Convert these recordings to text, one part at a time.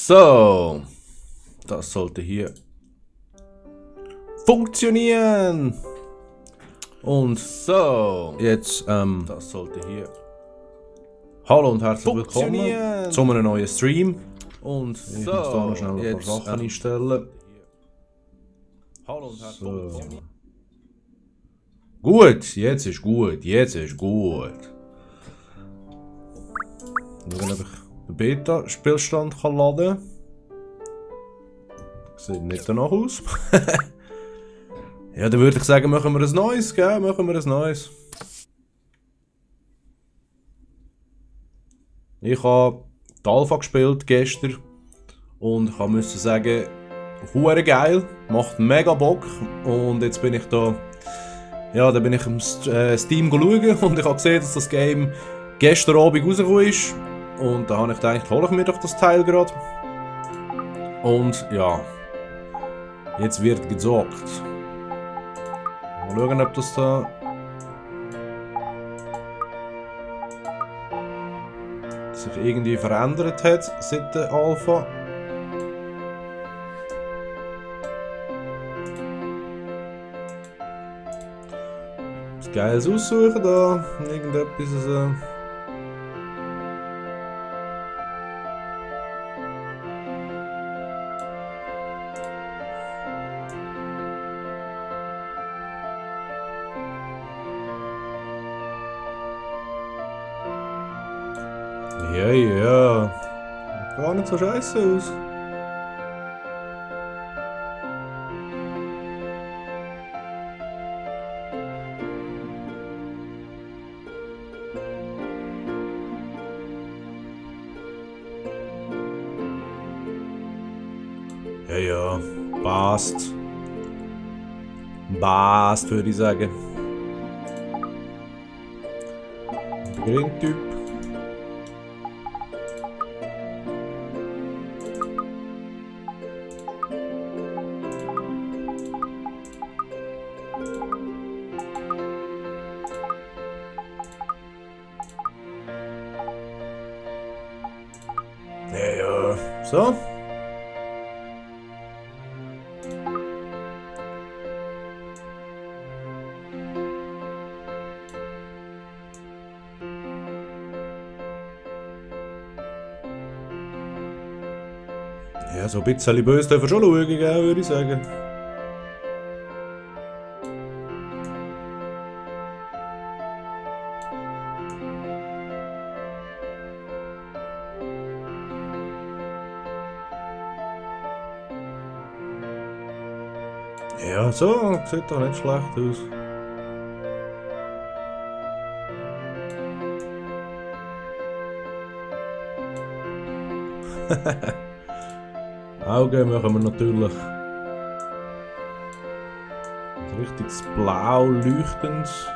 So, das sollte hier funktionieren. Und so, jetzt, das sollte hier. Hallo und herzlich willkommen zu einem neuen Stream. Und ich muss da noch schnell ein paar Sachen einstellen. Hallo und herzlich willkommen. Gut, jetzt ist gut, jetzt ist gut. Schauen, ob ich den Beta-Spielstand laden kann. Sieht nicht danach aus. Ja, dann würde ich sagen, machen wir ein neues, gell? Machen wir ein neues. Ich habe die Alpha gespielt gestern und ich musste sagen, hure geil, macht mega Bock und jetzt bin ich da, ja, da bin ich im Steam schauen und ich habe gesehen, dass das Game gestern Abend rausgekommen ist und da habe ich gedacht, hole ich mir doch das Teil gerade und ja, jetzt wird gezockt. Mal schauen, ob das da sich irgendwie verändert hat seit der Alpha. Was Geiles aussuchen da, irgendetwas so. Ja, ja. Gar nicht so scheiße aus. Ja, ja. Passt. Passt, würde ich sagen. Der Green-Typ. Ja, ja. So. Ja, so ein bisschen böse dürfen wir schon schauen, gell, würde ich sagen. Ja, so sieht doch nicht schlecht aus. Augen machen wir natürlich ein richtiges Blau leuchtendes.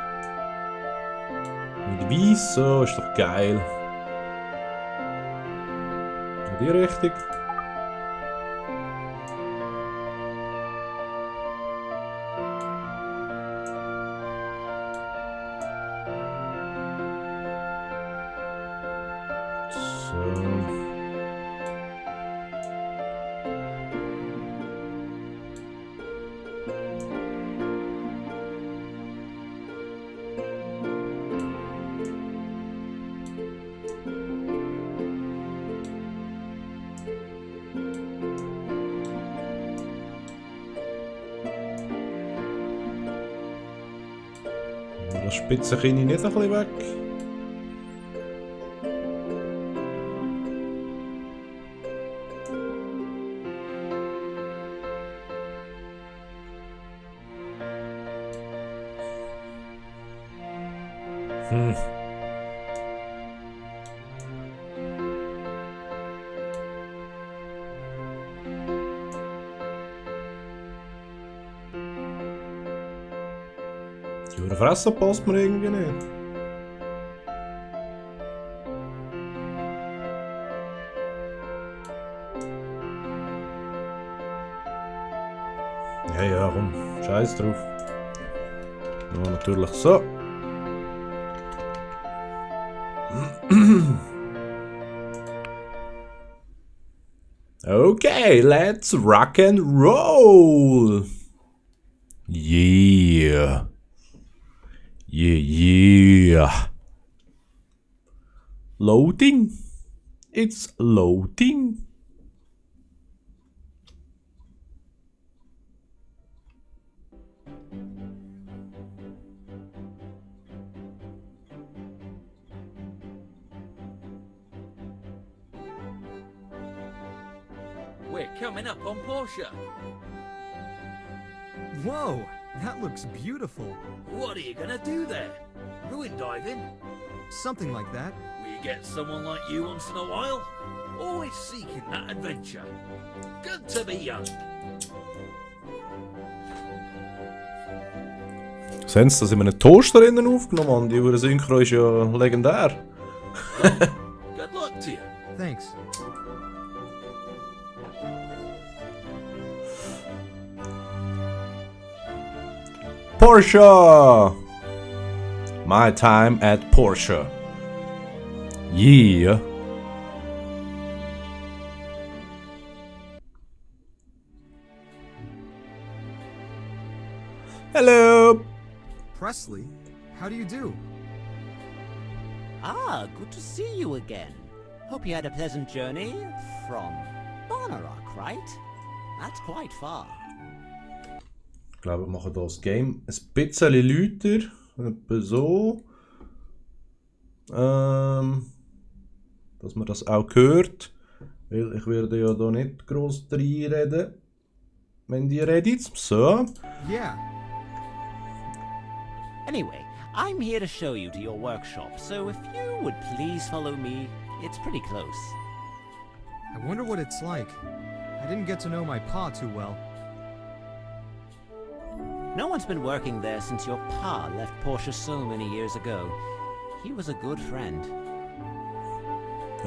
Mit Weiß, so ist doch geil. In die Richtung. So. Das Spitze kann ich nicht ein bisschen weg. Die Fresse passt mir irgendwie nicht. Ja, ja, komm, scheiß drauf. Ja, natürlich so. Okay, let's rock and roll. Yeah. Yeah. Loading. It's loading. We're coming up on Portia. Whoa, that looks beautiful. What are you gonna do there? Ruin diving? Something like that. We get someone like you once in a while? Always seeking that adventure. Good to be young. Sehen Sie, dass ich einen Toaster innen aufgenommen habe? Die Uhr Synchro ist ja legendär. Good luck to you. Thanks. Porsche! My time at Porsche. Yeah. Hello. Presley, how do you do? Ah, good to see you again. Hope you had a pleasant journey from Barnarock, right? That's quite far. Ich glaube, wir machen hier das Game ein bisschen lauter. Etwa so. Dass man das auch hört. Weil ich werde ja hier nicht gross reinreden. Wenn die redet. So. Yeah. Anyway, I'm here to show you to your workshop, so if you would please follow me, it's pretty close. I wonder what it's like. I didn't get to know my pa too well. No one's been working there since your pa left Portia so many years ago. He was a good friend.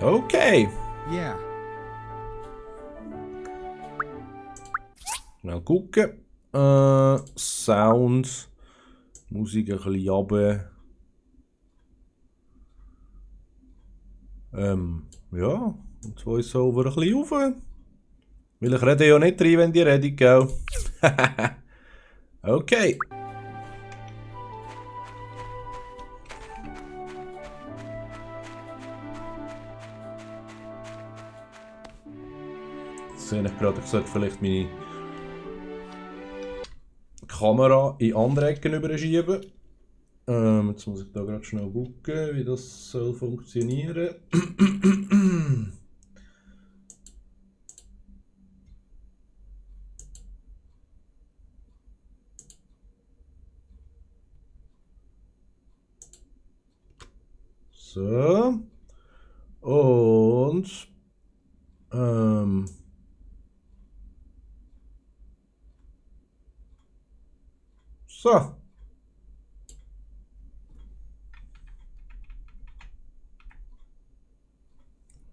Okay. Yeah. Schnell gucken. Sound. Musik ein bisschen runter. Ja. Und Voice-Over ein bisschen rauf. Weil ich rede ja nicht rein, wenn die redet, gell? Okay. Jetzt sehe ich gerade, ich sollte vielleicht meine Kamera in andere Ecken überschieben. Jetzt muss ich da gerade schnell gucken, wie das soll funktionieren. So. Und so.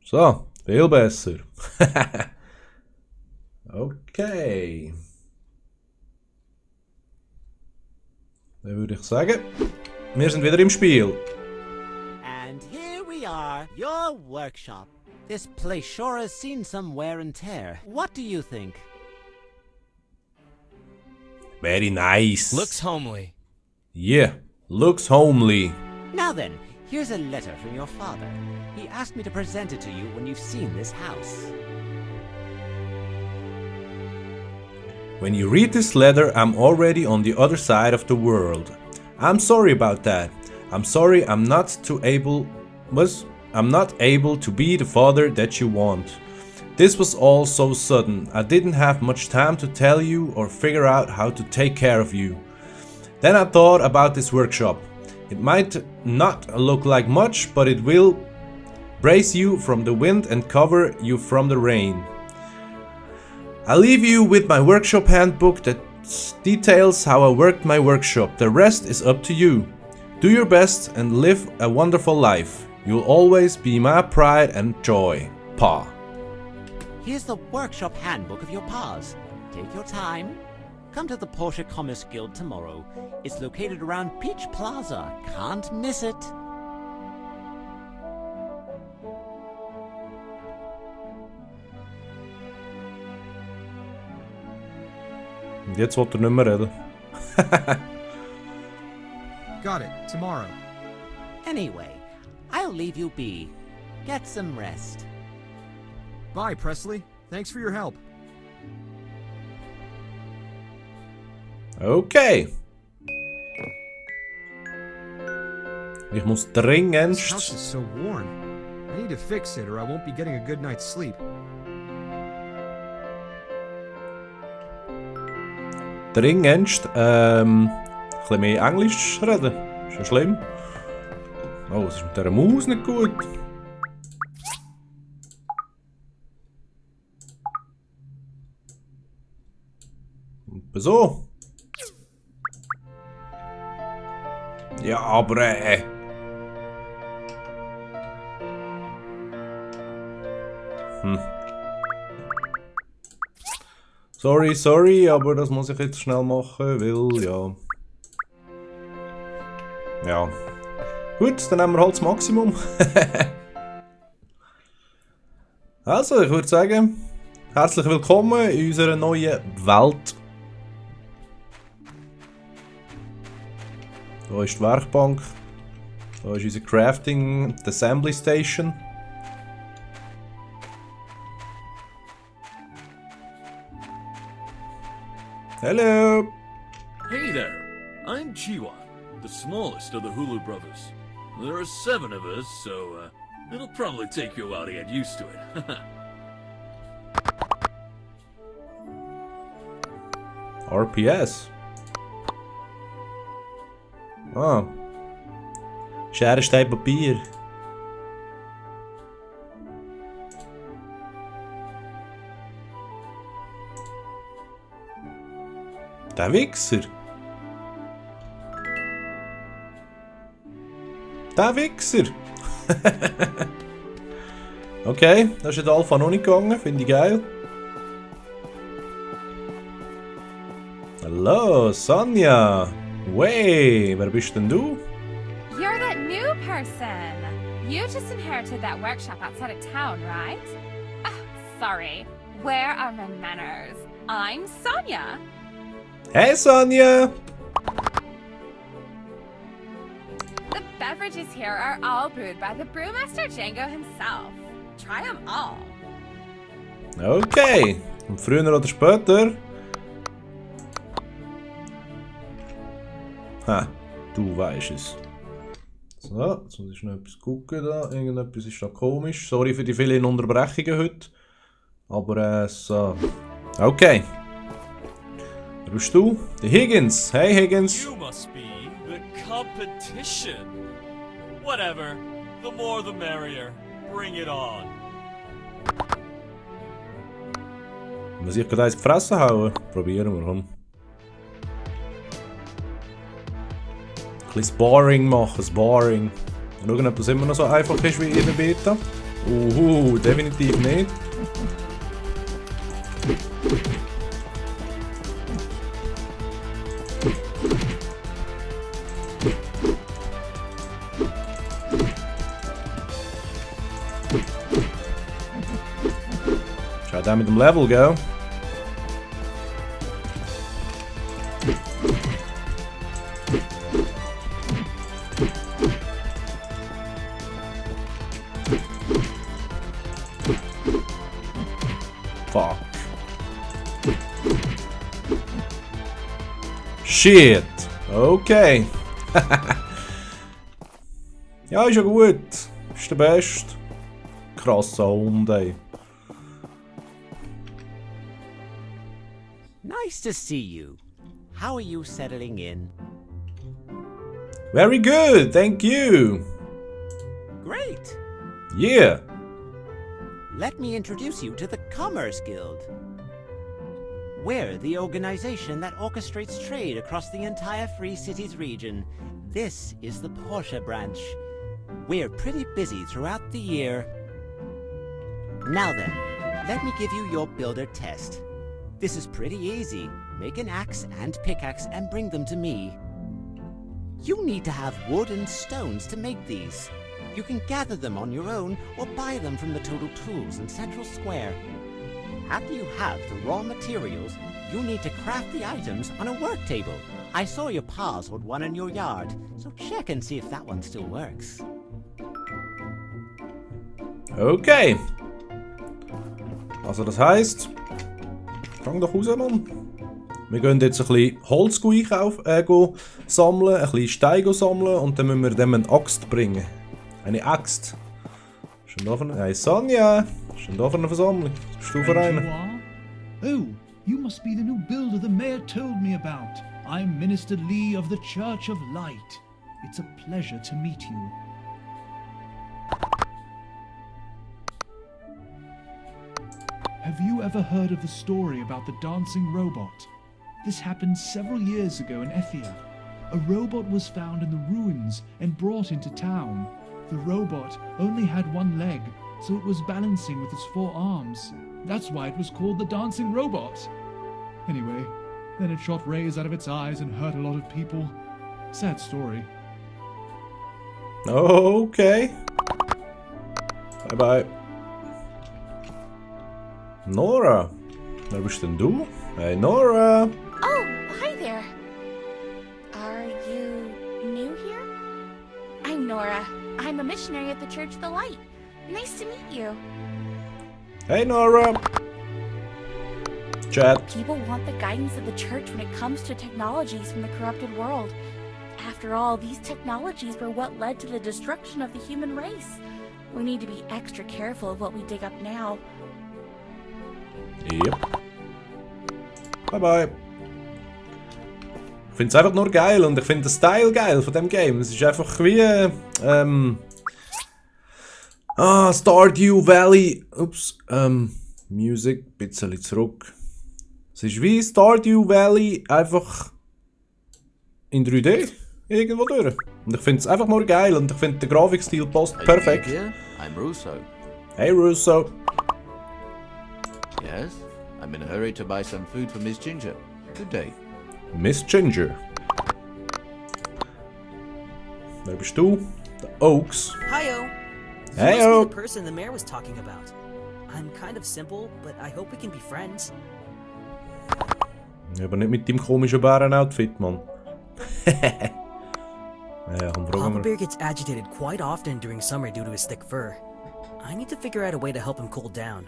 So, viel besser. Okay. Dann würde ich sagen, wir sind wieder im Spiel. And here we are, your workshop. This place sure has seen some wear and tear. What do you think? Very nice. Looks homely. Yeah, looks homely. Now then, here's a letter from your father. He asked me to present it to you when you've seen this house. When you read this letter, I'm already on the other side of the world. I'm sorry about that. I'm sorry I'm not able to be the father that you want. This was all so sudden. I didn't have much time to tell you or figure out how to take care of you. Then I thought about this workshop. It might not look like much, but it will brace you from the wind and cover you from the rain. I leave you with my workshop handbook that details how I worked my workshop. The rest is up to you. Do your best and live a wonderful life. You'll always be my pride and joy. Pa. Here's the workshop handbook of your pa's. Take your time. Come to the Portia Commerce Guild tomorrow. It's located around Peach Plaza. Can't miss it. Und jetzt will er nicht mehr reden. Got it. Tomorrow. Anyway, I'll leave you be. Get some rest. Bye, Presley. Thanks for your help. Okay. Ich muss This house dringendst... is so worn. I need to fix it or I won't be getting a good night's sleep. Ein bisschen mehr Englisch reden. Ist ja schlimm. Oh, es ist mit dieser Maus nicht gut. Und so. Ja, aber Sorry, aber das muss ich jetzt schnell machen, weil ja. Ja. Gut, dann nehmen wir halt das Maximum. Also, ich würde sagen, herzlich willkommen in unserer neuen Welt. Da ist die Werkbank. Da ist unsere Crafting, die Assembly Station. Hello! Hey there, I'm Chiwa, the smallest of the Hulu brothers. There are 7 of us, so it'll probably take you a while to get used to it. RPS. Ah. Schere, Stein, Papier. Der Wichser. Der Wichser. Okay, das ist in der Alpha noch nicht gegangen. Finde ich geil. Hallo, Sonja. Wey, wer bist denn du? You're that new person. You just inherited that workshop outside of town, right? Oh, sorry. Where are my manners? I'm Sonia. Hey, Sonja. The beverages here are all brewed by the brewmaster Django himself. Try them all. Okay. Und früher oder später. Ha, du weißt es. So, jetzt muss ich noch etwas gucken da. Irgendetwas ist da komisch. Sorry für die vielen Unterbrechungen heute. Aber so. Okay. Wer bist du? Der Higgins. Hey Higgins. You must be the competition. Whatever. The more the merrier. Bring it on. Muss ich gerade eins die Fresse hauen? Probieren wir, komm. Ein bisschen Sparring machen, Sparring. Schauen, ob das immer noch so einfach ist wie in der Beta. Definitiv nicht. Schau da mit dem Level, gell? Fuck. Shit. Okay. Ja, ist ja gut. Ist der Beste. Krasser Hund, ey. Nice to see you. How are you settling in? Very good, thank you. Great. Yeah. Let me introduce you to the Commerce Guild. We're the organization that orchestrates trade across the entire Free Cities region. This is the Porsche branch. We're pretty busy throughout the year. Now then, let me give you your builder test. This is pretty easy. Make an axe and pickaxe and bring them to me. You need to have wood and stones to make these. You can gather them on your own or buy them from the Total Tools in Central Square. After you have the raw materials, you need to craft the items on a work table. I saw your pa hold one in your yard, so check and see if that one still works. Okay. Also das heisst, fang doch raus, Mann. Wir gehen jetzt ein bisschen Holz go sammeln, ein bisschen Steine sammeln und dann müssen wir dem eine Axt bringen. Eine Axt. Schon da für Hey Sonja, schon da für eine Versammlung. Was bist du für And eine? you are? Oh, you must be the new builder the mayor told me about. I'm Minister Lee of the Church of Light. It's a pleasure to meet you. Have you ever heard of the story about the dancing robot? This happened several years ago in Ethia. A robot was found in the ruins and brought into town. The robot only had one leg, so it was balancing with its 4 arms. That's why it was called the dancing robot. Anyway, then it shot rays out of its eyes and hurt a lot of people. Sad story. Okay. Bye bye. Nora, wer bist denn du? Hey Nora. Oh, hi there. Are you new here? I'm Nora. I'm a missionary at the Church of the Light. Nice to meet you. Hey Nora. Chat. People want the guidance of the church when it comes to technologies from the corrupted world. After all, these technologies were what led to the destruction of the human race. We need to be extra careful of what we dig up now. Yep. Bye bye. Ich finde es einfach nur geil und ich finde den Style geil von dem Game. Es ist einfach wie Stardew Valley. Ups. Music, ein bisschen zurück. Es ist wie Stardew Valley einfach in 3D irgendwo durch. Und ich finde es einfach nur geil und ich finde der Grafikstil passt perfekt. Here, I'm Russo. Hey Russo. Yes, I'm in a hurry to buy some food for Miss Ginger. Good day. Miss Ginger. Wer bist du? The Oaks. Hi-yo! You Heyo. must be the person the mayor was talking about. I'm kind of simple, but I hope we can be friends. Ja, aber nicht mit dem komischen Bären-Outfit, Mann. Ja, komm, Papa fragen wir. Bear gets agitated quite often during summer due to his thick fur. I need to figure out a way to help him cool down.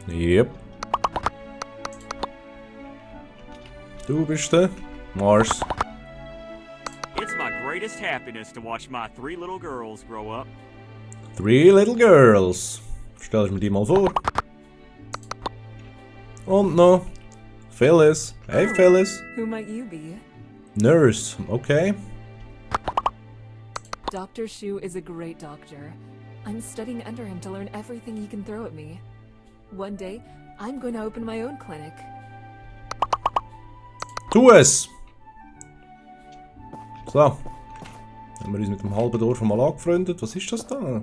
Yep. Du bist der Mars. It's my greatest happiness to watch my 3 little girls grow up. 3 little girls. Stellst du mir die mal vor? Und noch Phyllis. Hey Phyllis. Who might you be? Nurse. Okay. Dr. Shu is a great doctor. I'm studying under him to learn everything he can throw at me. One day, I'm going to open my own clinic. Tu es! So. Haben wir uns mit dem halben Dorf mal angefreundet. Was ist das da?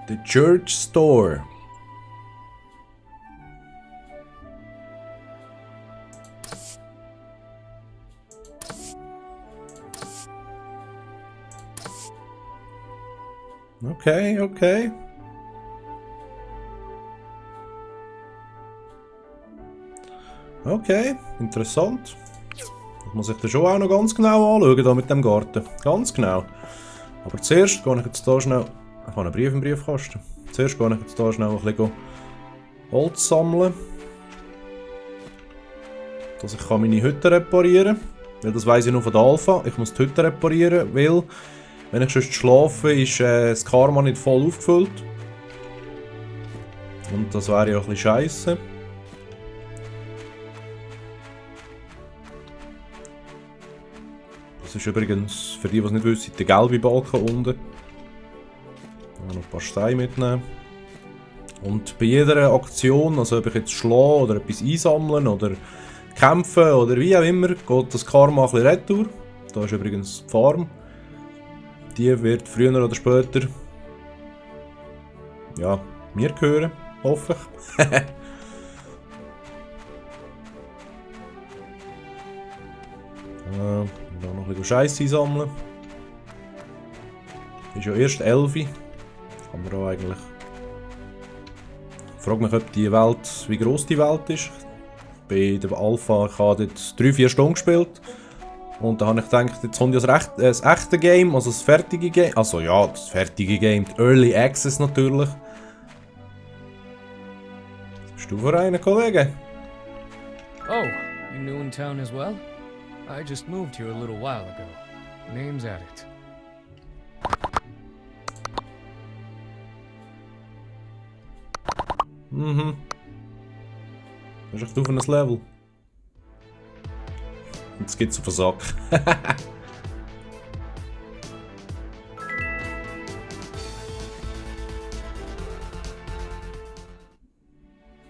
The Church Store. Okay, okay. Okay, interessant. Das muss ich dann schon auch noch ganz genau anschauen, hier mit dem Garten. Ganz genau. Aber zuerst gehe ich jetzt hier schnell... Ich habe einen Brief im Briefkasten. Zuerst gehe ich jetzt hier schnell ein bisschen Holz sammeln. Dass ich meine Hütte reparieren kann. Weil das weiss ich nur von der Alpha. Ich muss die Hütte reparieren, weil... Wenn ich sonst schlafe, ist das Karma nicht voll aufgefüllt. Und das wäre ja ein bisschen scheisse. Das ist übrigens, für die, die es nicht wissen, der gelbe Balken unten. Noch ein paar Steine mitnehmen. Und bei jeder Aktion, also ob ich jetzt schlage oder etwas einsammeln oder kämpfen oder wie auch immer, geht das Karma ein bisschen retour. Da ist übrigens die Farm. Die wird früher oder später ja, mir gehören, hoffe ich. Da noch ein bisschen Scheiße einsammeln. Ist ja erst 11. Kann man auch eigentlich frage mich, ob die Welt, wie groß die Welt ist. Bei der Alpha, ich habe dort 3-4 Stunden gespielt. Und da habe ich gedacht, jetzt kommt ja das echte Game, also das fertige Game. Also ja, das fertige Game, die Early Access natürlich. Was bist du für einen, Kollege? Oh, you new in town as well? I just moved here a little while ago. Name's Addit. Mhm. Das ist echt auf ein Level. Jetzt geht's auf den Sack.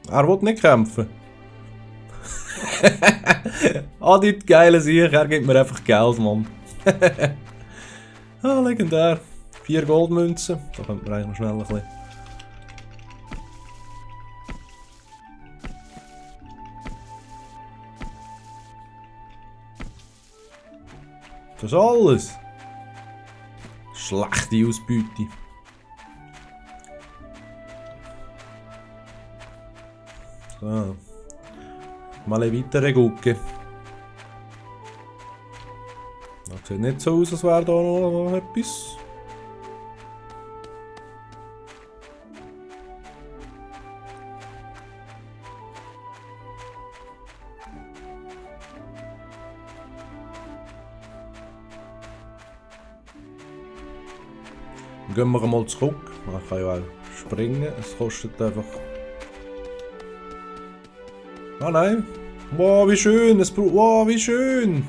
Er will nicht kämpfen. Adit, geile Sieg, er gibt mir einfach Geld, Mann. Ah, legendär. 4 Goldmünzen. Da könnte man eigentlich noch schnell ein bisschen. Das ist alles. Schlechte Ausbeute. So. Mal weiter gucken. Das sieht nicht so aus, als wäre da noch etwas. Gehen wir mal zurück. Man kann ja auch springen. Es kostet einfach. Ah nein. Wow, wie schön. Wow, wie schön.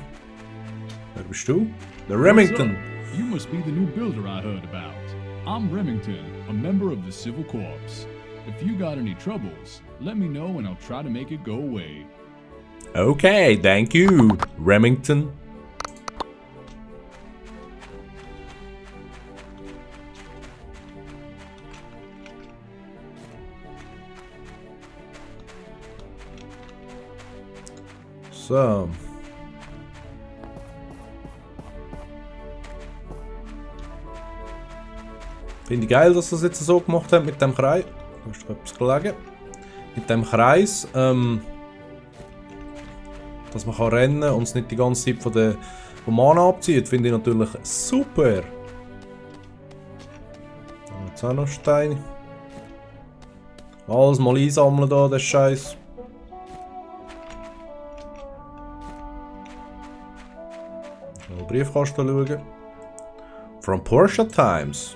Wer bist du? Der Remington. You must be the new builder I heard about. I'm Remington, a member of the Civil Corps. If you got any troubles, let me know and I'll try to make it go away. Okay, thank you, Remington. So. Finde ich geil, dass sie das jetzt so gemacht haben mit dem Kreis. Da ist doch etwas gelegen. Mit dem Kreis, dass man kann rennen und es nicht die ganze Zeit vom Mana abzieht, finde ich natürlich super. Jetzt auch noch Steine. Alles mal einsammeln da, das Scheiß. Briefkasten schauen. From Porsche Times.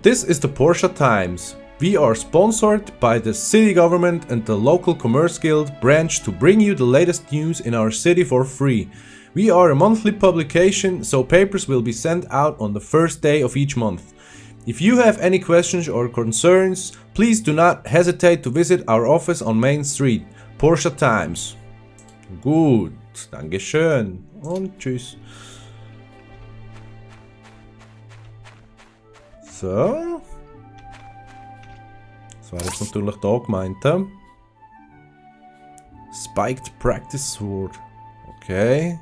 This is the Porsche Times. We are sponsored by the city government and the local commerce guild branch to bring you the latest news in our city for free. We are a monthly publication, so papers will be sent out on the first day of each month. If you have any questions or concerns, please do not hesitate to visit our office on Main Street. Porsche Times. Gut, Dankeschön und tschüss. So. Das wäre jetzt natürlich da gemeint. Spiked Practice Sword. Okay.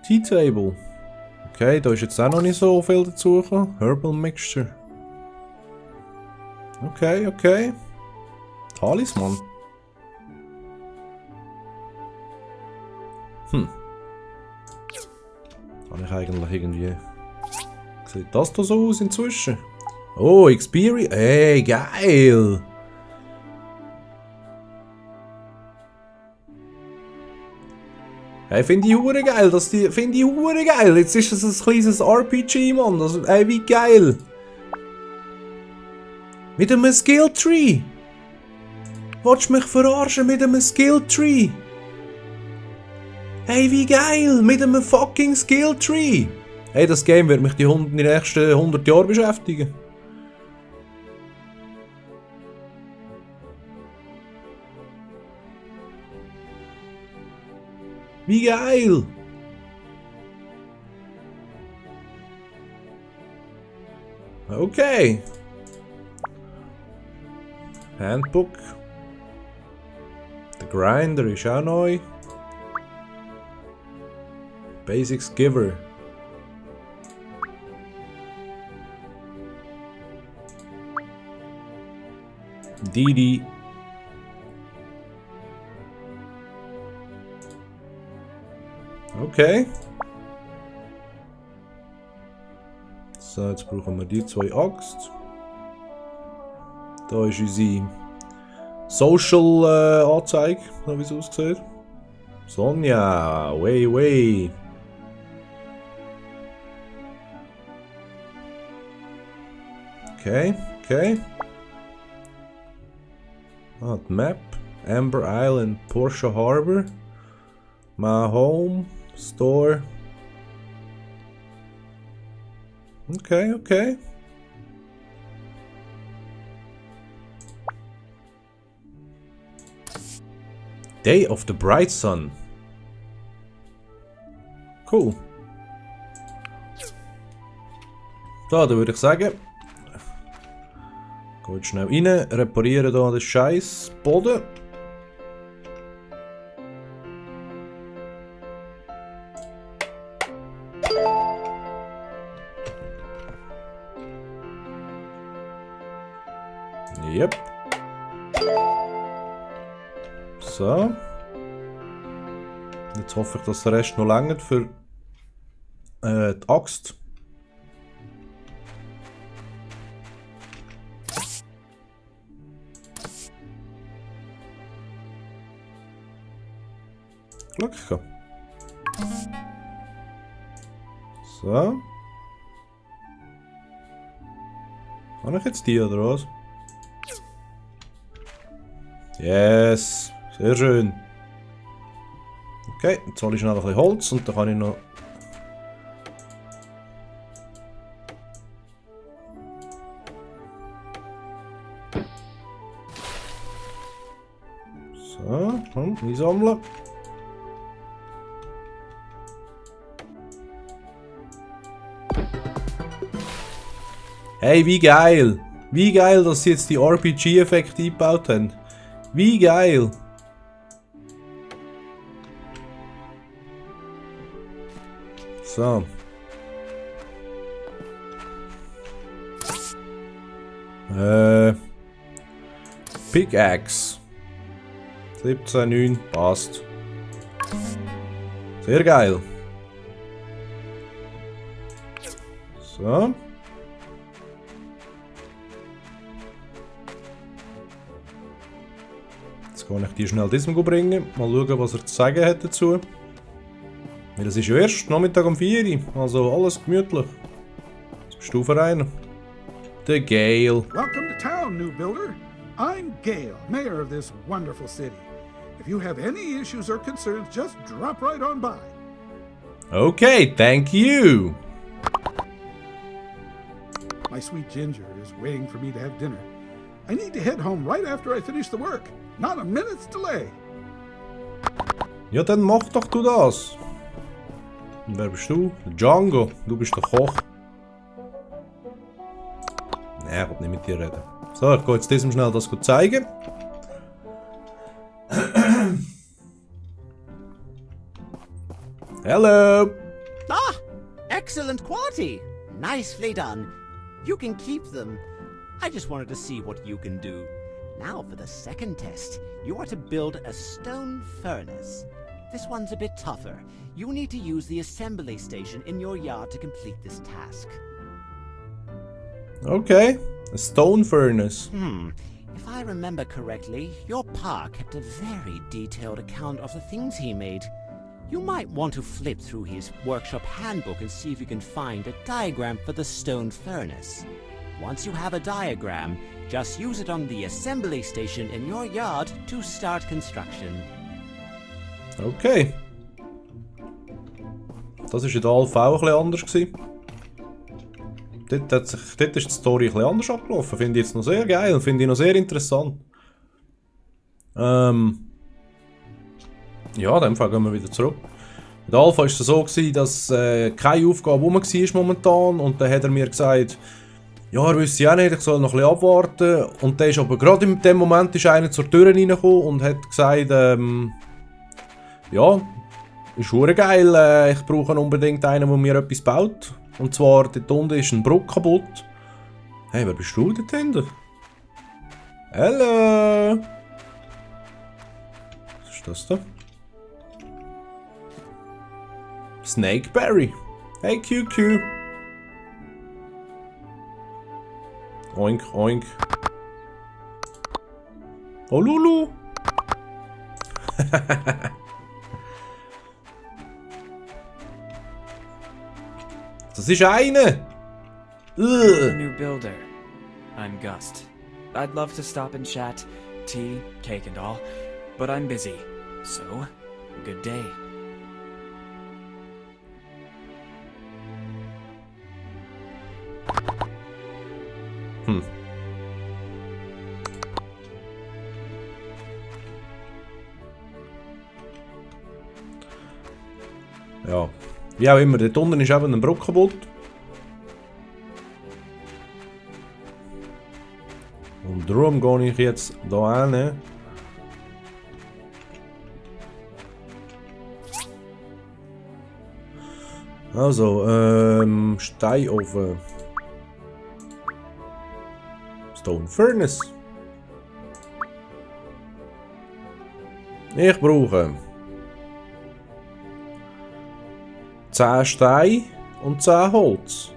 Tea Table. Okay, da ist jetzt auch noch nicht so viel dazu gekommen. Herbal Mixture. Okay, okay. Talisman. Kann ich eigentlich irgendwie... Sieht das da so aus inzwischen? Oh, Experience. Ey, geil! Hey, finde ich hure geil. Finde ich hure geil. Jetzt ist das ein kleines RPG, Mann. Also, ey, wie geil! Mit einem Skill Tree! Willst du mich verarschen mit einem Skill Tree? Hey, wie geil! Mit einem fucking Skill Tree! Hey, das Game wird mich die nächsten 100 Jahre beschäftigen. Wie geil! Okay. Handbook. Der Grinder ist auch neu. Basics Giver. Didi. Okay. So, jetzt brauchen wir die 2 Axt. Da ist unsere Social-Anzeige, so wie es aussieht. Sonja, way. Okay. Ah, die Map. Amber Island, Porsche Harbor. My home, store. Okay. Day of the Bright Sun. Cool. So, dann würde ich sagen, geht schnell rein, reparieren hier den scheiß Boden. Yep. So. Jetzt hoffe ich, dass der Rest noch reicht für die Axt. Glück gehabt. So. Habe ich jetzt die oder was? Yes, sehr schön. Okay, jetzt hole ich schnell ein bisschen Holz und dann kann ich noch... So, und einsammeln. Hey, wie geil! Wie geil, dass sie jetzt die RPG-Effekte eingebaut haben. Wie geil! So. Pickaxe. 17,9 passt. Sehr geil. So. Jetzt kann ich die schnell diesem bringen. Mal schauen, was er zu sagen hat dazu. Weil es ist ja erst Nachmittag um 4 Uhr. Also alles gemütlich. Jetzt bist du für einen. Der Gale. Welcome to town, new builder. I'm Gale, mayor of this wonderful city. If you have any issues or concerns, just drop right on by. Okay, thank you. My sweet Ginger is waiting for me to have dinner. I need to head home right after I finish the work. Not a minute's delay. Ja, dann mach doch du das. Und wer bist du? Django. Du bist der Koch. Nee, ich will nicht mit dir reden. So, ich gehe jetzt diesem schnell das zeigen. Hello! Ah! Excellent quality! Nicely done. You can keep them. I just wanted to see what you can do. Now for the second test. You are to build a stone furnace. This one's a bit tougher. You need to use the assembly station in your yard to complete this task. Okay, a stone furnace. If I remember correctly, your pa kept a very detailed account of the things he made. You might want to flip through his workshop handbook and see if you can find a diagram for the stone furnace. Once you have a diagram, just use it on the assembly station in your yard to start construction. Okay. Das war in der ALV auch ein bisschen anders gewesen. Dort ist die Story ein bisschen anders abgelaufen. Finde ich jetzt noch sehr geil und finde ich noch sehr interessant. Ja, in dem Fall gehen wir wieder zurück. In der Alpha war es so, dass keine Aufgabe rum war momentan. Und dann hat er mir gesagt, ja, er wüsste ja nicht, ich soll noch ein bisschen abwarten. Und dann ist aber gerade in dem Moment ist einer zur Tür reingekommen und hat gesagt, ja, ist verdammt geil, ich brauche unbedingt einen, der mir etwas baut. Und zwar, dort unten ist eine Brücke kaputt. Hey, wer bist du dort hinten? Hallo! Was ist das da? Snakeberry. Hey QQ. Oink, oink. Oh Lulu. Das ist eine. New builder. I'm Gust. I'd love to stop and chat, tea, cake and all, but I'm busy. So, good day. Ja, wie auch immer, dort unten ist eben ein Brücke kaputt. Und darum gehe ich jetzt hier hin. Also, Steinofen. Stone Furnace. Ich brauche 10 Steine und 10 Holz.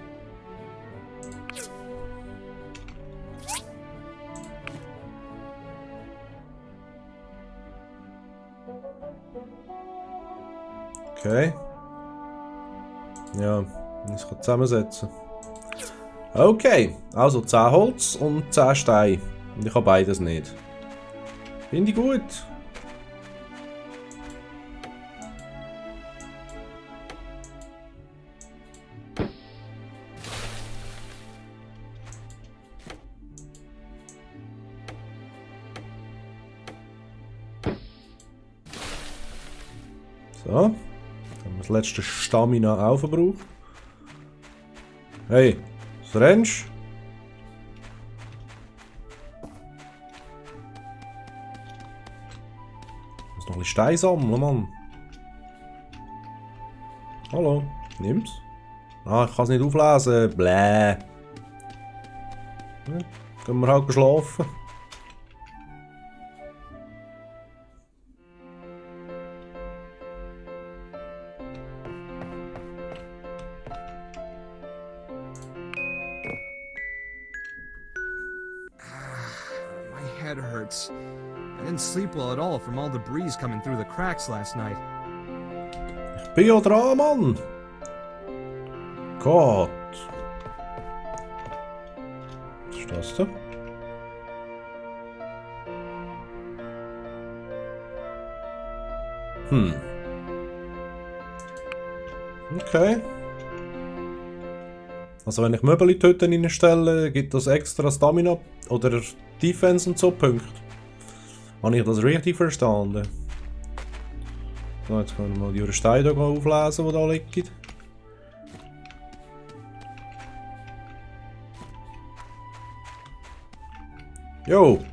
Okay. Ja, ich kann zusammensetzen. Okay, also 10 Holz und 10 Steine. Und ich habe beides nicht. Finde ich gut. So, dann haben wir das letzte Stamina aufgebraucht. Hey, was rennst du? Ich muss noch ein bisschen Stein sammeln, Mann. Hallo, nimm's. Ah, ich kann es nicht auflesen. Bläh. Ja, können wir halt schlafen. My head hurts. I didn't sleep well at all from all the breeze coming through the cracks last night. Ich bin ja dran, Mann. Gott. Was ist das da? Okay. Also wenn ich Möbel töten reinstelle, gibt das extra Stamina oder Defense und so Punkte. Habe ich das richtig verstanden? So, jetzt können wir mal die Steine hier auflesen, die da liegen. Jo!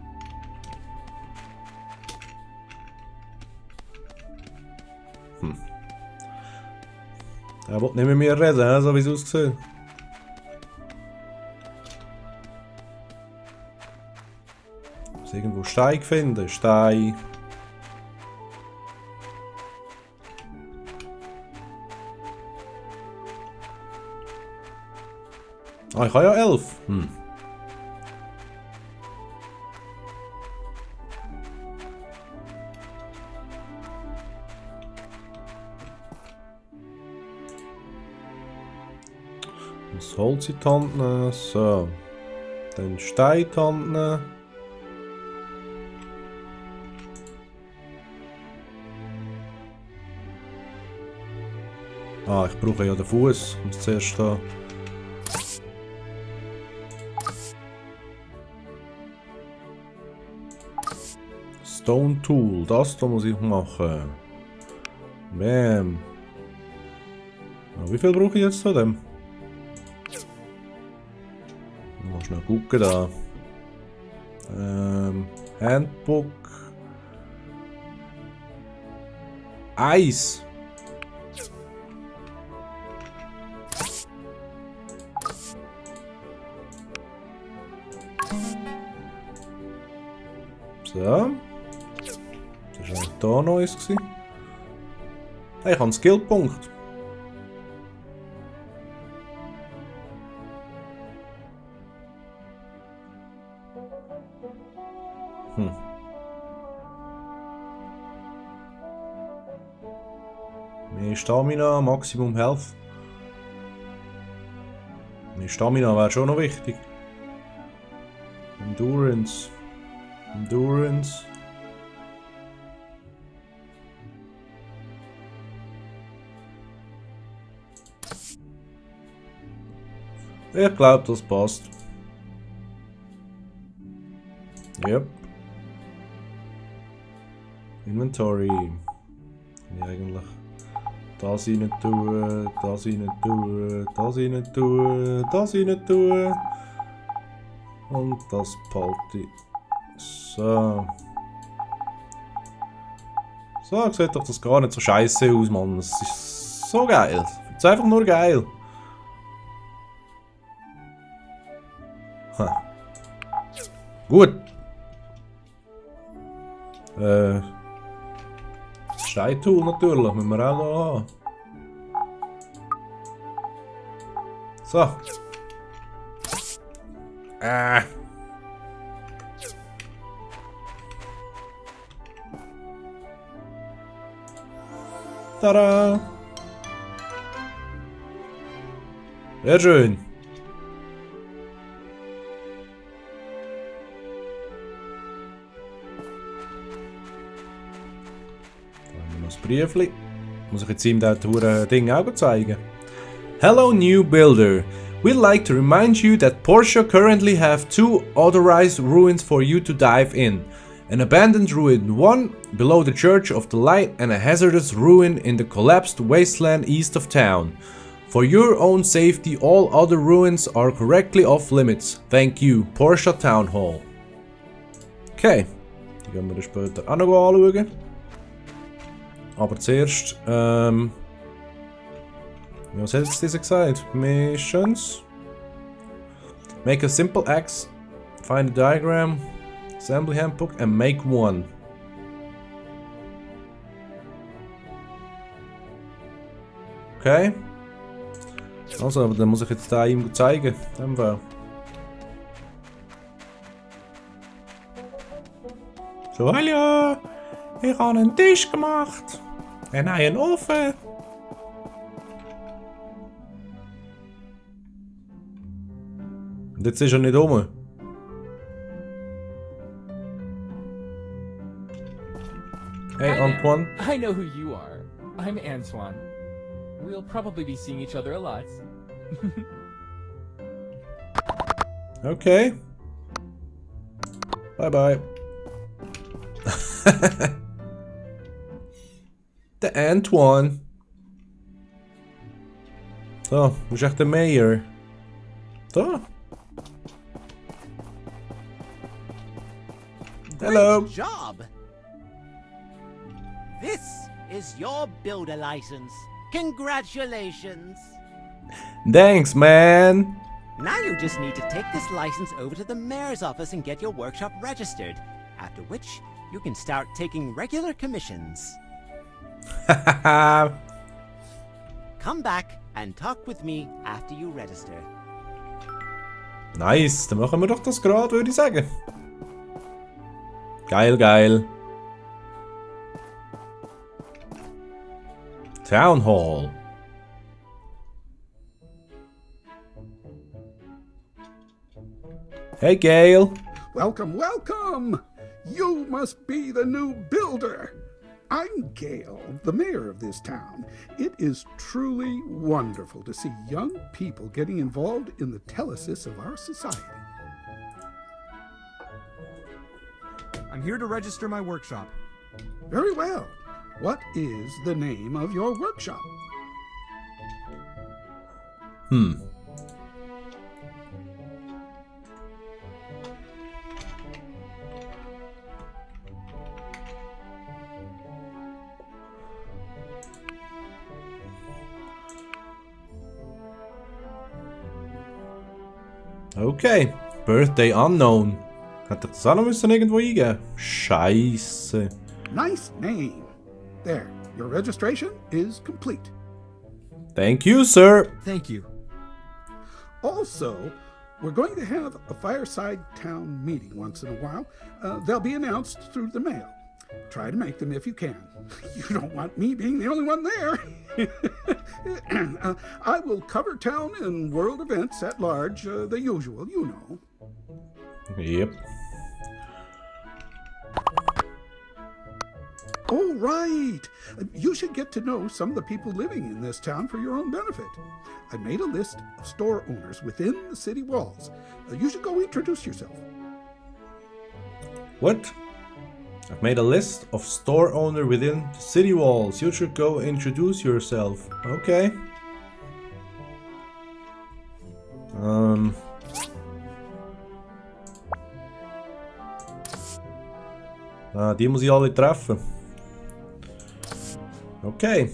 Er will nicht mit mir reden, so wie es aussieht. Ich muss irgendwo Stein finden. Stein. Ah, ich habe ja 11. Das Holz in die Hand nehmen. So. Dann Stein in die Hand nehmen. Ah, ich brauche ja den Fuß. Ich muss zuerst da. Stone Tool, das da muss ich machen. Bam. Wie viel brauche ich jetzt von dem? Mal schnell gucken da. Handbook. Eis. So. Das war eigentlich da Neues gewesen. Hey, ich habe einen Skillpunkt. Mehr Stamina, Maximum Health. Mehr Stamina wäre schon noch wichtig. Endurance. Endurance. Ich glaube, das passt. Yep. Inventory. Ja, eigentlich das rein tun, das rein tun, das rein tun, das rein tun. Und das behalte ich. So. So, sieht doch das gar nicht so scheiße aus, Mann. Das ist so geil. Es ist einfach nur geil. Ha. Gut. Steintool natürlich, müssen wir auch noch haben. So. Tada! Sehr schön. Das Briefli. Muss ich jetzt ihm das Ding auch zeigen? Hello, new builder. We'd like to remind you that Porsche currently have 2 authorized ruins for you to dive in. An abandoned ruin 1 below the Church of the Light and a hazardous ruin in the collapsed wasteland east of town. For your own safety, all other ruins are correctly off limits. Thank you, Porsche Town Hall. Okay, die gehen wir dann später auch noch anschauen. Aber zuerst, was hat jetzt dieser gesagt? Missions. Make a simple axe, find a diagram, assembly handbook and make one. Okay. Also, aber dann muss ich jetzt da ihm zeigen. Dem Fall. So, hallo! Ich habe einen Tisch gemacht. Einen Ofen. Und jetzt ist er nicht rum. Hey, Antoine. I know who you are. I'm Antoine. We'll probably be seeing each other a lot. Okay. Bye bye. Der Antoine. So, wo ist echt der Mayor? Da. Hello. Great job. This is your builder license. Congratulations. Thanks, man. Now you just need to take this license over to the mayor's office and get your workshop registered. After which, you can start taking regular commissions. Come back and talk with me after you register. Nice, dann machen wir doch das gerade, würde ich sagen. Geil, geil. Town Hall. Hey, Gale. Welcome, welcome! You must be the new builder. I'm Gale, the mayor of this town. It is truly wonderful to see young people getting involved in the telesis of our society. I'm here to register my workshop. Very well. What is the name of your workshop? Okay, birthday unknown. Hätte ich das auch noch müssen irgendwo eingeben? Scheiße. Nice name. There, your registration is complete. Thank you, sir. Thank you. Also, we're going to have a fireside town meeting once in a while. They'll be announced through the mail. Try to make them if you can. You don't want me being the only one there. I will cover town and world events at large, the usual, you know. Yep. Oh, right. You should get to know some of the people living in this town for your own benefit. I made a list of store owners within the city walls. You should go introduce yourself. What? I've made a list of store owner within the city walls. You should go introduce yourself. Okay. Die muss ich alle treffen. Okay.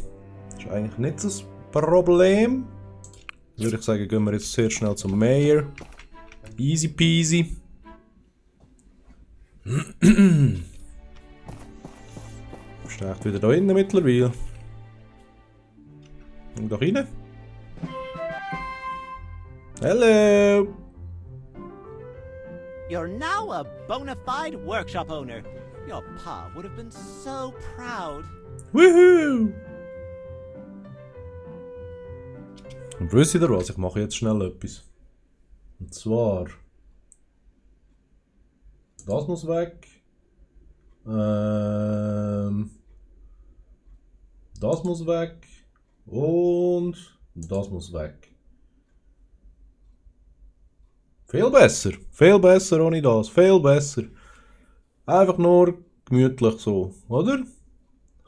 Das ist eigentlich nicht das Problem. Würde ich sagen, gehen wir jetzt sehr schnell zum Mayor. Easy peasy. Steht wieder da innen mittlerweile. Komm doch rein. Hello! You're now a bona fide workshop owner. Your pa would have been so proud. Woohoo! Und wisst ihr was? Ich mache jetzt schnell etwas. Und zwar... Das muss weg. Das muss weg. Und das muss weg. Viel besser ohne das, viel besser. Einfach nur gemütlich so, oder?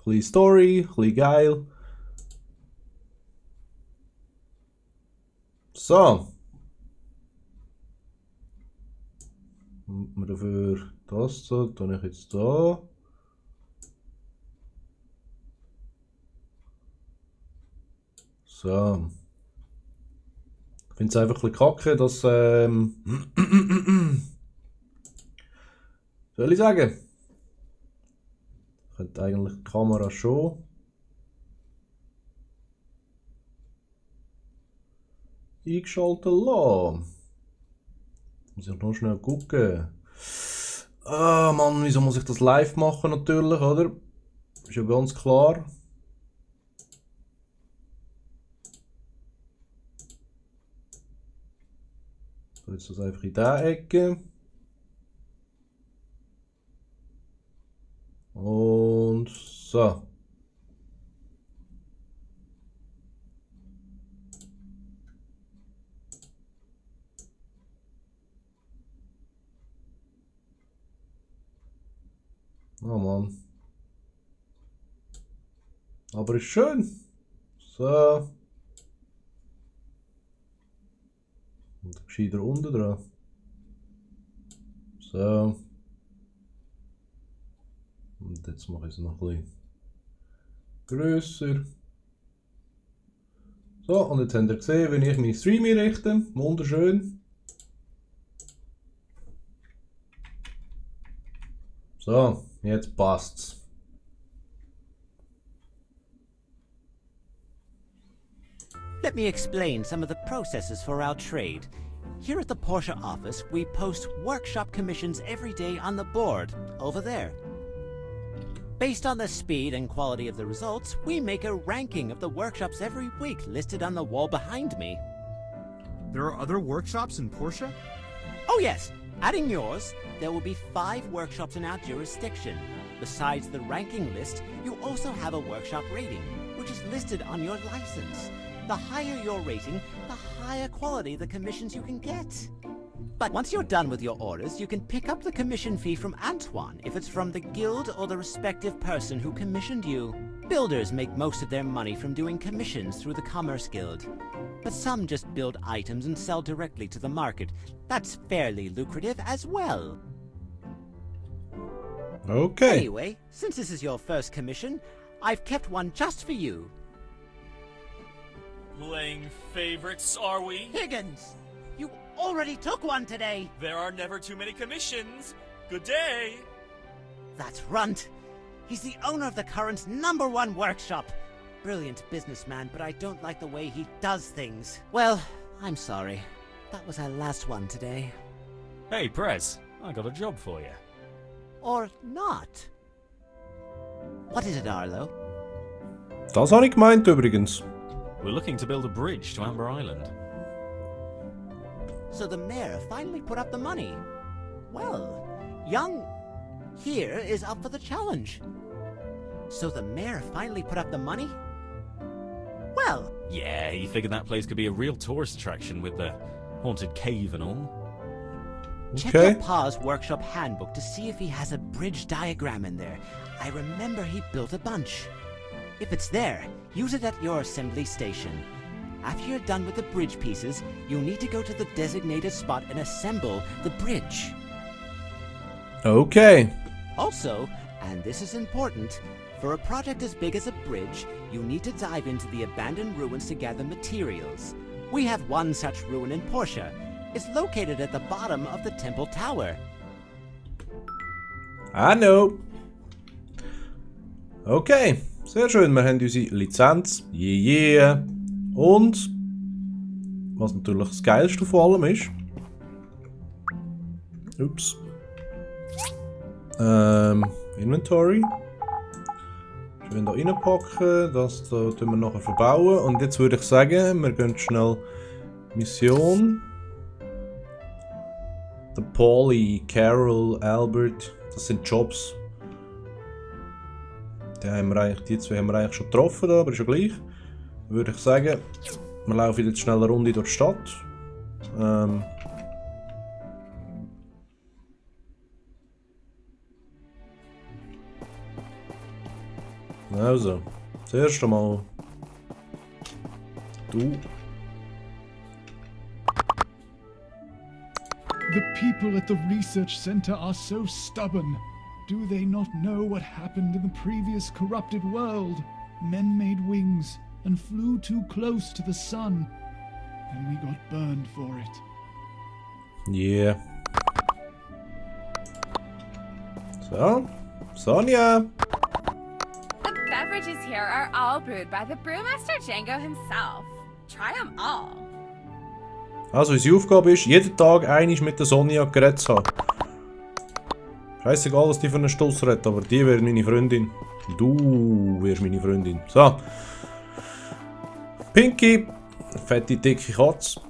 Bisschen Story, bisschen geil. So. Und wir dafür das so, tue ich jetzt da. So. Ich finde es einfach ein bisschen kacke, dass soll ich sagen? Ich könnte eigentlich die Kamera schon eingeschaltet lassen. Muss ich noch schnell gucken. Ah Mann, wieso muss ich das live machen natürlich, oder? Ist ja ganz klar. So, jetzt das einfach in dieser Ecke. Und so. Oh Mann. Aber ist schön. So. Und gescheiter unten dran. So. Und jetzt mache ich es noch ein bisschen grösser. So, und jetzt habt ihr gesehen, wenn ich meinen Stream einrichte. Wunderschön. So, jetzt passt's. Let me explain some of the processes for our trade. Here at the Porsche office, we post workshop commissions every day on the board, over there. Based on the speed and quality of the results, we make a ranking of the workshops every week listed on the wall behind me. There are other workshops in Porsche? Oh yes, adding yours, there will be 5 workshops in our jurisdiction. Besides the ranking list, you also have a workshop rating, which is listed on your license. The higher your rating, the higher quality the commissions you can get. But once you're done with your orders, you can pick up the commission fee from Antoine if it's from the guild or the respective person who commissioned you. Builders make most of their money from doing commissions through the Commerce Guild. But some just build items and sell directly to the market. That's fairly lucrative as well. Okay. Anyway, since this is your first commission, I've kept one just for you. Playing favorites, are we? Higgins! You already took one today. There are never too many commissions. Good day. That's Runt. He's the owner of the current's #1 workshop. Brilliant businessman, but I don't like the way he does things. Well, I'm sorry. That was our last one today. Hey, Prez. I got a job for you. Or not. What is it, Arlo? Das habe ich gemeint übrigens. We're looking to build a bridge to Amber Island. So the mayor finally put up the money. Well, young here is up for the challenge. So the mayor finally put up the money? Well... Yeah, he figured that place could be a real tourist attraction with the haunted cave and all. Check your pa's workshop handbook to see if he has a bridge diagram in there. I remember he built a bunch. If it's there, use it at your assembly station. After you're done with the bridge pieces, you'll need to go to the designated spot and assemble the bridge. Okay. Also, and this is important, for a project as big as a bridge, you need to dive into the abandoned ruins to gather materials. We have one such ruin in Portia. It's located at the bottom of the temple tower. I know. Okay, sehr schön. Wir haben unsere Lizenz. Yeah. Und was natürlich das Geilste von allem ist. Ups. Inventory. Schön da reinpacken. Das da tun wir nachher verbauen. Und jetzt würde ich sagen, wir gehen schnell Mission. Der Polly, Carol, Albert. Das sind Jobs. Die zwei haben wir eigentlich schon getroffen, aber ist ja gleich. Würde ich sagen, wir laufen jetzt schnell eine Runde durch die Stadt. Also, zuerst einmal du. The people at the research center are so stubborn. Do they not know what happened in the previous corrupted world? Men made wings and flew too close to the sun, and we got burned for it. Yeah. So, Sonja. The beverages here are all brewed by the brewmaster Django himself. Try them all. Also, unsere Aufgabe ist, jeden Tag einmal mit der Sonja geredet zu haben. Scheißegal, was die für einen Stoss redet, aber die wäre meine Freundin. Du wärst meine Freundin. So. Pinky. Fette, dicke Katze.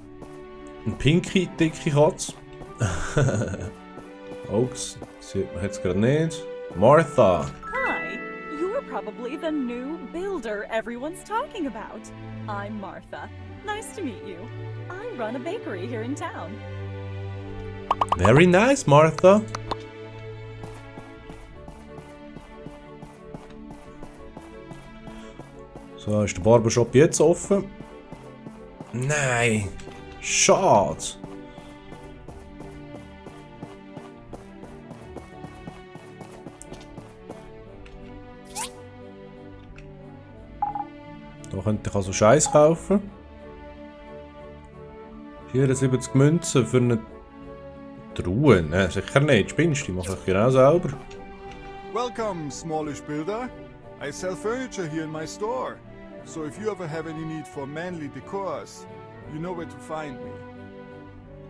Ein Pinky, dicke Katze. Oaks. Sieht man jetzt gerade nicht. Martha. Hi. You are probably the new builder everyone's talking about. I'm Martha. Nice to meet you. I run a bakery here in town. Very nice, Martha. So, ist der Barbershop jetzt offen? Nein! Schade! Da könnte ich also Scheiß kaufen. 74 Münzen für eine Truhe? Nein, sicher nicht. Spinnst du? Die mache ich genau selber. Welcome, smallish builder. I sell furniture here in my store. So if you ever have any need for manly decors, you know where to find me.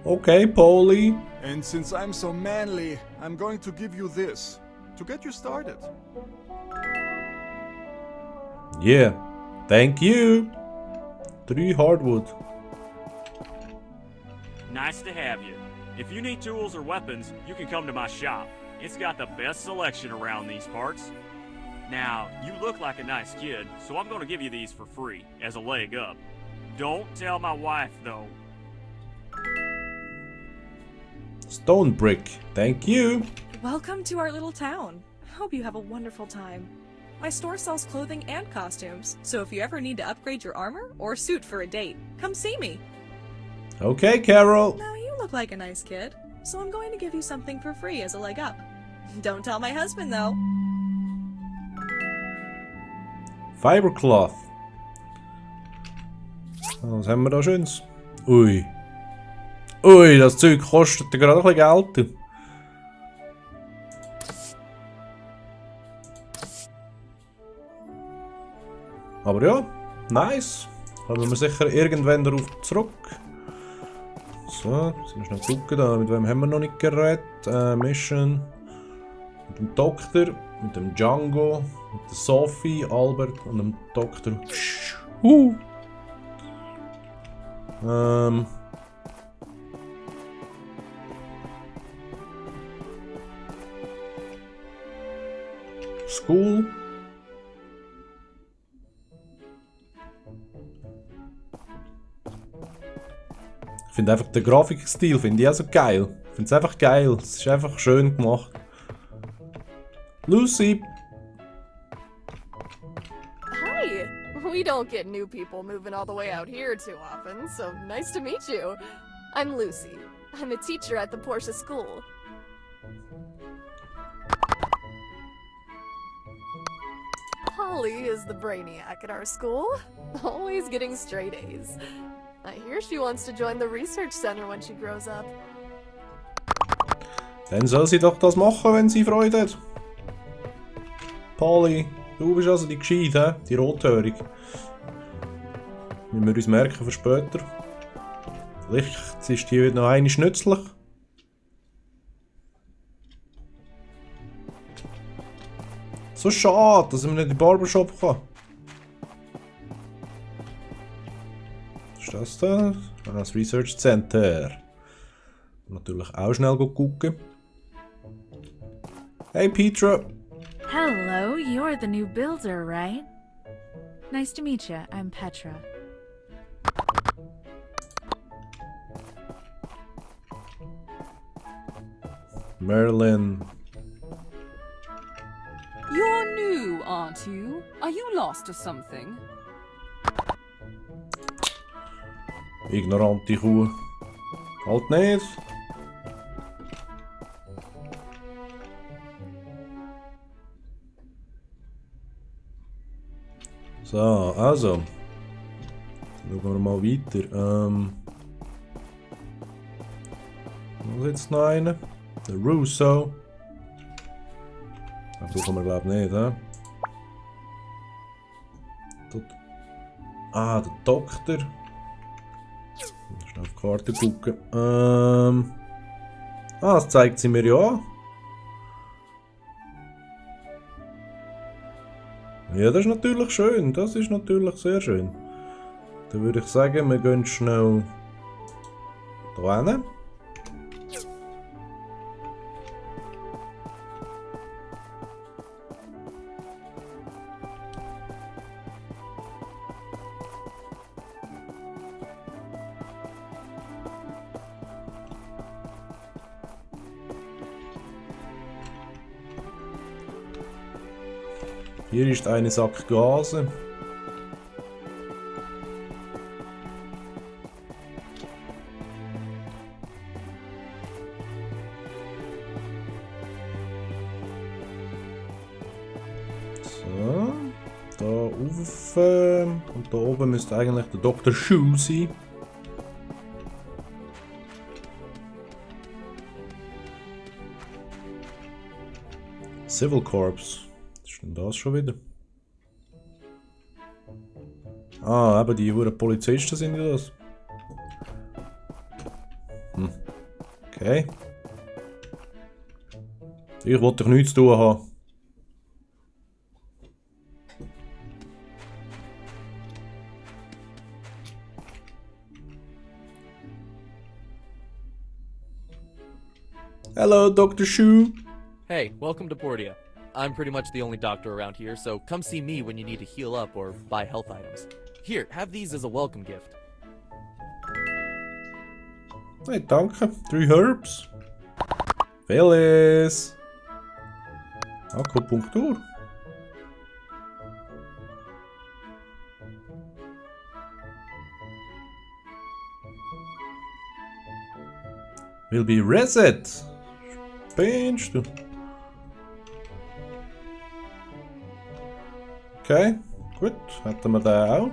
Okay, Polly. And since I'm so manly, I'm going to give you this to get you started. Yeah. Thank you. 3 hardwood. Nice to have you. If you need tools or weapons, you can come to my shop. It's got the best selection around these parts. Now, you look like a nice kid, so I'm going to give you these for free, as a leg up. Don't tell my wife, though. Stone brick. Thank you. Welcome to our little town. Hope you have a wonderful time. My store sells clothing and costumes, so if you ever need to upgrade your armor or suit for a date, come see me. Okay, Carol. Now you look like a nice kid, so I'm going to give you something for free as a leg up. Don't tell my husband, though. Fibercloth. Was haben wir da Schönes? Ui. Ui, das Zeug kostet gerade ein bisschen Geld. Aber ja, nice. Kommen wir sicher irgendwann darauf zurück. So, jetzt müssen wir schnell gucken, da, mit wem haben wir noch nicht geredet. Mission. Mit dem Doktor, mit dem Django, mit der Sophie, Albert und dem Doktor. School. Ich finde einfach den Grafikstil finde ich also geil. Ich finde es einfach geil. Es ist einfach schön gemacht. Lucy. Hi! We don't get new people moving all the way out here too often, so nice to meet you. I'm Lucy. I'm a teacher at the Portia School. Holly is the brainiac at our school, always getting straight A's. I hear she wants to join the research center when she grows up. Dann soll sie doch das machen, wenn sie Freude hat. Polly, du bist also die Gescheite, die Rothörig. Müssen wir uns merken für später. Vielleicht ist die noch eine nützlich. So schade, dass ich nicht in den Barbershop kann. Was ist das da? Das Research Center. Natürlich auch schnell gucken. Hey Petra. Hello, you're the new builder, right? Nice to meet you. I'm Petra. Merlin. You're new, aren't you? Are you lost or something? Ignorante Kuh. Halt nicht. So, also. Schauen wir mal weiter. Was ist jetzt noch einer? Der Russo. Den brauchen wir glaube ich nicht, hä? Ah, der Doktor. Schnell auf die Karte gucken. Das zeigt sie mir ja an. Ja, das ist natürlich schön. Das ist natürlich sehr schön. Dann würde ich sagen, wir gehen schnell da hin. Hier ist eine Sack Gase. So, da rauf. Und da oben müsste eigentlich der Dr. Shu sein. Civil Corps. Was ist denn das schon wieder? Ah, eben die Huren Polizisten sind ja das. Okay. Ich wollte doch nichts zu tun haben. Hello, Dr. Shu. Hey, welcome to Portia. I'm pretty much the only doctor around here, so come see me when you need to heal up or buy health items. Here, have these as a welcome gift. Hey, danke. 3 Herbs. Phyllis. Akupunktur. Will be reset. Spinnst du? Okay, gut. Hätten wir den auch.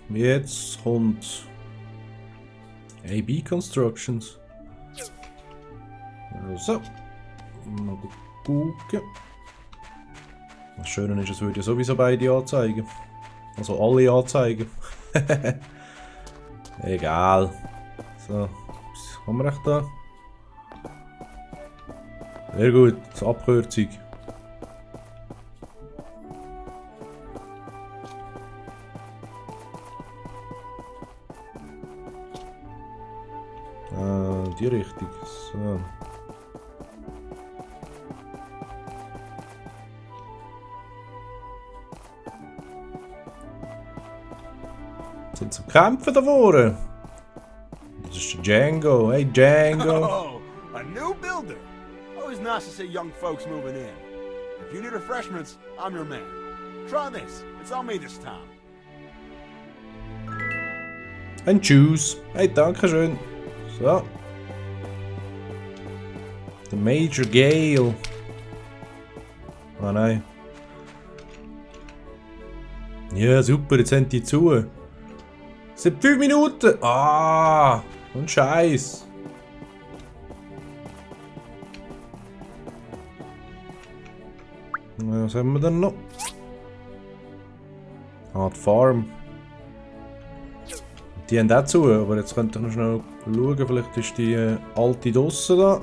Jetzt kommt AB Constructions. Also, mal gucken. Das Schöne ist, es würde ja sowieso beide anzeigen. Also alle anzeigen. Egal. So, was haben wir echt da? Sehr gut, das Abkürzung. Die Richtung. So. Sind zum Kämpfen da vorne. Das ist der Django. Hey Django. Oh, a new builder. Always nice to see young folks moving in. If you need refreshments, I'm your man. Try this. It's on me this time. Ein Juice. Hey, danke schön. So. Der Major Gale. Ah nein. Ja, super, jetzt sind die zu. Es sind 5 Minuten. Ah, und Scheiß. Was haben wir denn noch? Ah, die Farm. Die haben auch zu, aber jetzt könnte ich noch schnell schauen, vielleicht ist die alte draussen da.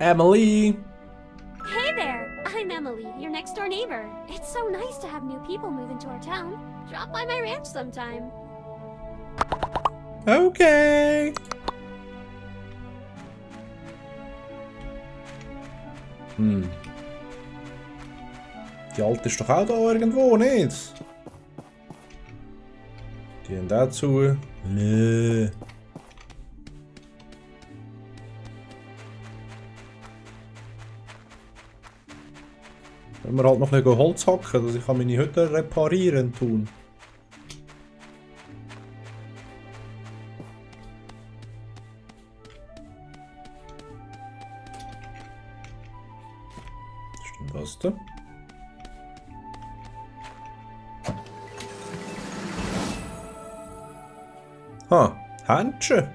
Emily! Hey there! I'm Emily, your next door neighbor. It's so nice to have new people move into our town. Drop by my ranch sometime. Okay! Die alte ist doch auch da irgendwo, nicht? Die haben auch zu. Nee. Wenn wir halt noch ein bisschen Holz hacken, dass ich meine Hütte reparieren tun. Stimmt das da? Ha, Händchen.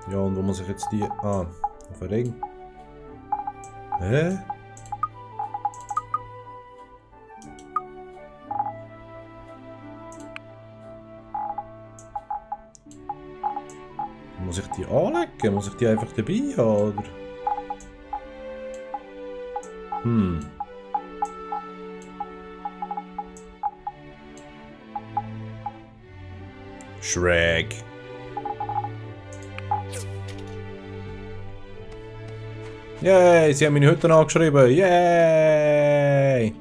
Ja, und wo muss ich jetzt die... Ah, auf den Ring. Hä? Muss ich die anlegen? Muss ich die einfach dabei haben, oder? Shrek. Yay, sie haben meine Hütte angeschrieben. Yay!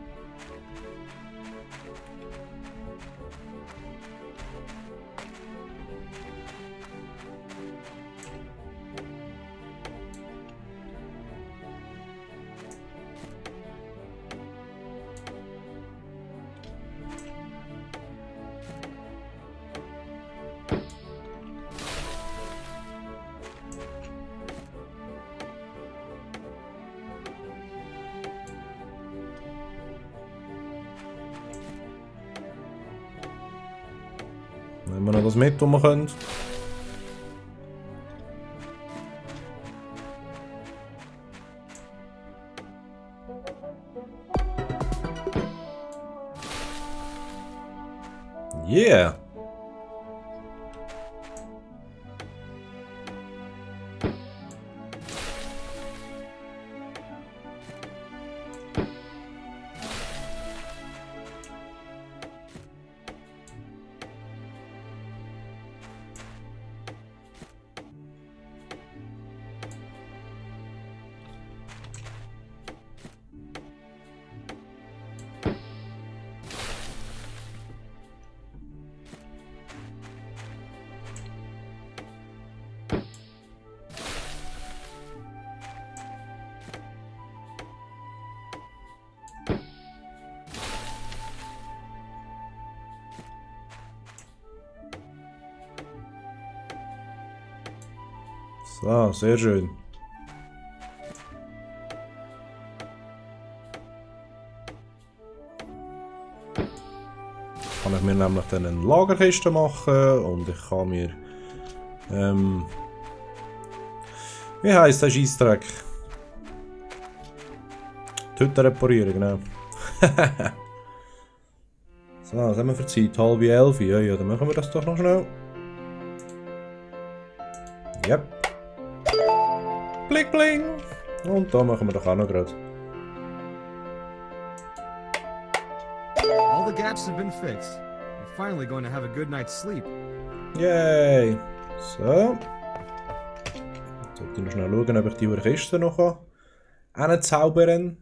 Nehmen wir noch das mit, was wir können. Yeah! So, sehr schön. Kann ich mir nämlich dann eine Lagerkiste machen und ich kann mir wie heisst der Scheissdreck? Die Hütte reparieren, genau. So, was haben wir für Zeit? 10:30? Ja, ja, dann machen wir das doch noch schnell. Yep. Blick, bling! Und da machen wir doch auch noch gerade. All the gaps have been fixed. We're finally going to have a good night's sleep. Yay! So. Jetzt sollte ich noch schnell schauen, ob ich die Kiste noch hinzaubern kann.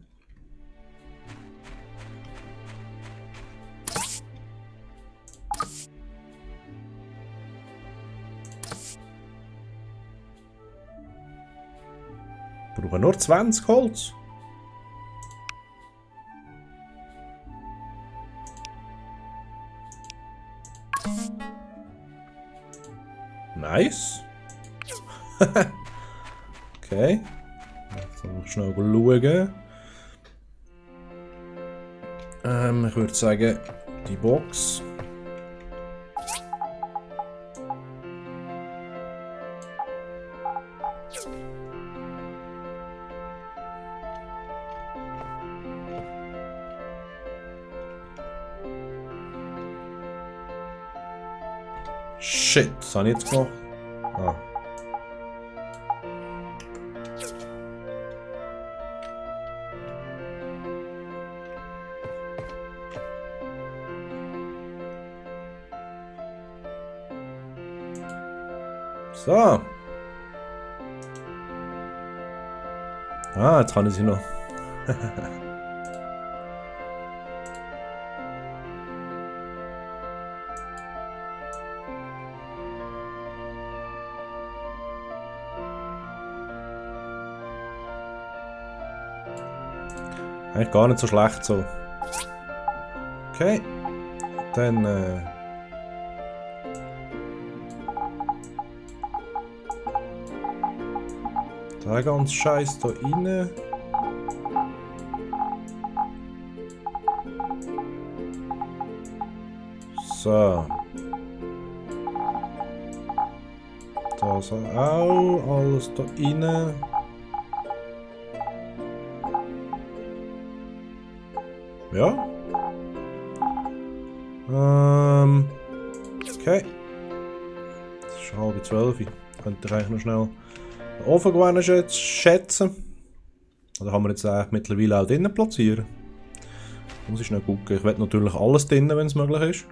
Ich brauche nur 20 Holz. Nice. Okay. Jetzt noch schnell schauen. Ich würde sagen, die Box. Shit, was habe ich jetzt gemacht? Ah. So. Ah, jetzt kann ich sie noch. Eigentlich gar nicht so schlecht so. Okay. Dann der ganze Scheiß da rein. So. Das auch. Alles da rein. Ja. Okay. Es ist 11:30. Könnte ich eigentlich noch schnell den Ofen gewinnen schätzen. Oder kann man jetzt eigentlich mittlerweile auch drinnen platzieren? Muss ich schnell gucken. Ich will natürlich alles drinnen, wenn es möglich ist.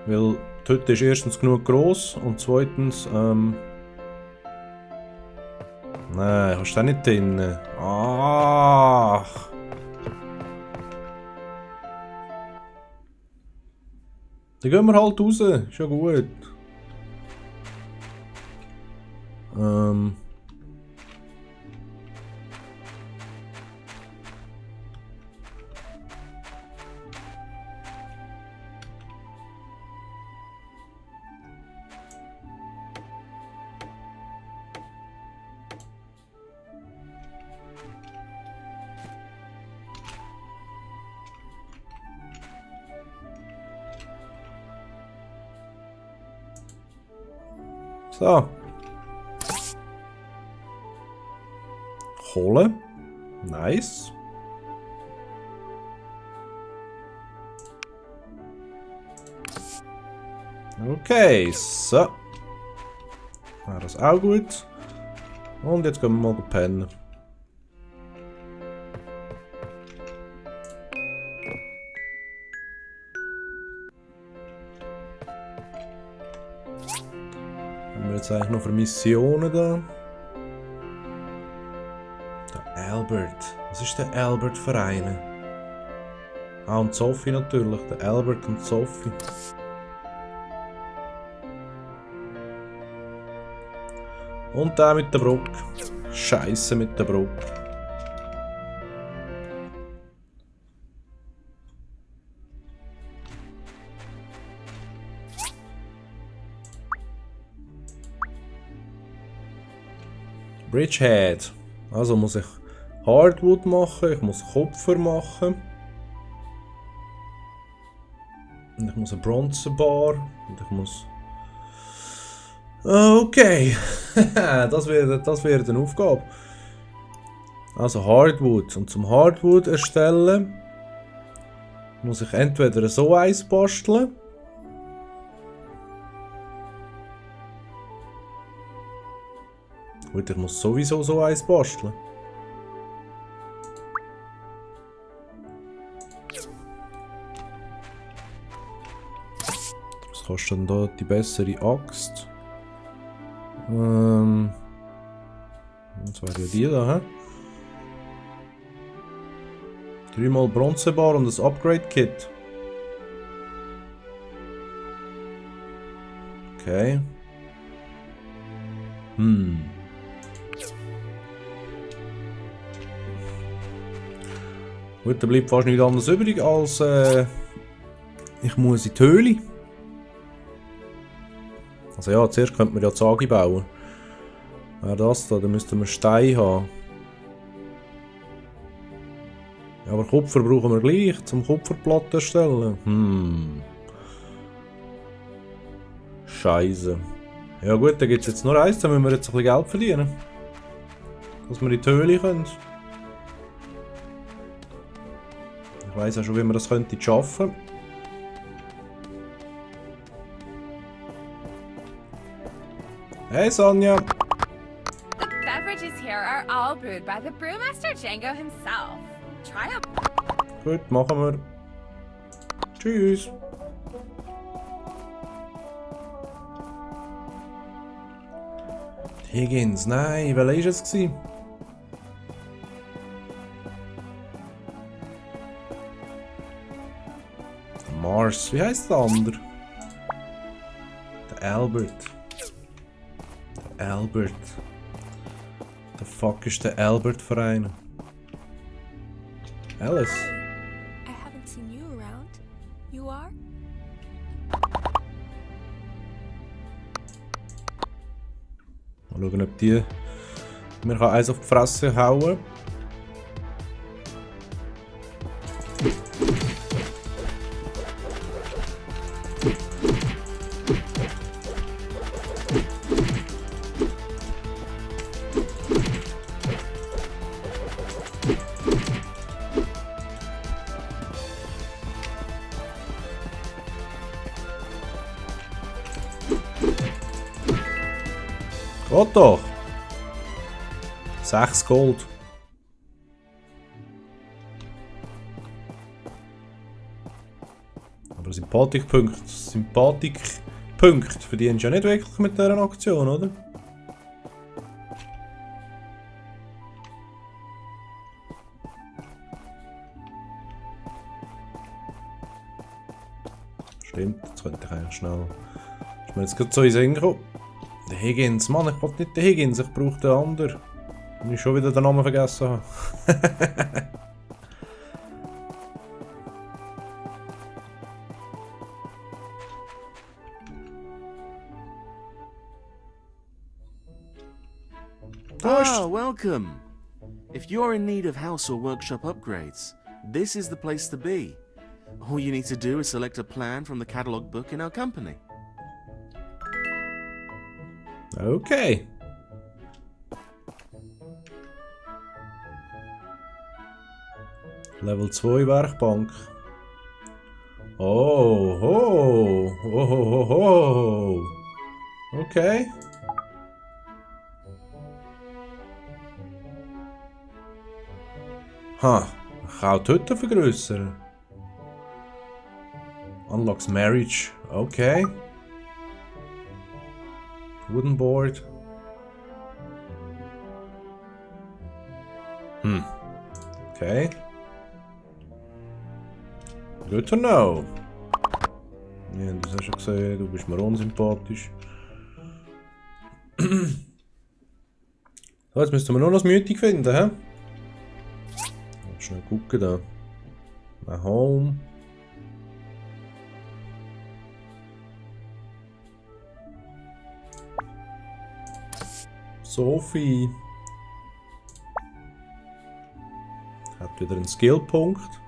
Weil die Hütte ist erstens genug gross und zweitens nein, hast du den nicht drinnen. Ach. Dann gehen wir halt raus, ist ja gut. So. Kohle. Nice. Okay, so. War das auch gut. Und jetzt können wir mal pennen. Haben wir jetzt eigentlich noch für Missionen da? Der Albert. Was ist der Albert für einen? Ah, und Sophie natürlich. Der Albert und Sophie. Und der mit der Brücke. Scheiße mit der Brücke. Bridgehead. Also muss ich Hardwood machen, ich muss Kupfer machen. Und ich muss eine Bronzebar. Und ich muss... Okay. das wird eine Aufgabe. Also Hardwood. Und zum Hardwood erstellen muss ich entweder so eins basteln. Gut, ich muss sowieso so eins basteln. Was kostet denn da die bessere Axt? Das wäre ja die da, hä? 3x Bronzebar und das Upgrade-Kit. Okay. Gut, da bleibt fast nichts anderes übrig als ich muss in die Höhle. Also ja, zuerst könnte man ja die Sage bauen. Wäre das da, dann müssten wir Stein haben. Ja, aber Kupfer brauchen wir gleich, zum Kupferplatte erstellen. Scheiße. Ja gut, dann gibt es jetzt nur eins, dann müssen wir jetzt ein bisschen Geld verdienen. Dass wir in die Höhle können. Ich weiss auch schon, wie man das könnte schaffen. Hey Sonja! The beverages here are all brewed by the Brewmaster Django himself. Try them. Gut, machen wir. Tschüss! Higgins, nein, welcher war es? Mars, wie heisst der andere? Der Albert. Der Albert. The fuck ist der Albert für einen? Alice? I haven't seen you around. You are? Mal schauen, ob die mir eins auf die Fresse hauen. Geht doch! 6 Gold. Aber Sympathikpunkte verdienst du ja nicht wirklich mit dieser Aktion, oder? Stimmt, jetzt könnte ich eigentlich schnell... Ist mir jetzt gerade so in den Sinn gekommen. Der Higgins, Mann, ich wollte nicht den Higgins, ich brauche den anderen. Und ich schon wieder den Namen vergessen habe. Ah, welcome! If you're in need of house or workshop upgrades, this is the place to be. All you need to do is select a plan from the catalogue book in our company. Okay. Level 2 Werkbank. Oh, oh, oh, oh, oh. Okay. Ha, ich kann auch die Hütte vergrössern. Unlocks Marriage. Okay. Wooden board. Okay. Good to know. Ja, das hast du schon gesehen, du bist mir unsympathisch. So, jetzt müssten wir nur noch das Mythik finden, hä? Schnell gucken da. My home. Sophie. Hat wieder einen Skillpunkt.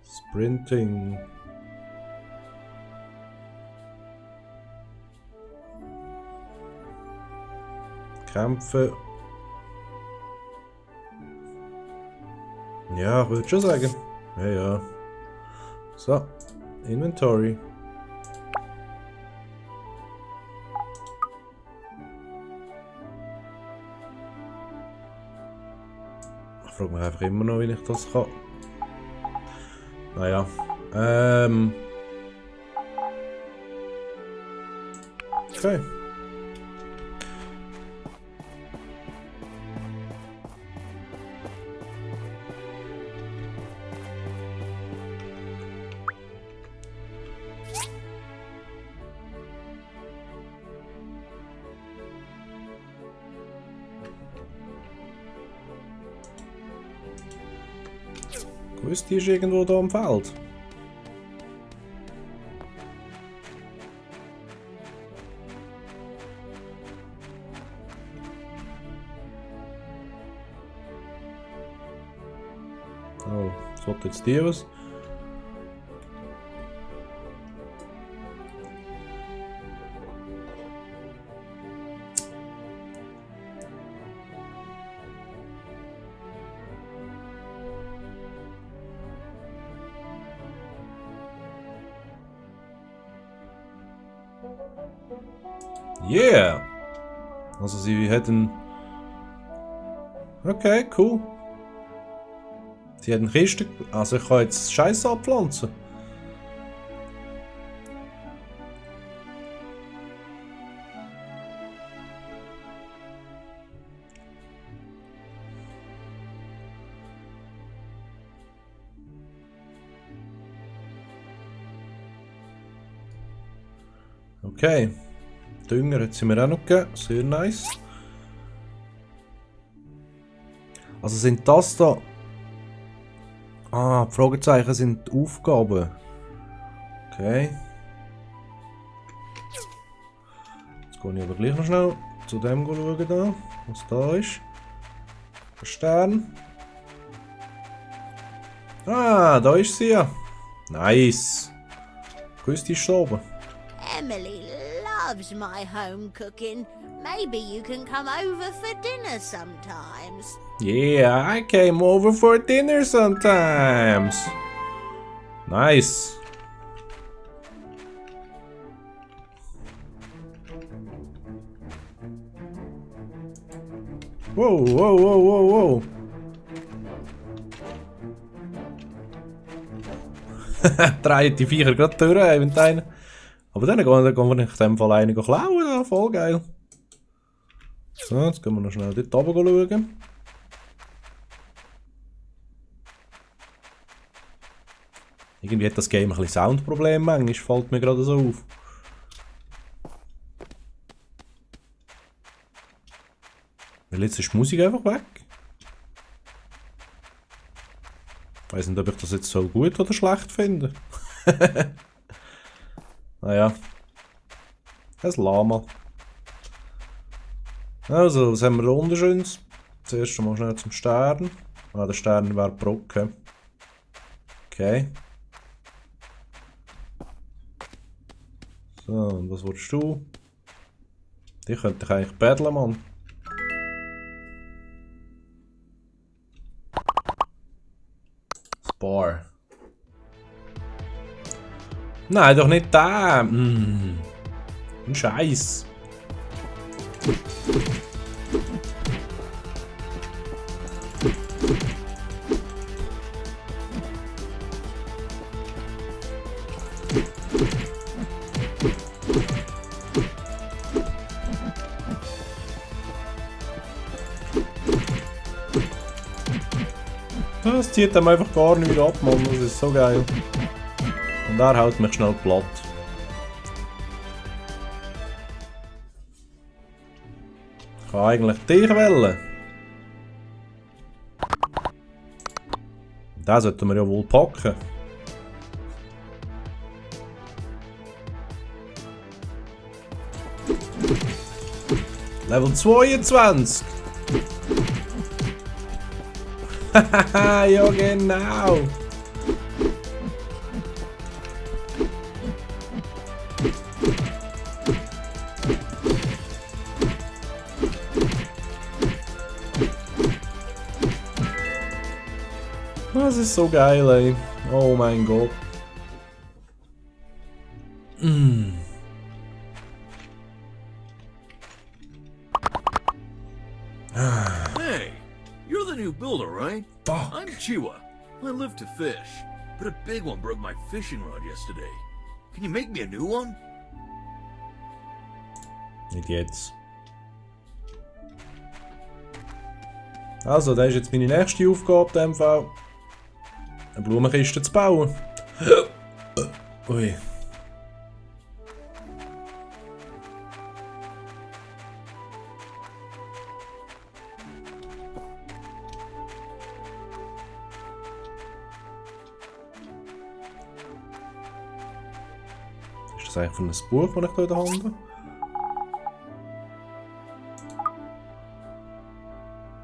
Sprinting. Kämpfen. Ja, ich würde schon sagen. Ja, ja. So. Inventory. Ich frage mich einfach immer noch, wie ich das kann. Naja. Okay. Gewusst, die ist irgendwo da am Feld. Oh, was hat jetzt die was? Yeah! Also sie hätten... Okay, cool. Sie hätten Kisten... Also ich kann jetzt Scheiße abpflanzen. Okay. Dünger hat sie mir auch noch gegeben. Sehr nice. Also sind das da... Ah, die Fragezeichen sind die Aufgaben. Okay. Jetzt gehe ich aber gleich noch schnell zu dem schauen, da, was da ist. Der Stern. Ah, da ist sie ja. Nice. Grüß dich, oben. Emily loves my home cooking. Maybe you can come over for dinner sometimes. Yeah, I came over for dinner sometimes. Nice. Wow, wow, wow, wow, wow. Drehen die Viecher gerade durch, wenn einer. Aber dann gehen wir in dem Fall einen klauen, da. Voll geil. So, jetzt gehen wir noch schnell dort oben schauen. Irgendwie hat das Game ein bisschen Soundproblem, manchmal fällt mir gerade so auf. Weil jetzt ist die Musik einfach weg. Ich weiß nicht, ob ich das jetzt so gut oder schlecht finde. Naja. Ein Lama. Also, was haben wir da unten Schönes? Zuerst mal schnell zum Stern. Ah, der Stern wäre die Brücke. Okay. So, und was willst du? Die könnte ich eigentlich battlen, Mann. Spar. Nein, doch nicht der. Ein Scheiß. Das zieht ihm einfach gar nicht ab, Mann. Das ist so geil. Und er hält mich schnell platt. Ich kann eigentlich dich wählen. Den sollten wir ja wohl packen. Level 22. Hahaha, ja genau. Das ist so geil, ey. Oh mein Gott. Hey, you're the new builder, right? Fuck. I'm Chiwa. I live to fish, but a big one broke my fishing rod yesterday. Can you make me a new one? Nicht jetzt. Also, das ist jetzt meine nächste Aufgabe in dem Fall. Eine Blumenkiste zu bauen. Ui. Ist das eigentlich von einem Buch, das ich hier in der Hand habe?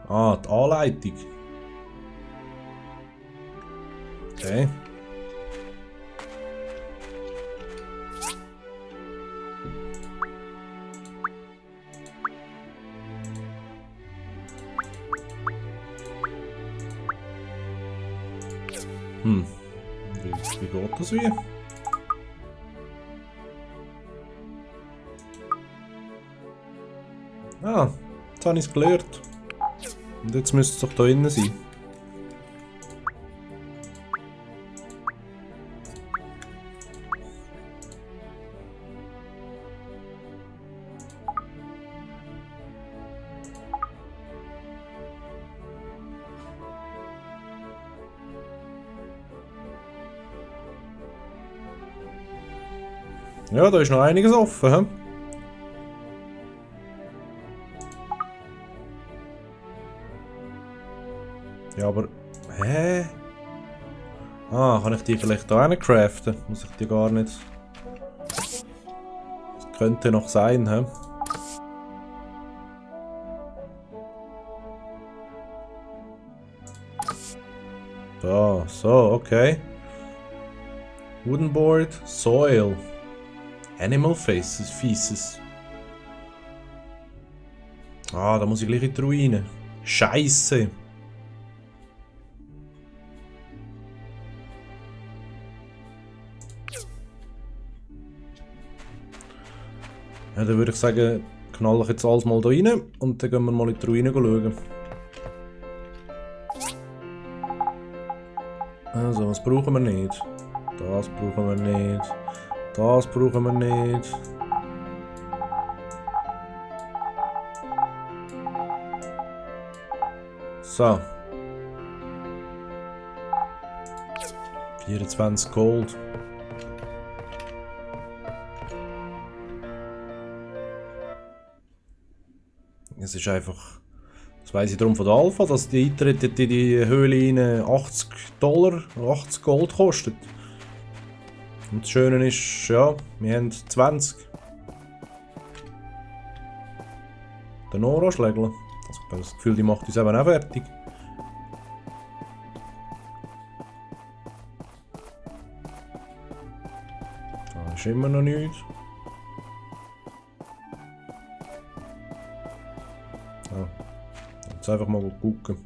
Ah, die Anleitung. Okay. Wie geht das wie? Ah, jetzt habe ich es gelernt. Und jetzt müsste es doch da innen sein. Ja, da ist noch einiges offen, hä? Ja, aber... Hä? Ah, kann ich die vielleicht da rein craften? Muss ich die gar nicht... Das könnte noch sein, hä? Da, so, okay. Wooden board, soil. Animal Feces. Ah, da muss ich gleich in die Ruine. Scheiße. Ja, dann würde ich sagen, knall ich jetzt alles mal da rein und dann gehen wir mal in die Ruine schauen. Also, was brauchen wir nicht? Das brauchen wir nicht. Das brauchen wir nicht. So. 24 Gold. Es ist einfach... Das weiss ich darum von der Alpha, dass die Eintritt in die Höhle rein $80, 80 Gold kostet. Und das Schöne ist, ja, wir haben 20. Der Nora-Schlägler. Also ich habe das Gefühl, die macht uns eben auch fertig. Da ist immer noch nichts. Ja. Jetzt einfach mal gucken.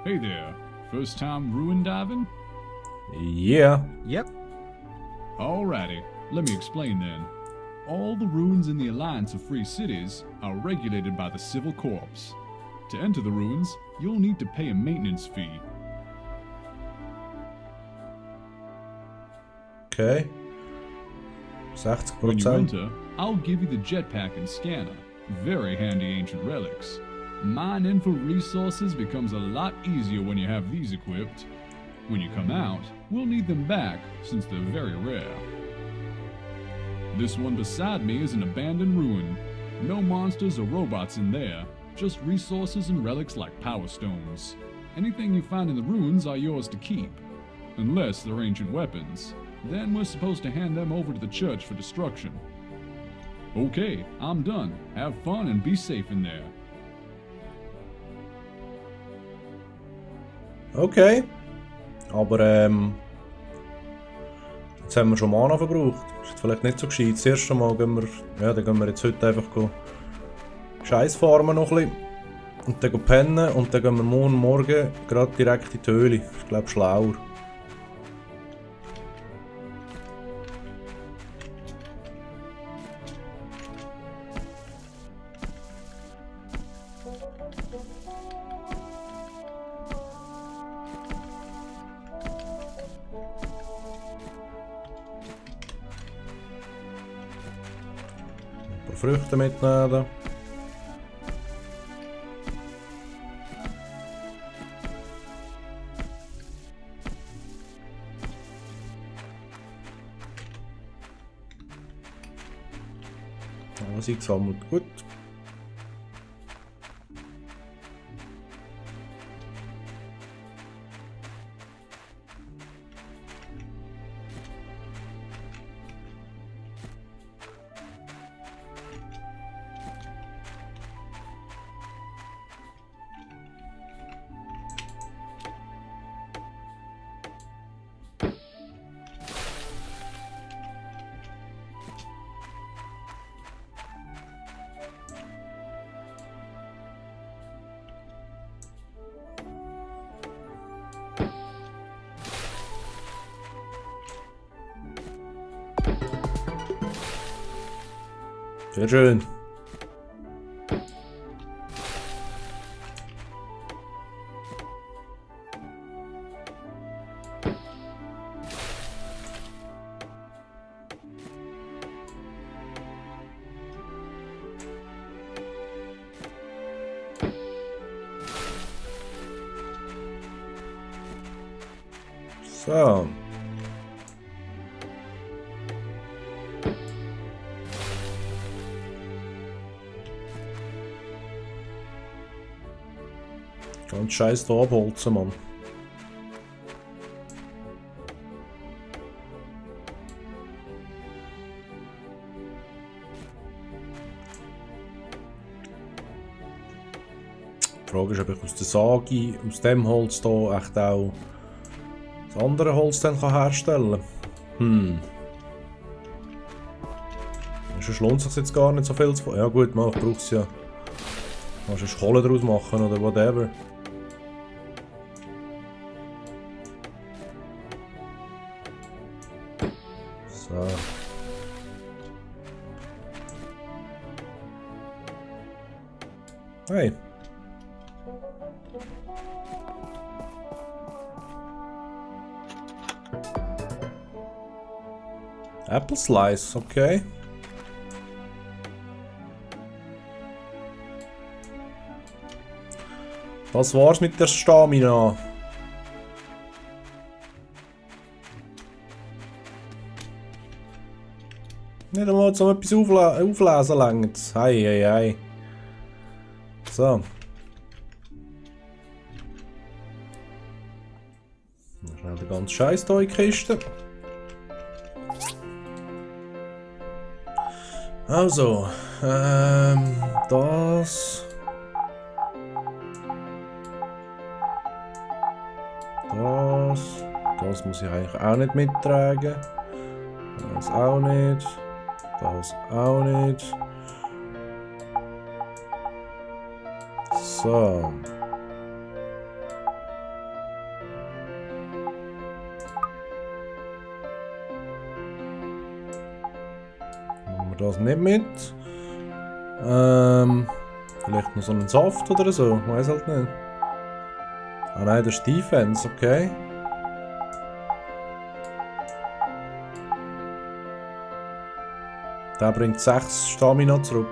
Hey there. First time ruin diving? Yeah. Yep. Alrighty, let me explain then. All the ruins in the Alliance of Free Cities are regulated by the Civil Corps. To enter the ruins, you'll need to pay a maintenance fee. Okay. 60%. When you enter, I'll give you the jetpack and scanner. Very handy ancient relics. Mining for resources becomes a lot easier when you have these equipped. When you come out, we'll need them back, since they're very rare. This one beside me is an abandoned ruin. No monsters or robots in there, just resources and relics like power stones. Anything you find in the ruins are yours to keep. Unless they're ancient weapons. Then we're supposed to hand them over to the church for destruction. Okay, I'm done. Have fun and be safe in there. Okay. Aber jetzt haben wir schon Mana verbraucht. Ist jetzt vielleicht nicht so gescheit. Das erste Mal gehen wir. Ja, dann gehen wir jetzt heute einfach Scheiß farmen noch ein bisschen. Und dann pennen und dann gehen wir morgen gerade direkt in die Höhle. Ich glaube schlauer. Ein paar Früchte mitnehmen. Alles eingesammelt, gut. Sehr schön. So. Ganz scheiß da abholzen, Mann. Die Frage ist, ob ich aus der Sage, aus dem Holz hier echt auch das andere Holz dann herstellen kann. Sonst lohnt es sich jetzt gar nicht so viel zu. Ja gut, man braucht es ja. Kannst du Kohle daraus machen oder whatever. So. Hey. Apple Slice, okay. Das war's mit der Stamina. Nicht einmal so etwas auflesen längert. Ei. So. Schnell den ganzen Scheiß hier in die Kiste. Also, das. Das muss ich eigentlich auch nicht mittragen. Das auch nicht. Das auch nicht. So. Nehmen wir das nicht mit. Vielleicht noch so einen Saft oder so. Weiß halt nicht. Ah nein, das ist Defense, okay. Der bringt 6 Stamina zurück.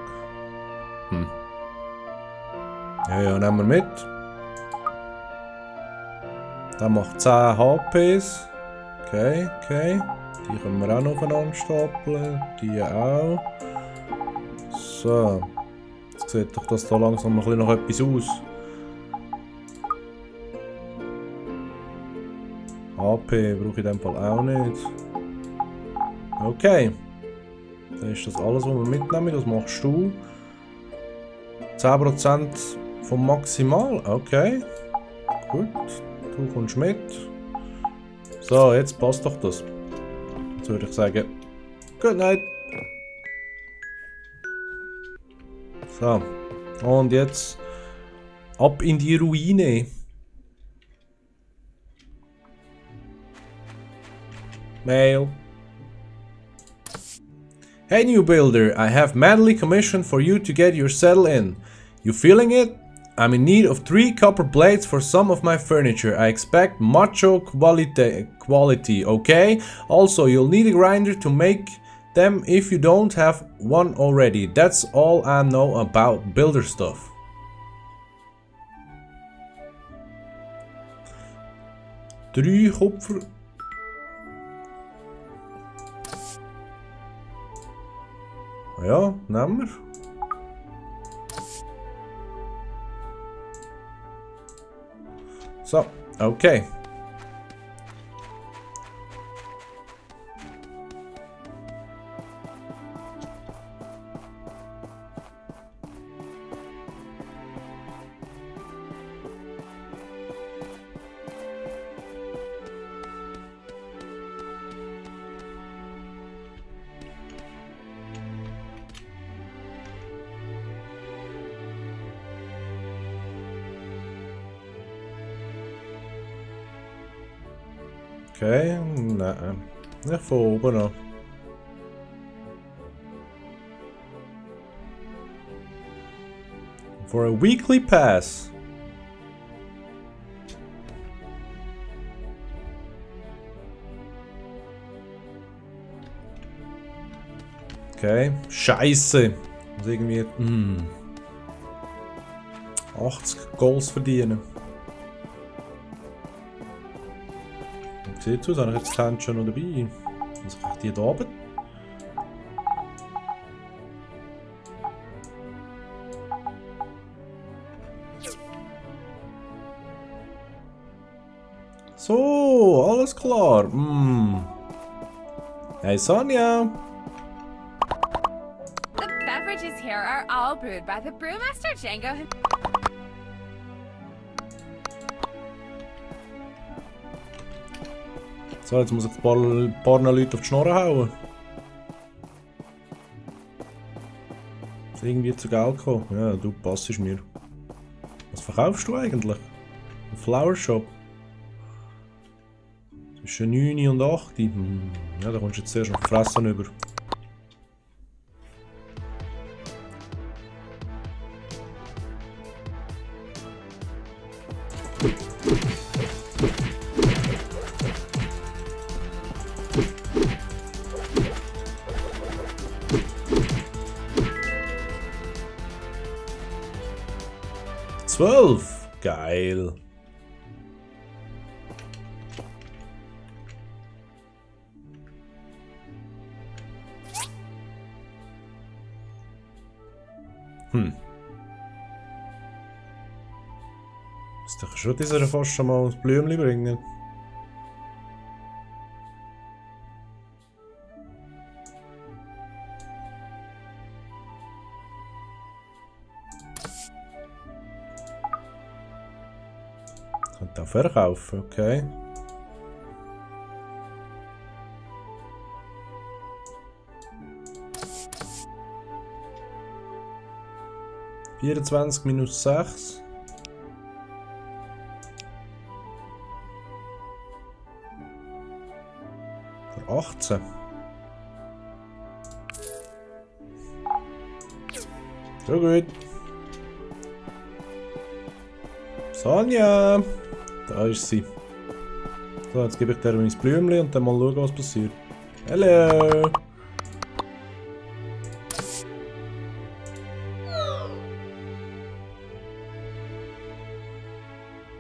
Ja, nehmen wir mit. Der macht 10 HPs. Okay. Die können wir auch noch aufeinander stapeln. Die auch. So. Jetzt sieht doch das da langsam ein bisschen nach etwas aus. HP brauche ich in dem Fall auch nicht. Okay. Dann ist das alles, was wir mitnehmen. Das machst du. 10% vom Maximal. Okay. Gut. Du kommst mit. So, jetzt passt doch das. Jetzt würde ich sagen, good night. So. Und jetzt ab in die Ruine. Mail. Hey new builder, I have madly commissioned for you to get your saddle in. You feeling it? I'm in need of 3 copper blades for some of my furniture. I expect macho quality, okay? Also, you'll need a grinder to make them if you don't have one already. That's all I know about builder stuff. Drei Kupfer... Ja, nehmen wir. So, okay. Okay, nein. Nicht von oben an. For a weekly pass. Okay, Scheiße. Muss irgendwie 80 Goals verdienen. Sieht aus, habe ich jetzt die Hände schon noch dabei. Muss ich die da oben? So, alles klar. Hey Sonja. The beverages here are all brewed by the brewmaster Django himself. So, jetzt muss ich ein paar Leute auf die Schnorren hauen. Ist irgendwie zu Geld gekommen. Ja, du passest mir. Was verkaufst du eigentlich? Ein Flower Shop. Zwischen 9 und 8. Ja, da kommst du jetzt zuerst noch Fressen über. Geil. Ist doch schon dieser fast schon mal ein Blümchen bringen. Könnte auch verkaufen, okay. -6. Für 18. So gut. Sonja! Da ist sie. So, jetzt gebe ich dir mein Blümchen und dann mal schauen, was passiert. Hallo!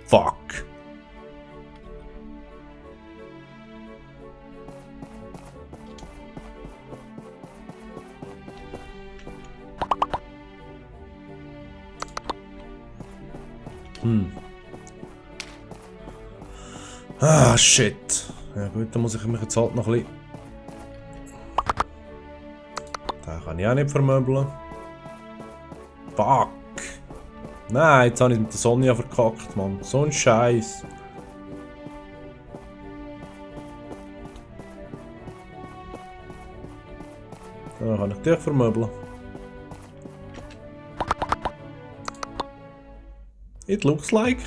Fuck! Ah, shit. Ja gut, dann muss ich mich jetzt halt noch ein bisschen... kann ich auch nicht vermöbeln. Fuck. Nein, jetzt habe ich mit der Sonja verkackt, Mann. So ein Scheiß. So, kann ich dich vermöbeln. It looks like.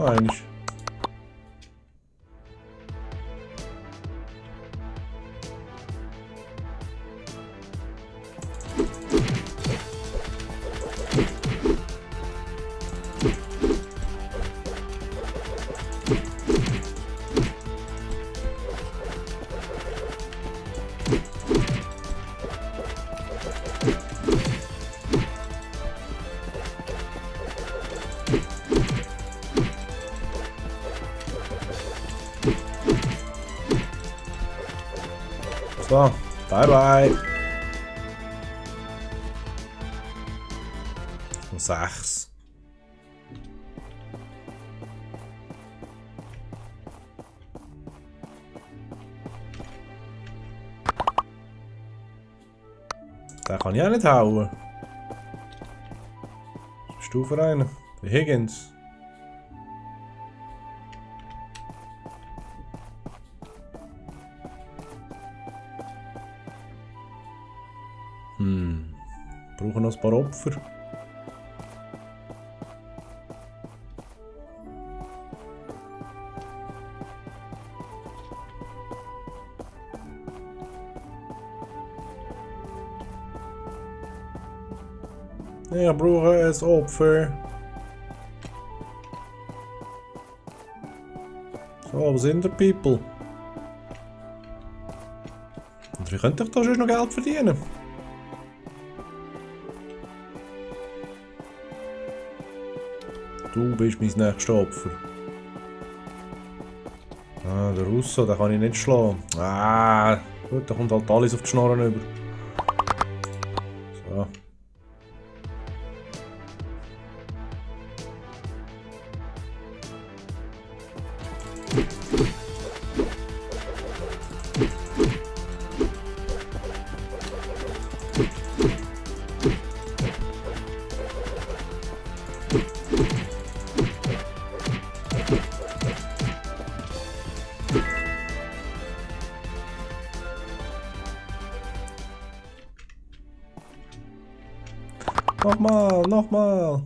Eigentlich. So, bye bye. Und 6. Den kann ich auch nicht hauen. Was bist du für einen? Der Higgins. Brauchen noch ein paar Opfer. Ich brauche ein Opfer. So, wo sind die People? Und wie könnte ich da schon noch Geld verdienen? Du bist mein nächstes Opfer. Ah, der Russo, den kann ich nicht schlagen. Ah, gut, da kommt halt alles auf die Schnorren über. So. Nochmal, nochmal.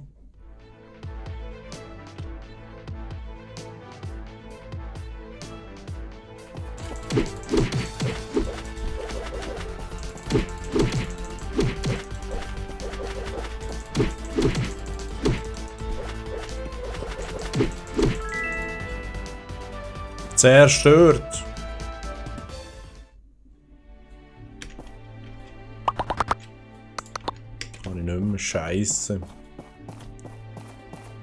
Zerstört. Kann ich nicht mehr. Scheiße.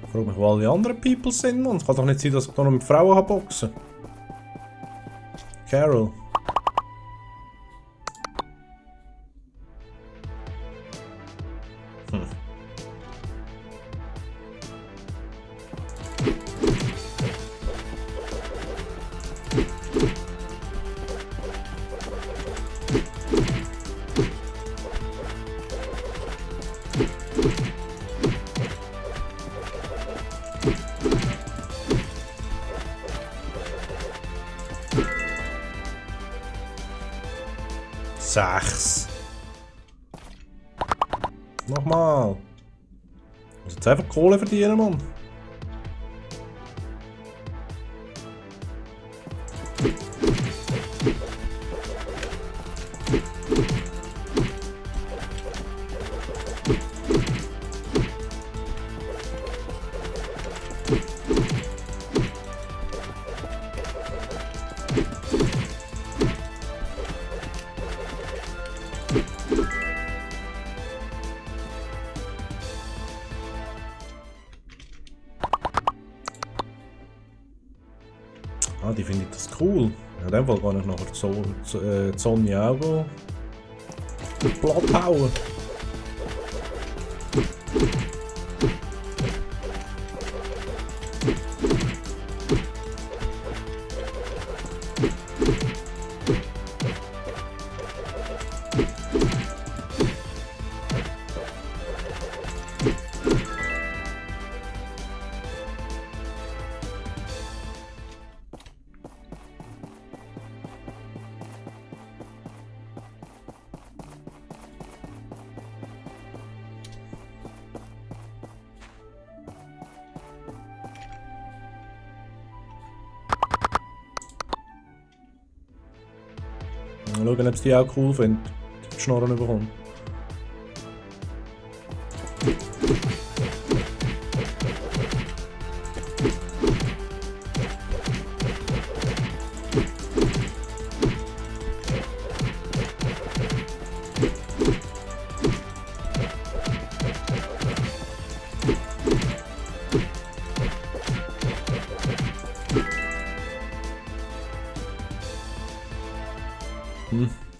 Ich frage mich, wo alle anderen People sind. Es kann doch nicht sein, dass ich da noch mit Frauen boxen kann. Carol. Sechs. Nochmal. Ich muss jetzt einfach Kohle verdienen, Mann. Ah, die finde ich das cool. Ja, in dem Fall kann ich nachher die Sonne auch gehen. Platt hauen. Mal schauen, ob es die auch cool findet, die Schnorren bekommen.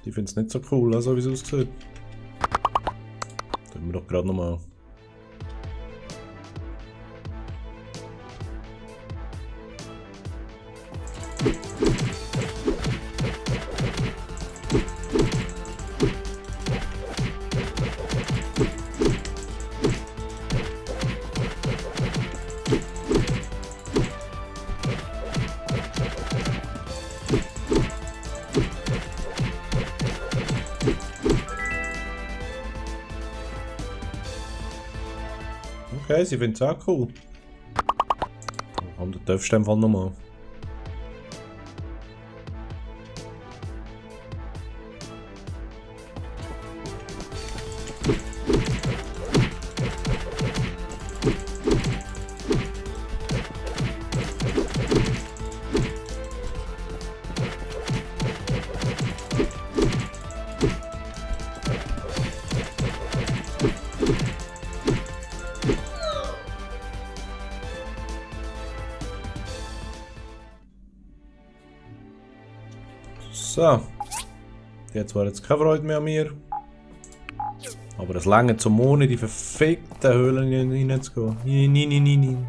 Die finden es nicht so cool, also wie es aussieht. Tun wir doch gerade nochmal. Okay, sie finden es auch cool. Und du darfst in dem Fall nochmal. So. Die hat zwar jetzt keine Freude mehr an mir. Aber es lange zum Mond in die verfickten Höhlen hineinzugehen. Nein.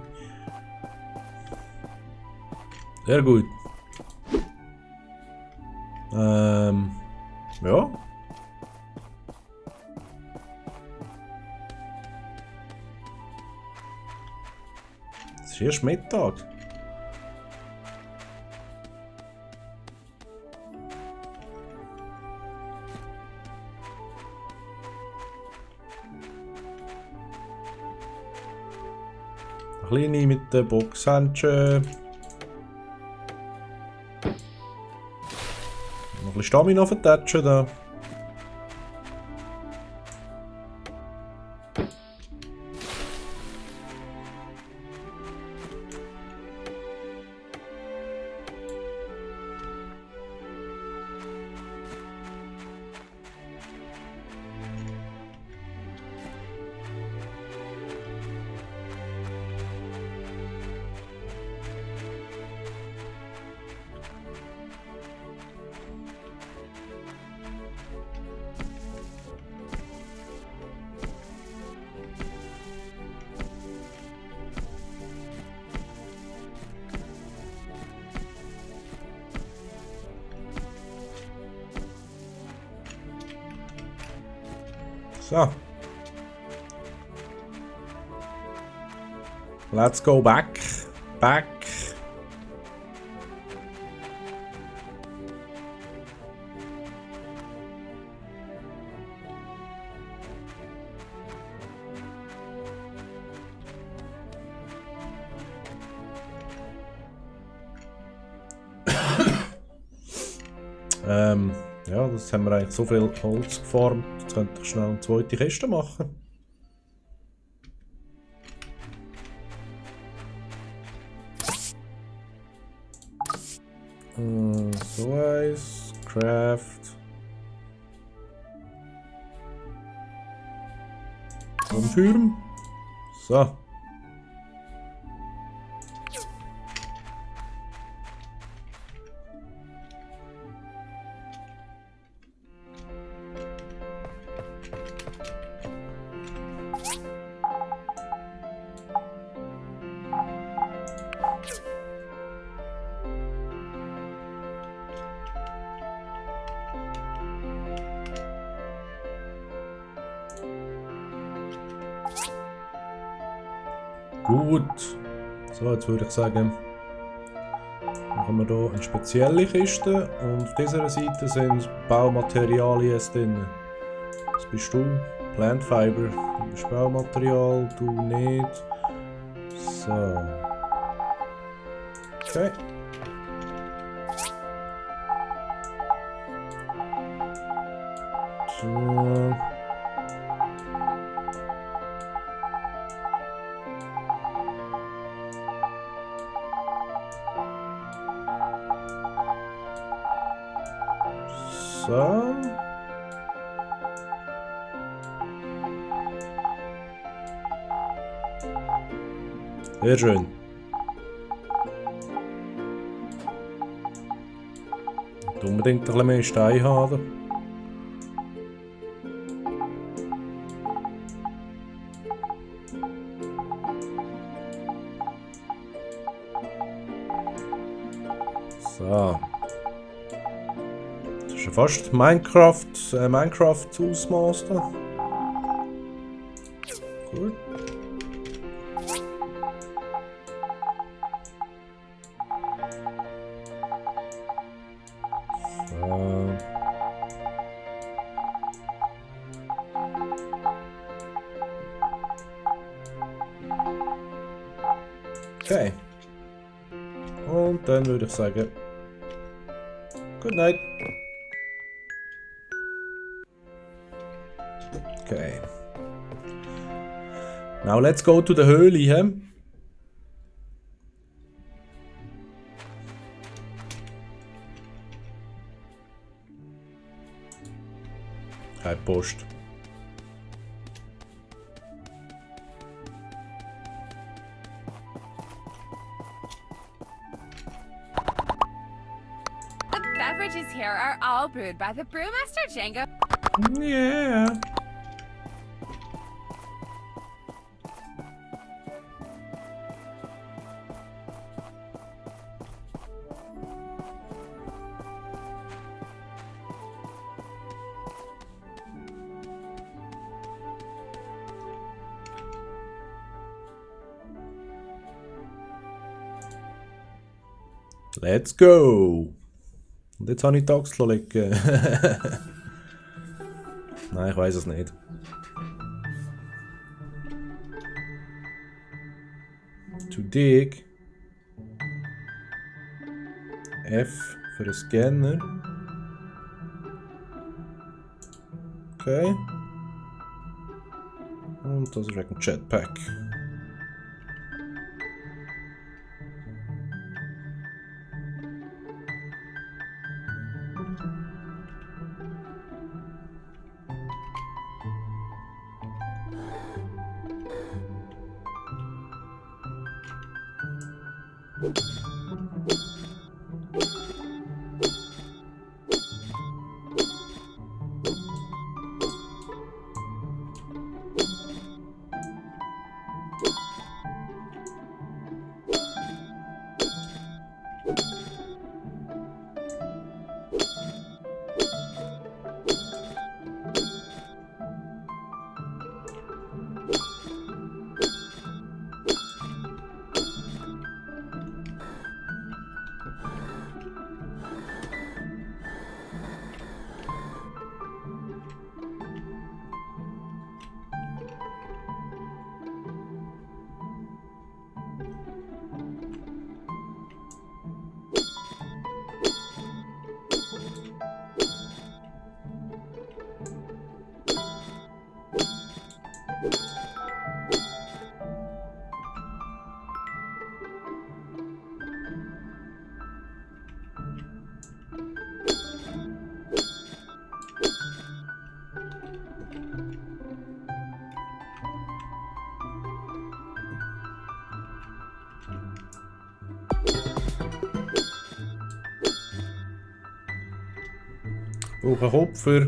Sehr gut. Ja. Es ist erst Mittag. Kleine mit den Boxhandschuhen. Noch ein bisschen Stamina vertatschen da. So. Let's go back. Back. Ja, das haben wir eigentlich so viel Holz geformt. Jetzt könnte ich schnell eine zweite Kiste machen. So eins. Craft. Anführen. So. Gut. So, jetzt würde ich sagen, machen wir hier eine spezielle Kiste und auf dieser Seite sind Baumaterialien drin. Was bist du? Plant Fiber. Du bist Baumaterial, du nicht. So. Okay. So. So. Sehr schön. Unbedingt ein bisschen mehr Stein haben. So. Das ist ja fast Minecraft-Ausmaß da. Gut. So. Okay. Und dann würde ich sagen, good night. Okay. Now let's go to the Höhle, hä? Keine Post. The beverages here are all brewed by the brewmaster Django. Yeah. Let's go! Und jetzt habe ich die Axt liegen. Nein, ich weiß es nicht. To dig. F für den Scanner. Okay. Und das ist ein Jetpack. Ich brauche Hopfer.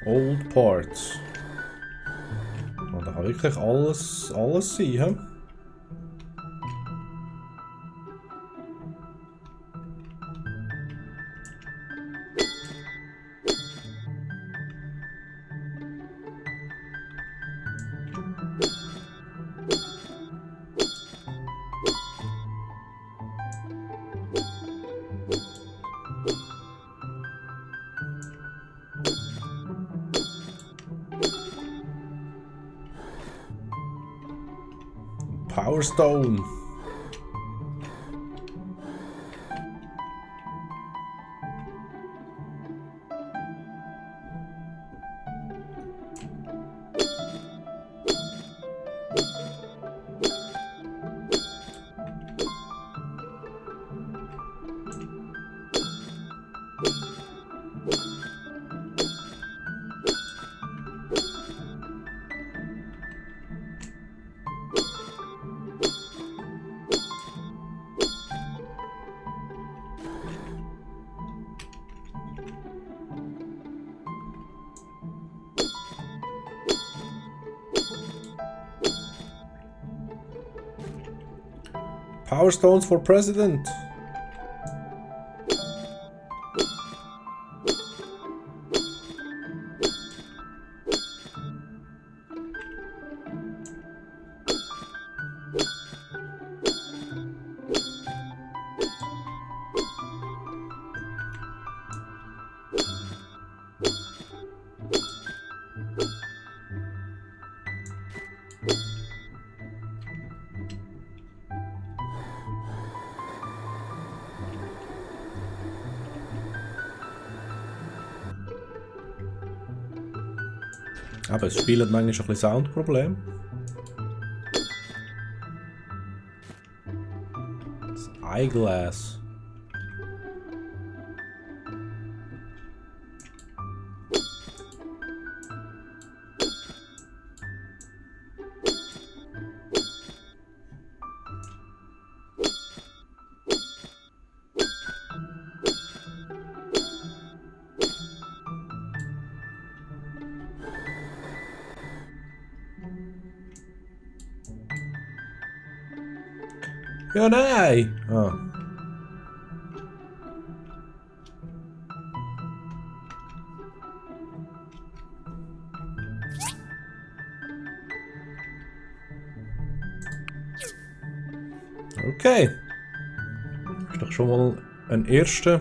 Old Parts. Oh, da kann wirklich alles sein, hä? Power Stone. Power Stones for President. Aber es spielt manchmal ein bisschen Soundproblem. Das Eyeglass. Ja, nein! Ah. Okay. Ist doch schon mal ein erster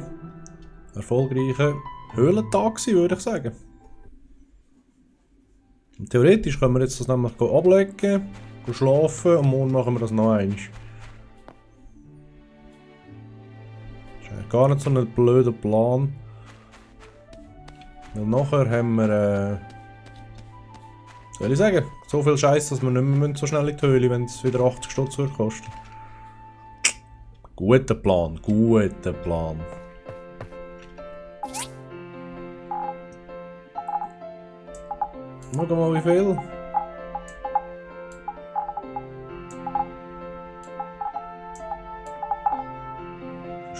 erfolgreicher Höhlentag gewesen, würde ich sagen. Und theoretisch können wir jetzt das nämlich ablegen, schlafen und morgen machen wir das noch einmal. Gar nicht so ein blöder Plan. Und nachher haben wir, soll ich sagen, so viel Scheiß, dass wir nicht mehr so schnell in die Höhle, wenn es wieder 80 Stutz wird kosten. Guter Plan, guter Plan. Schau mal wie viel.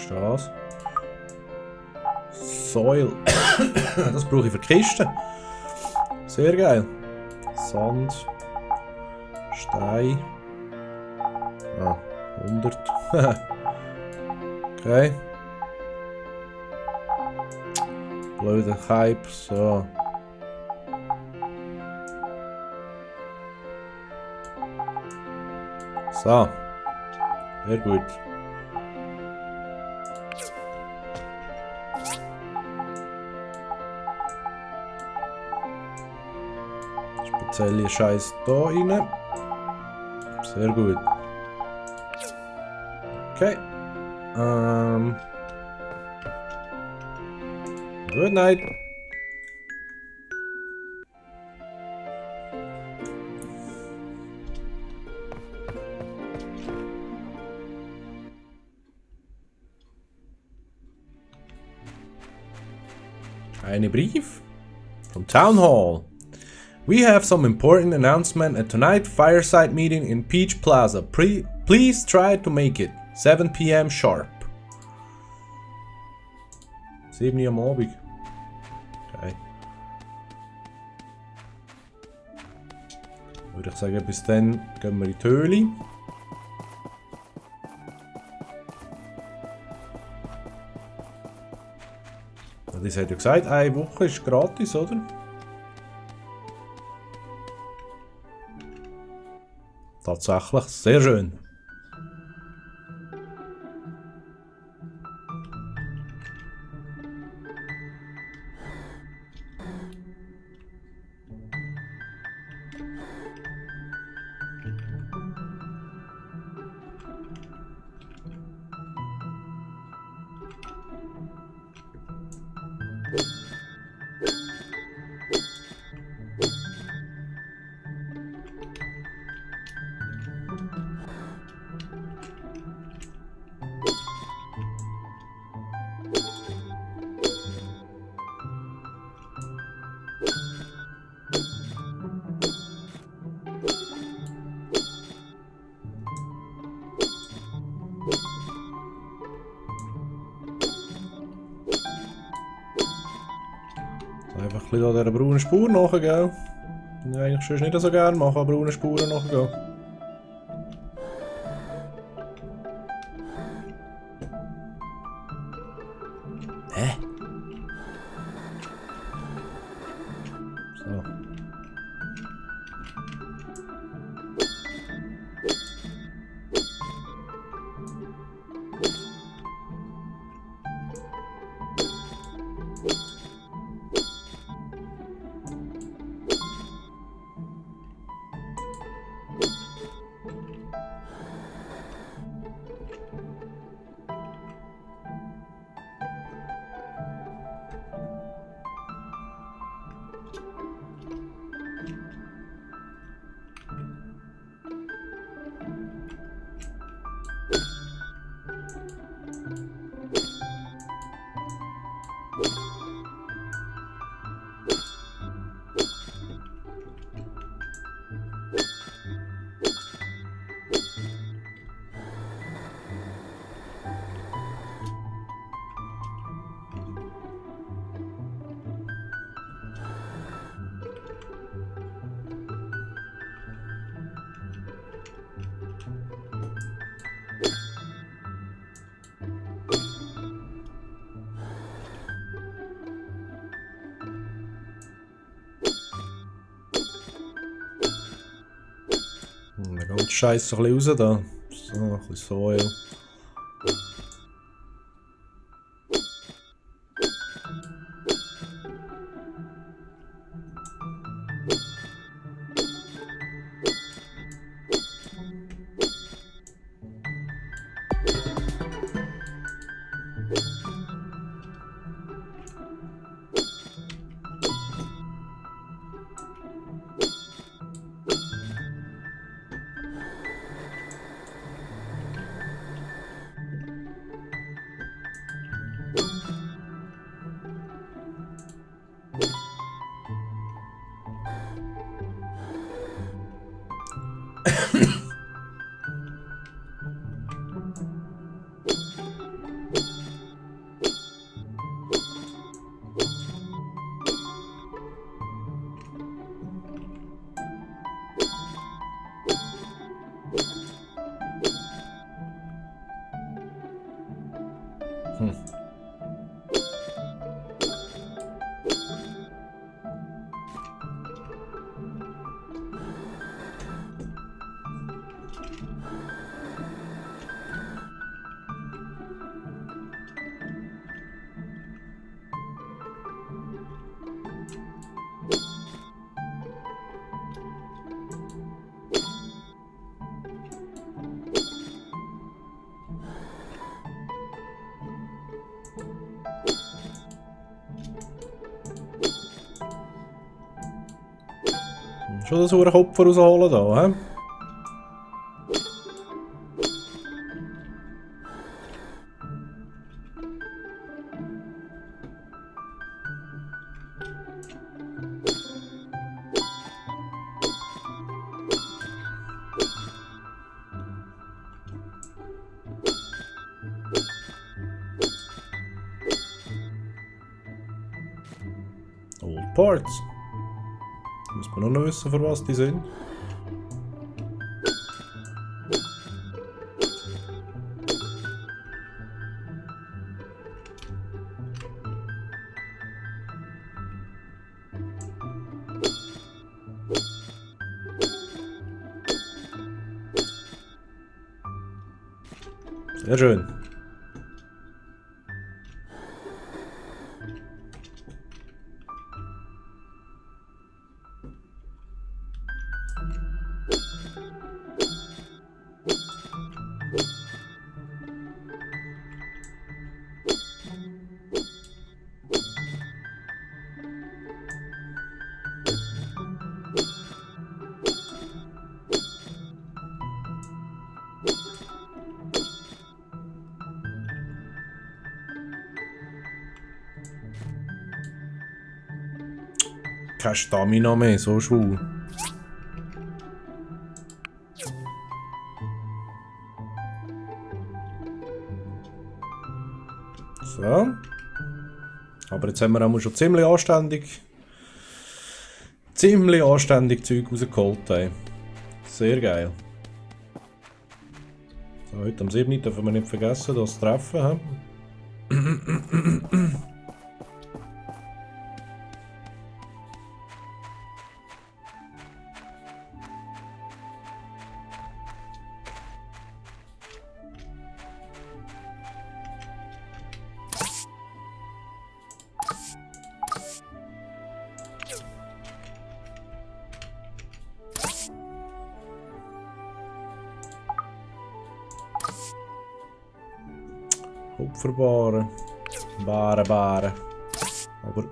Das. Soil. Das brauche ich für die Kiste. Sehr geil. Sand. Stein. Ah, 100. Okay. Blöde Hype. So. So. Sehr gut. Spezielle Scheiß da rein. Sehr gut. Okay. Good night. Eine Brief from Town Hall. We have some important announcement at tonight's fireside meeting in Peach Plaza. Please try to make it. 7 p.m. sharp. 7 Uhr am Abend. Okay. Würde ich sagen, bis dann gehen wir in die Höhle. Das hat ja gesagt, eine Woche ist gratis, oder? Tatsächlich sehr schön. Einfach ein bisschen an dieser braunen Spur nachgehen. Ich eigentlich schon nicht so gerne machen, an braunen Spuren nachgehen. Hä? So. Dann geht die Scheiße ein bisschen raus da. So, ein bisschen Soil. Schon das sauren Kopf rausholen da, hä? Old Parts. Muss man auch noch wissen, für was die sind. Sehr schön. Kein Stamina mehr, so schwul. So. Aber jetzt haben wir auch schon ziemlich anständig Zeug rausgeholt. Ey. Sehr geil. So, heute am 7. dürfen wir nicht vergessen, das Treffen. Opferbare. Baren. Aber...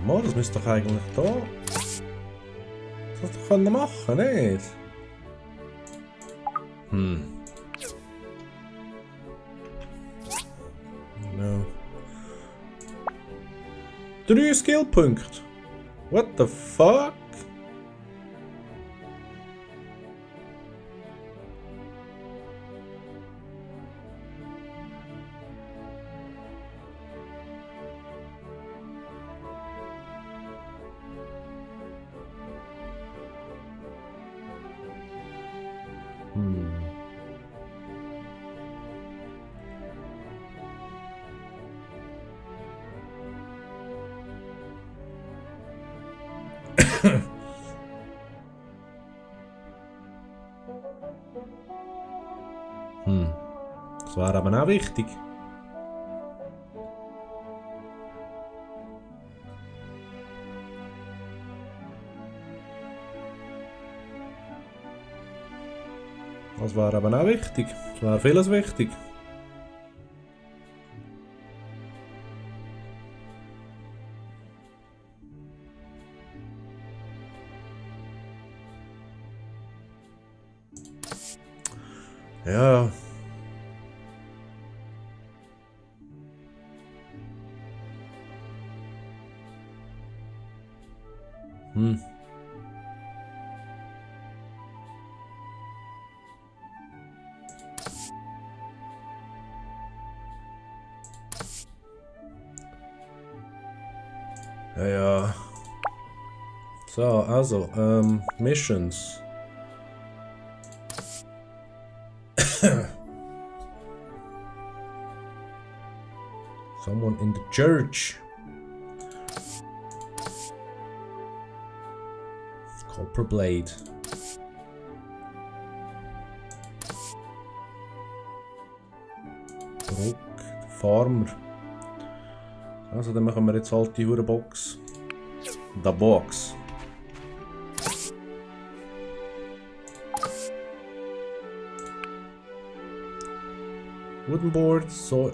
Aber das müsste doch eigentlich da. Das doch können machen, nicht? No. 3 Skillpunkte. What the fuck? Das wäre aber auch wichtig. Das wäre aber auch wichtig. Das wäre vieles wichtig. Ja. Ja. So, also, Missions. Someone in the church. Copper Blade. Brook, Farmer. Also dann machen wir jetzt halt die Hurenbox. Da Box. Wooden Board, so.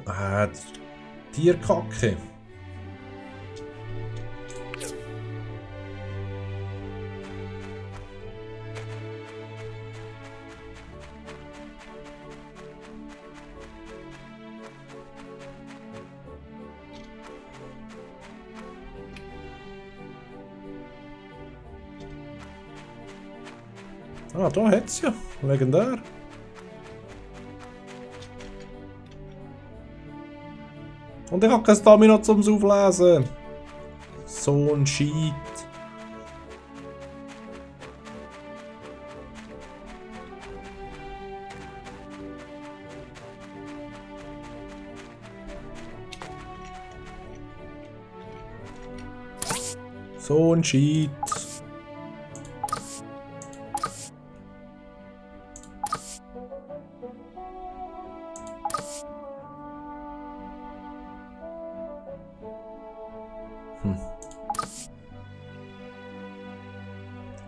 Tierkacke. Ah, da hat's ja. Legendär. Und ich habe kein Stamina zum Auflesen. So ein Shit. So ein Shit.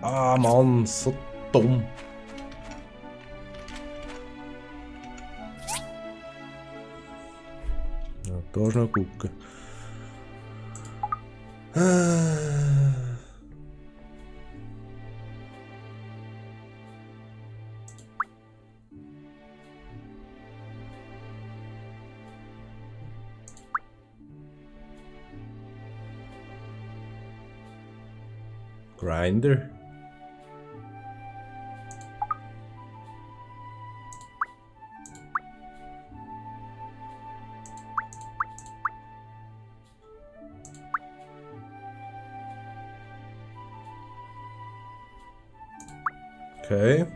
Ah Mann, so dumm. Ja, da ist noch gucken. Grinder. Okay.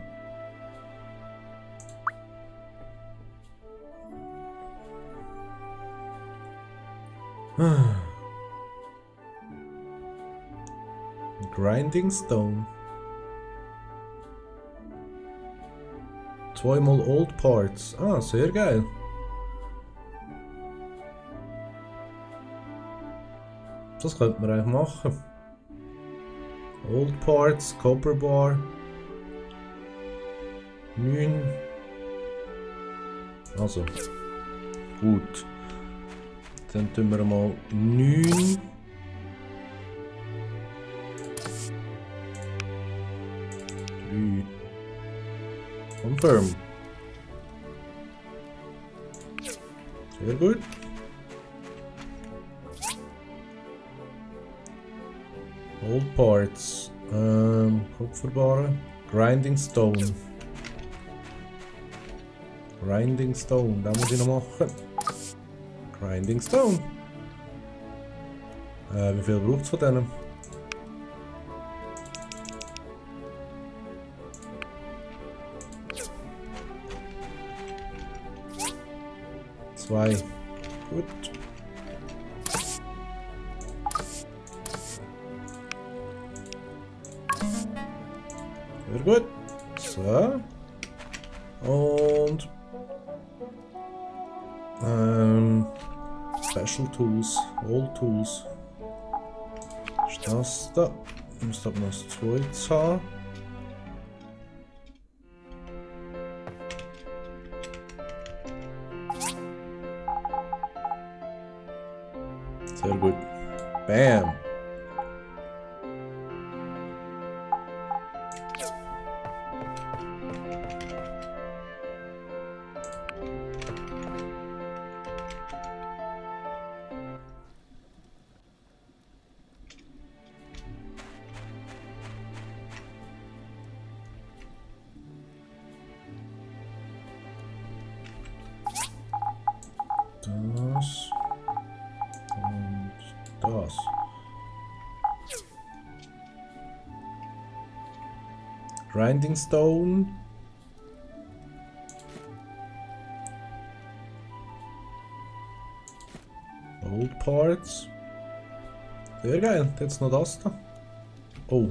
Grinding Stone. Zweimal Old Parts. Ah, sehr geil. Das könnte man eigentlich machen. Old Parts, Copper Bar. 9. Also. Gut. Dann tun wir mal 9. Confirm. Sehr gut. Old Parts. Kupferbare. Grinding Stone. Grinding Stone. Da muss ich noch machen. Grinding Stone. Wie viel braucht es von denen? Zwei. Gut. Sehr gut. So. Und Special Tools, All Tools. Ist das da? Müsste aber noch das zweites haben. Sehr gut. Bam. Das. Das. Grinding Stone. Old Parts. Sehr geil. Jetzt noch das da. Oh.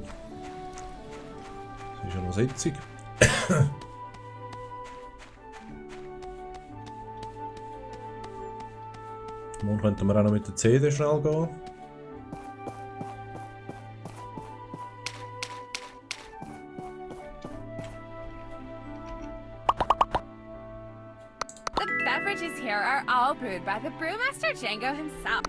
Das ist ja noch sitzig. Morgen könnten wir auch noch mit der CD schnell gehen. The beverages here are all brewed by the brewmaster Django himself.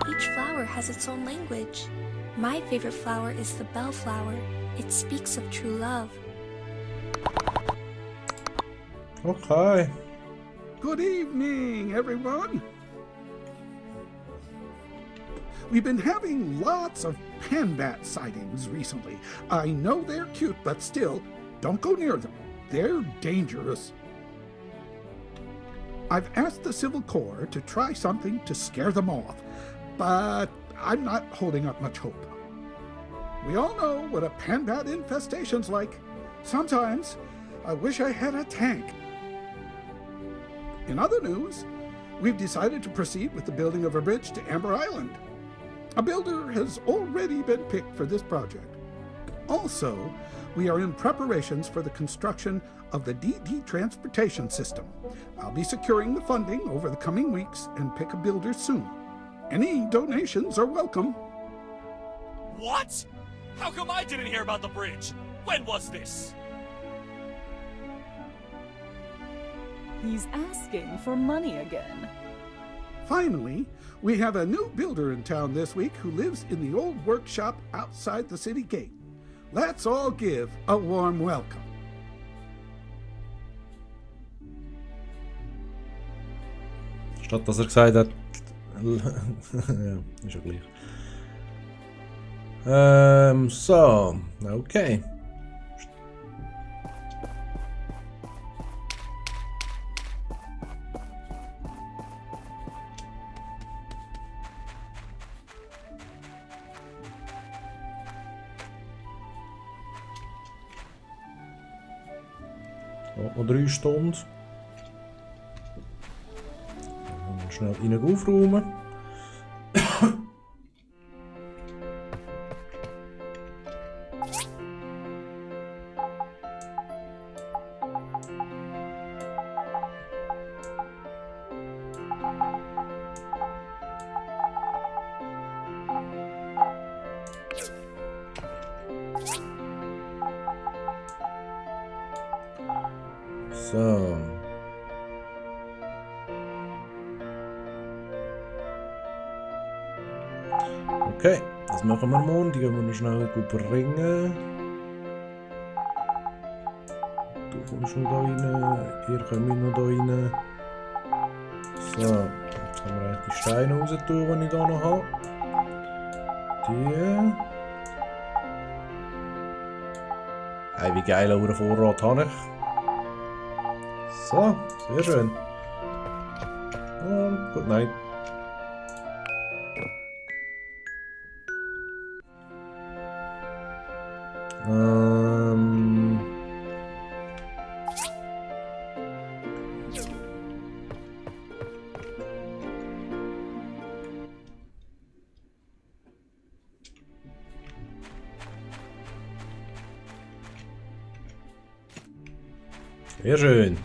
Each flower has its own language. My favorite flower is the bellflower. It speaks of true love. Okay. Good evening, everyone. We've been having lots of penbat sightings recently. I know they're cute, but still, don't go near them. They're dangerous. I've asked the Civil Corps to try something to scare them off, but I'm not holding up much hope. We all know what a penbat infestation's like. Sometimes, I wish I had a tank. In other news, we've decided to proceed with the building of a bridge to Amber Island. A builder has already been picked for this project. Also, we are in preparations for the construction of the DD transportation system. I'll be securing the funding over the coming weeks and pick a builder soon. Any donations are welcome. What? How come I didn't hear about the bridge? When was this? He's asking for money again. Finally, we have a new builder in town this week who lives in the old workshop outside the city gate. Let's all give a warm welcome. Statt dass gesagt hat. Ja, ist ja gleich. So, okay. Noch 3 Stunden. Schnell rein aufräumen. So. Okay, das machen wir morgen. Die gehen wir noch schnell bringen. Du kommst noch da rein, ihr kommt noch da rein. So, jetzt können wir eigentlich die Steine raus tun, die ich da noch habe. Die. Hey, wie geil einen Vorrat habe ich. So, sehr schön. Und good night. Sehr schön.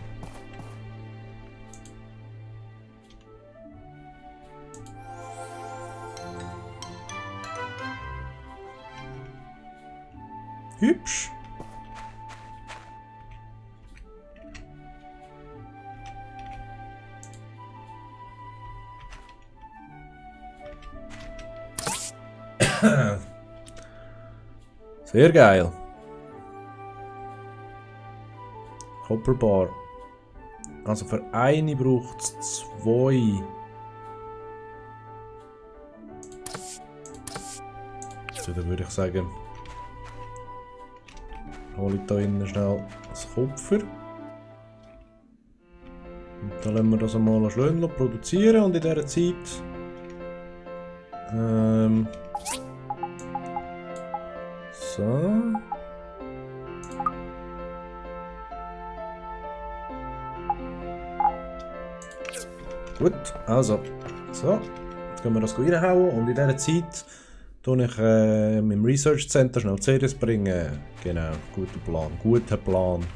Hübsch. Sehr geil. Copperbar. Also für eine braucht es 2. So, dann würde ich sagen, hole ich da innen schnell das Kupfer. Und dann lassen wir das einmal schön produzieren und in dieser Zeit so. Gut, also, so, jetzt können wir das reinhauen und in dieser Zeit tue ich mit dem Research Center schnell Series bringen. Genau, guter Plan, guter Plan.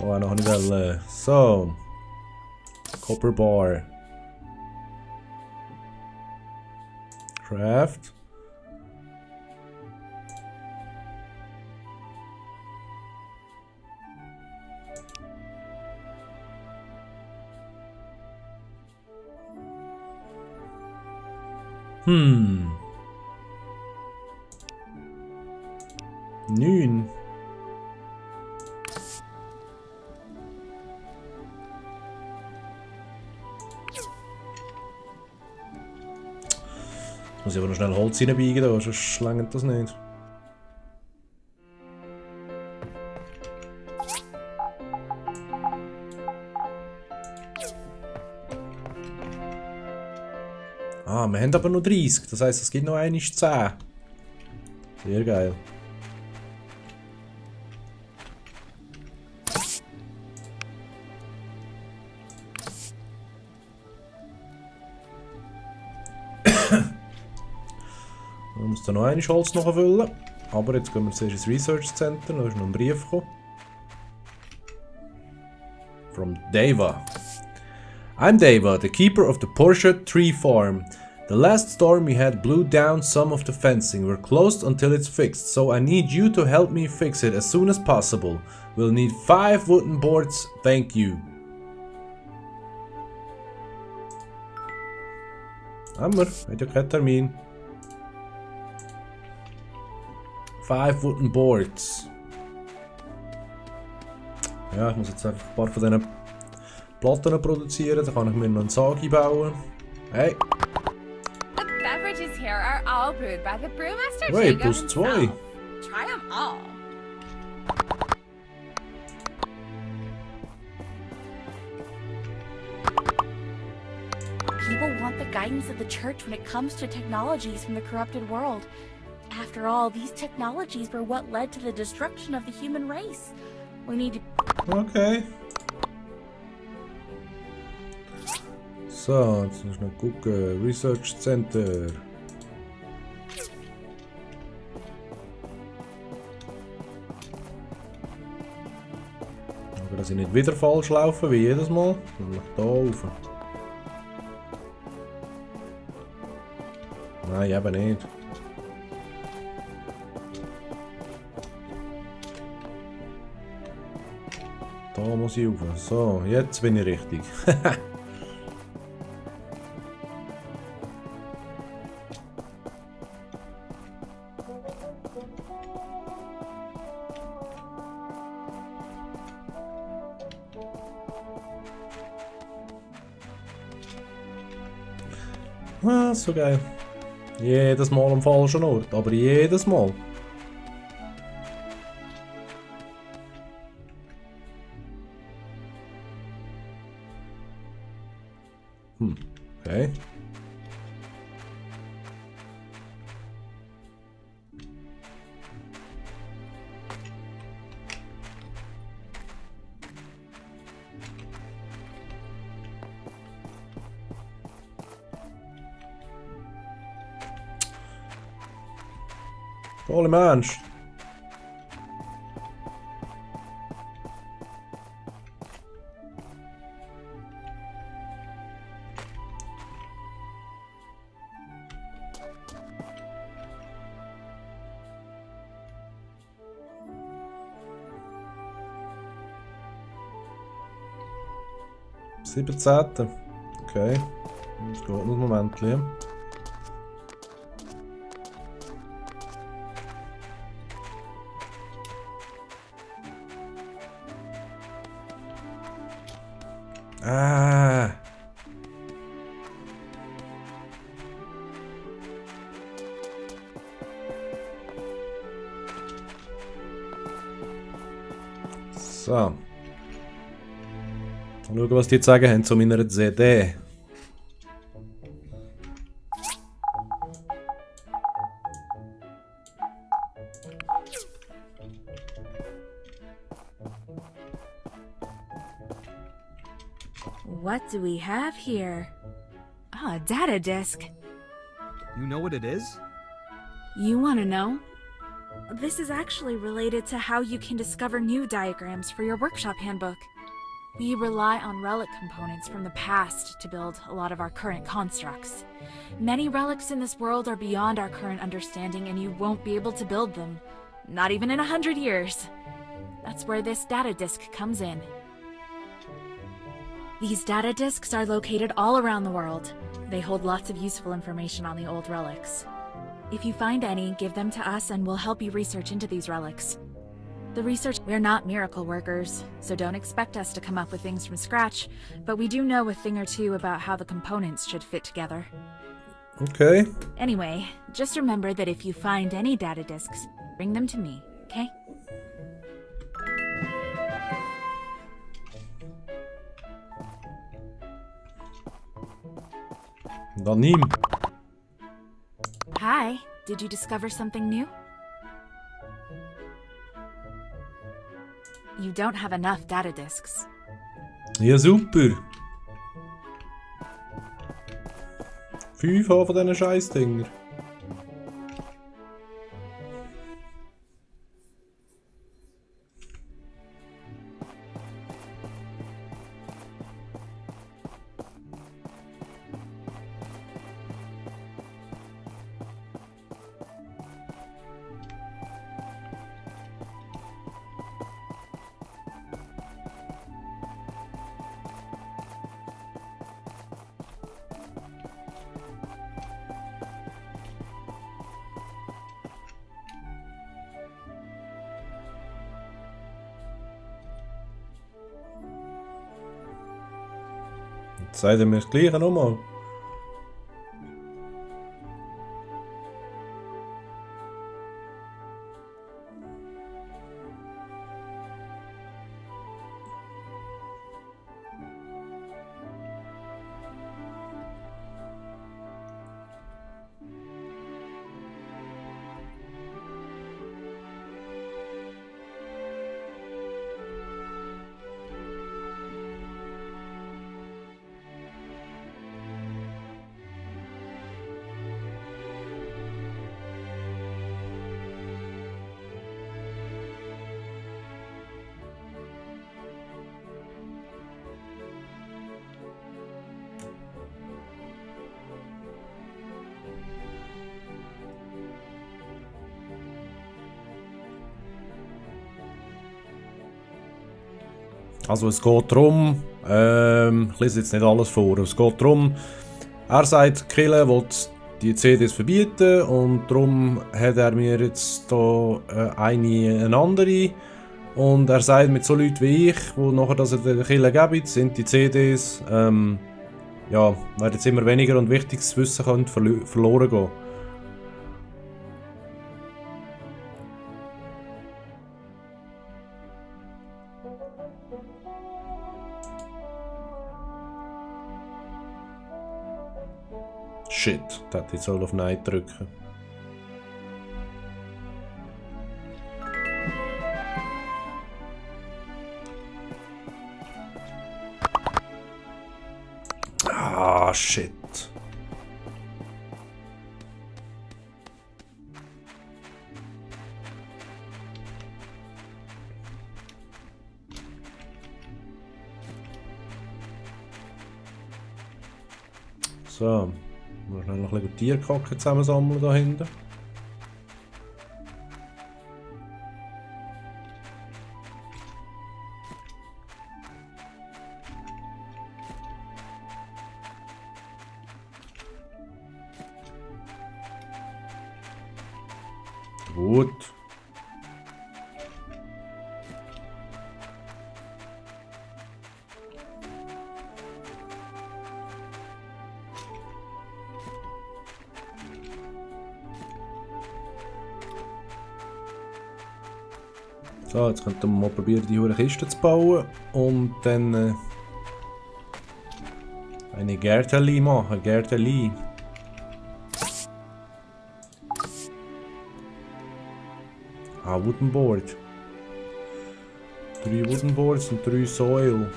Oh, noch nicht wel. So, Copper Bar. Craft. Hm. 9. Muss ich aber noch schnell Holz reinbiegen, da, sonst längert das nicht. Ah, wir haben aber nur 30, das heisst, es gibt noch 10. Sehr geil. Man muss da noch ein Holz nachfüllen. Aber jetzt gehen wir zuerst ins Research Center, da ist noch ein Brief gekommen. From Deva. I'm Deva, the keeper of the Porsche Tree Farm. The last storm we had blew down some of the fencing. We're closed until it's fixed, so I need you to help me fix it as soon as possible. We'll need 5 wooden boards, thank you. Haben wir, hat ja keinen Termin. 5 wooden boards. Ja, ich muss jetzt einfach ein paar von diesen Platten produzieren, dann kann ich mir noch einen Sagi bauen. Hey! The beverages here are all brewed by the brewmaster Wait, Django plus himself. 2. Try them all. People want the guidance of the church when it comes to technologies from the corrupted world. After all, these technologies were what led to the destruction of the human race. We need to... Okay. So, jetzt muss ich noch gucken. Research Center. Aber dass ich nicht wieder falsch laufe wie jedes Mal. Nämlich da rauf. Nein, eben nicht. Da muss ich rauf. So, jetzt bin ich richtig. Ah, so geil. Jedes Mal am falschen Ort, aber jedes Mal. Okay. Holy Mensch. Siebzehnte. Okay. Das geht noch ein Moment. Ah. So. Schauen, was die zu sagen haben zu meiner CD. What do we have here? Ah, a data disk. You know what it is? You want to know? This is actually related to how you can discover new diagrams for your workshop handbook. We rely on relic components from the past to build a lot of our current constructs. Many relics in this world are beyond our current understanding and you won't be able to build them. Not even in 100 years. That's where this data disk comes in. These data disks are located all around the world. They hold lots of useful information on the old relics. If you find any, give them to us and we'll help you research into these relics. We're not miracle workers, so don't expect us to come up with things from scratch, but we do know a thing or two about how the components should fit together. Okay. Anyway, just remember that if you find any data disks, bring them to me, okay? Dan ihm. Hi, did you discover something new? You don't have enough data disks. Ja, super. 5 von diesen Scheißdinger. Jetzt sagt er mir das Gleiche nochmal. Also es geht darum, ich lese jetzt nicht alles vor, es geht darum, er sagt, Kille will die CDs verbieten und darum hat er mir jetzt da eine andere und er sagt, mit so Leuten wie ich, wo nachher das der Kille gibt, sind die CDs, ja, werden jetzt immer weniger und wichtiges Wissen könnte verloren gehen. Shit, da hätte ich jetzt auf Nein drücken. Ah, shit. So. Wir müssen noch ein bisschen Tierkacken zusammensammeln da hinten. Gut. So, jetzt könnten wir mal probieren, die Kiste zu bauen und dann eine Gärteli machen. Gärteli. Ah, Wooden Board. 3 Wooden Boards und 3 Soil.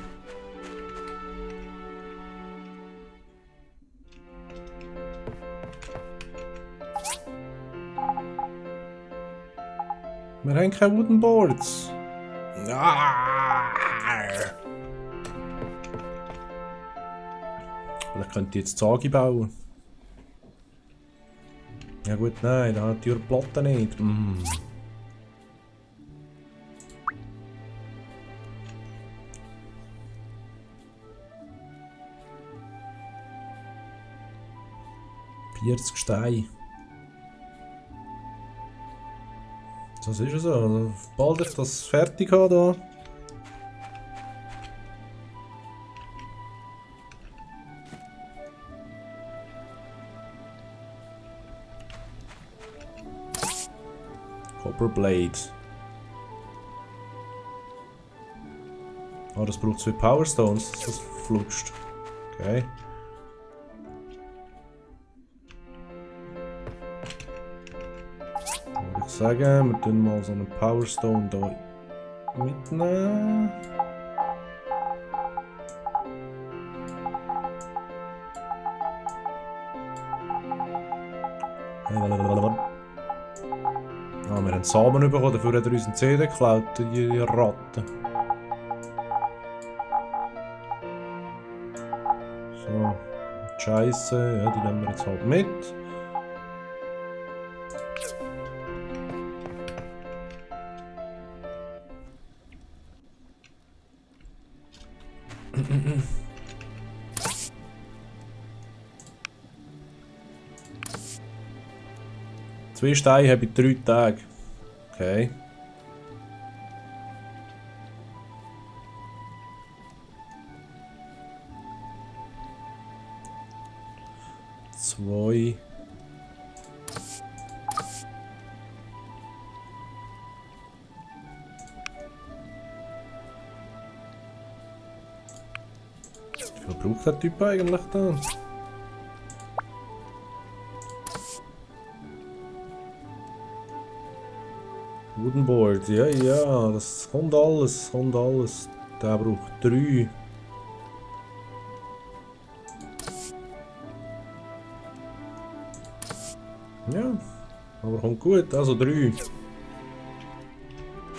Wir haben keine Wooden Boards. Vielleicht könnte ich jetzt Zagi bauen. Ja gut, nein, da hat die Platte nicht. Stein. Das ist ja so. Also, bald ich das fertig habe da. Super Blade. Oh, das braucht 2 Power Stones, dass das flutscht. Okay. Würde ich sagen, wir tun mal so einen Power Stone hier mitnehmen. Ah, wir haben Samen bekommen, dafür hat er uns einen CD geklaut, die Ratte. So, Scheiße, ja, die nehmen wir jetzt halt mit. Zwei Steine habe ich 3 Tage. Okay. Zwei. Wie viel braucht der Typ eigentlich da? Wooden Board, ja, ja, das kommt alles, kommt alles. Der braucht 3. Ja, aber kommt gut, also 3.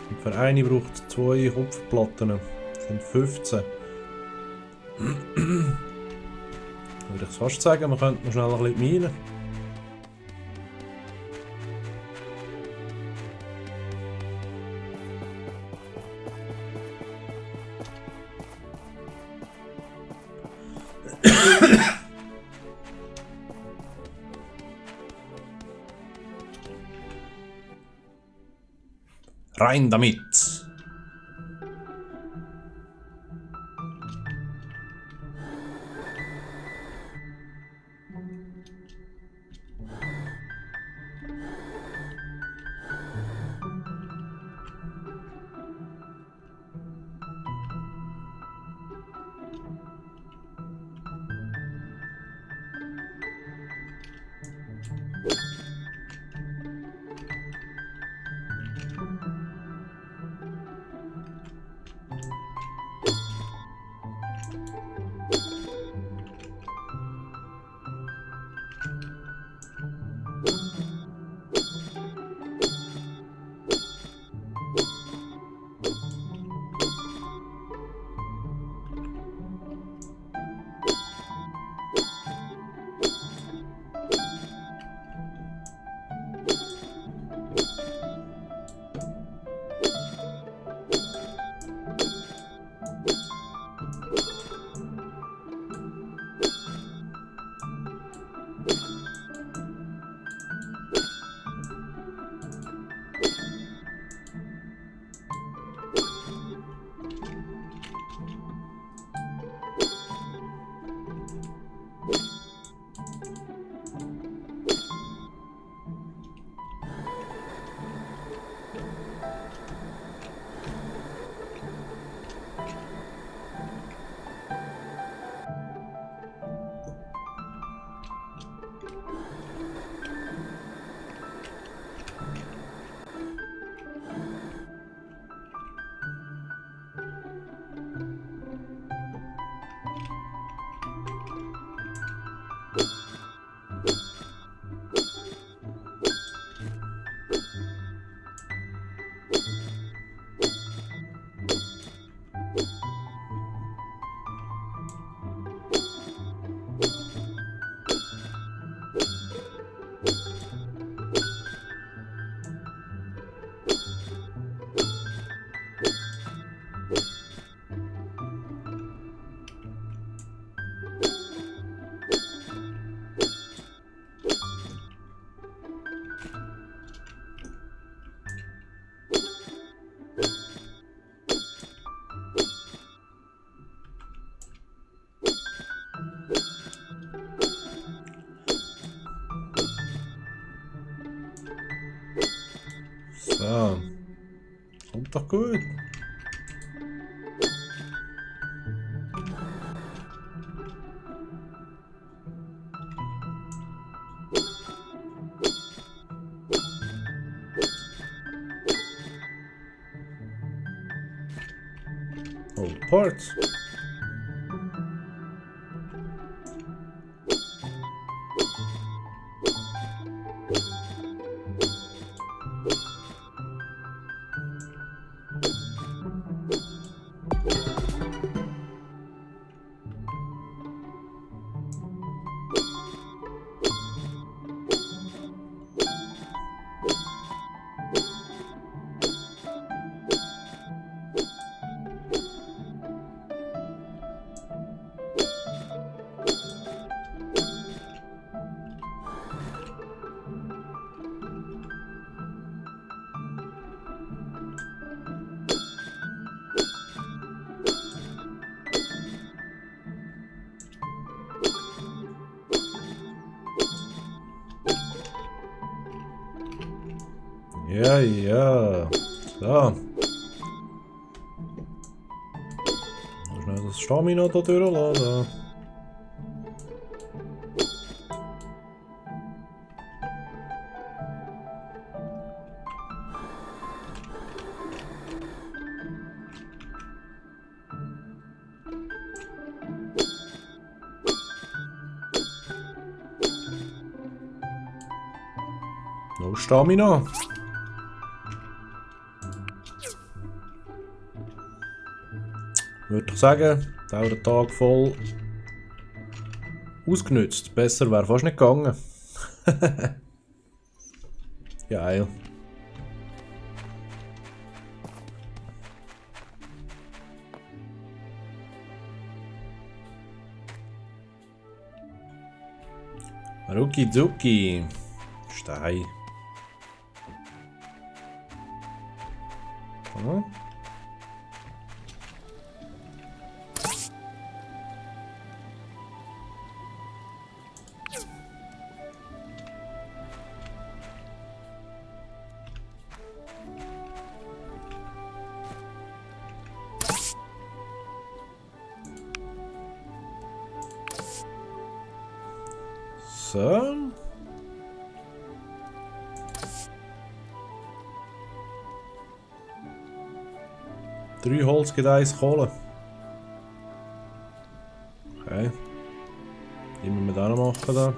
Und für eine braucht 2 Kupferplatten. Das sind 15. Würde ich fast sagen, wir könnten noch schnell ein bisschen minen. Rein damit! Ist doch gut. Old parts. Ja, ja. So. Schnell das Stamina da durchladen. No Stamina. Würde ich sagen, der Tag voll ausgenutzt. Besser wäre fast nicht gegangen. Geil. Rukizuki. Stein. Ja. So. Drei Holz gibt 1 Kohle. Okay. Die müssen wir da noch machen. Da.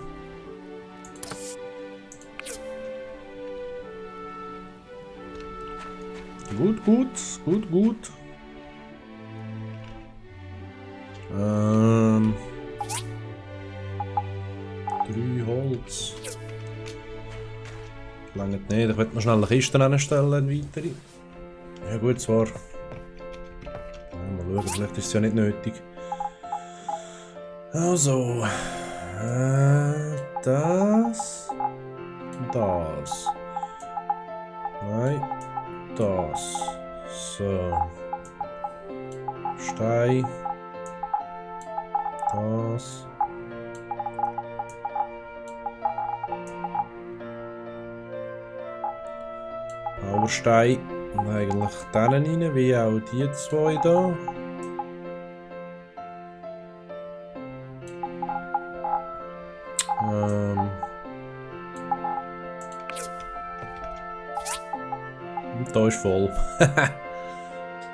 Gut, gut, gut, gut. 3 Holz. Lange nicht. Ich werde noch schnell eine Kiste anstellen, eine weitere. Ja gut, zwar. Mal schauen, vielleicht ist es ja nicht nötig. Also. Das. Das. Nein. Das. So. Stein. Das. Powerstein. Und eigentlich denen rein, wie auch die 2 da. Und da ist voll.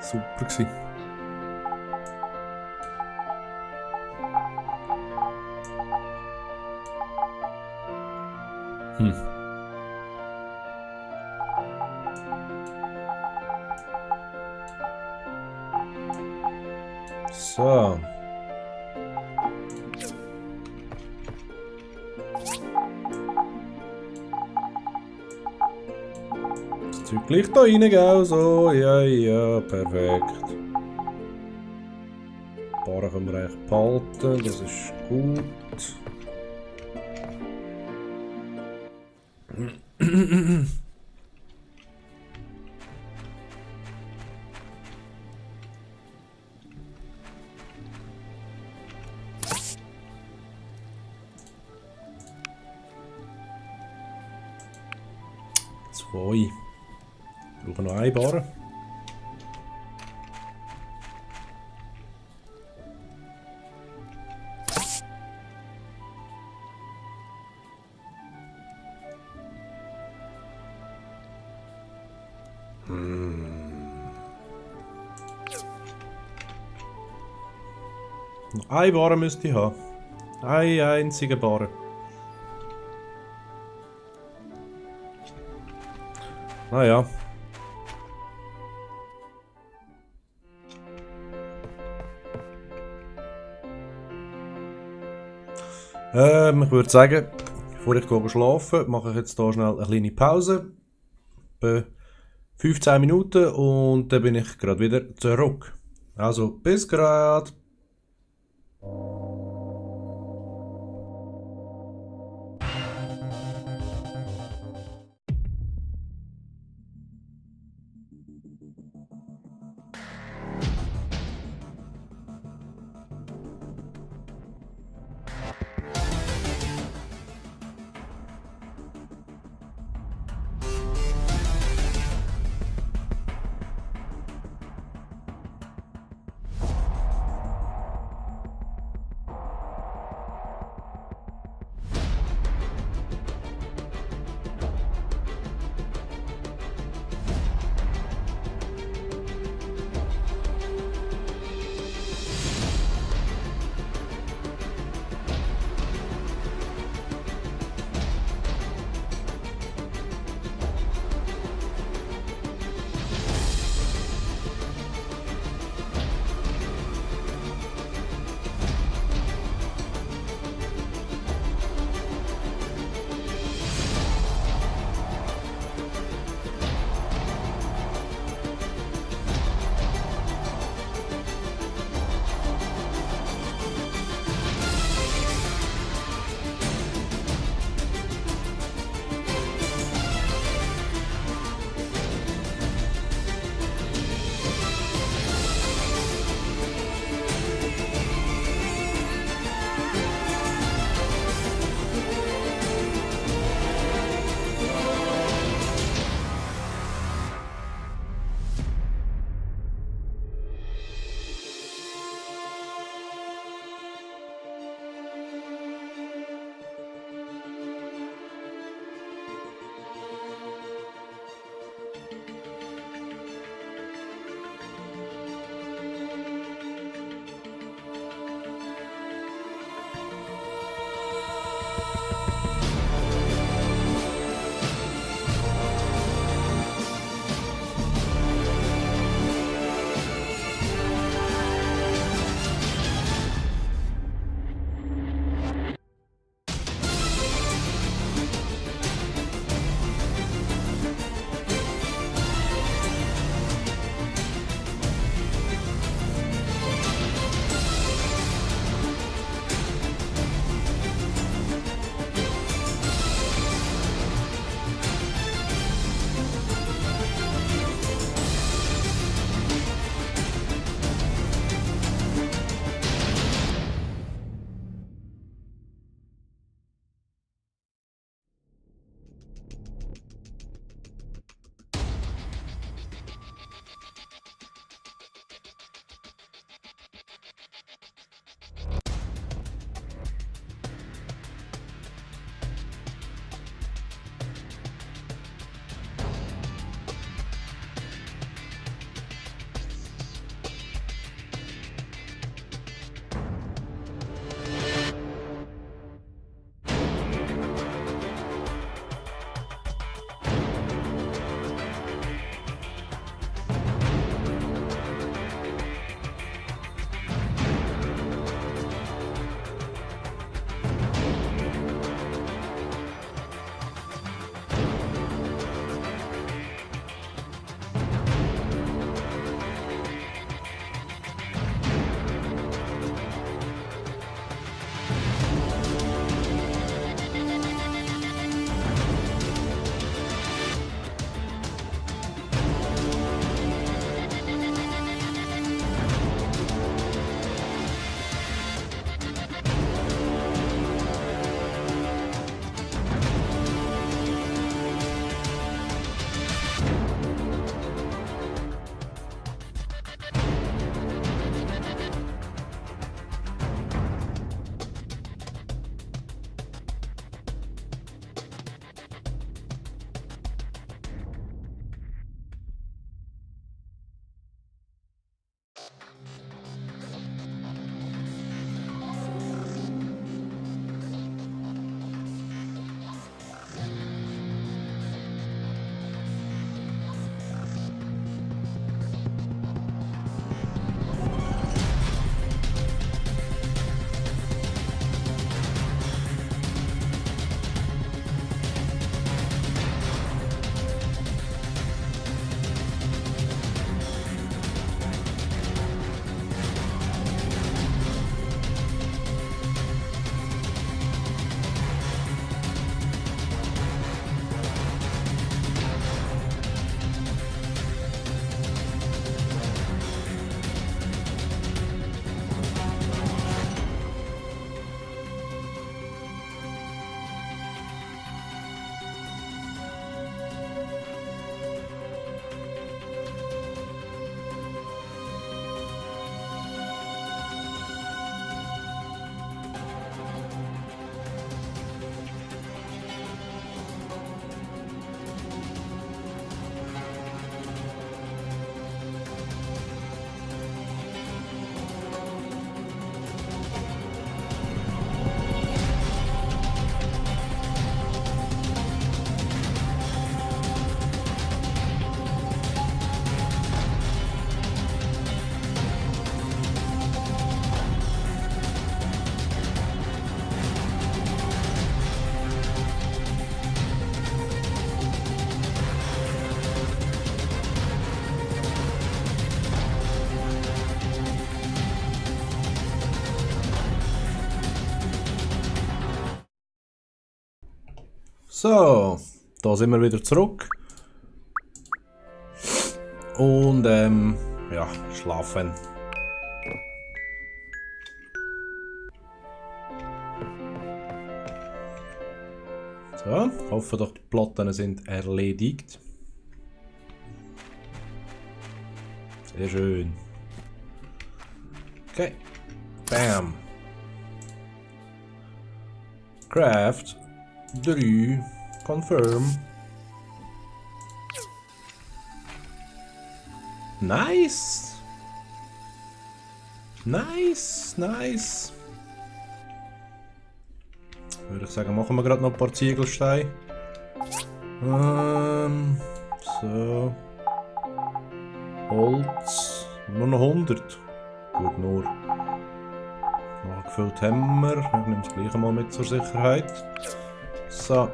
Super gewesen. So. Das Zeug gleich da rein, gell? So, ja, ja, perfekt. Ein paar können wir eigentlich behalten, das ist gut. Wir brauchen noch eine Bar. Noch eine Ware müsste ich haben. Eine einzige Ware. Naja. Ich würde sagen, bevor ich schlafen mache ich jetzt hier schnell eine kleine Pause. Etwa 15 Minuten und dann bin ich gerade wieder zurück. Also, bis gerade. So, da sind wir wieder zurück. Und ja, schlafen. So, hoffe doch die Platten sind erledigt. Sehr schön. Okay. Bam. Craft 3. Confirm. Nice. Nice, nice. Würde ich sagen, machen wir gerade noch ein paar Ziegelsteine. So. Holz. Nur noch 100. Gut, nur. Noch gefüllt haben wir. Ich nehme das gleiche mal mit zur Sicherheit. So.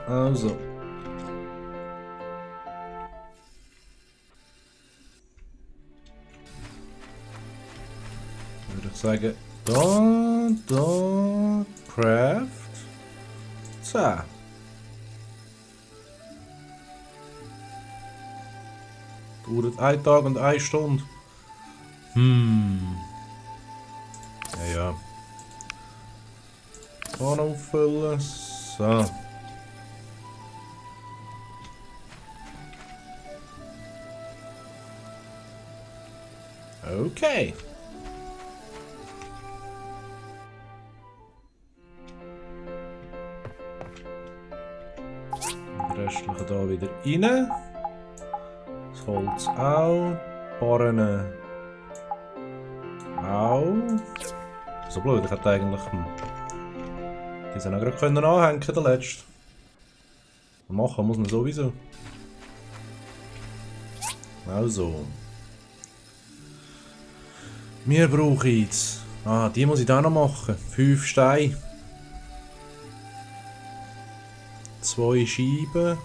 Also. Würde ich sagen, da, Craft. So. Dauert 1 Tag und 1 Stunde. Ja. Kann auffüllen. So. Okay. Die restlichen da wieder rein. Das Holz auch. Barren auch. So blöd, ich hätte eigentlich die sind auch gerade können anhängen, der letzte. Machen muss man sowieso. Also. Wir brauchen jetzt. Die muss ich da noch machen. 5 Steine. 2 Scheiben.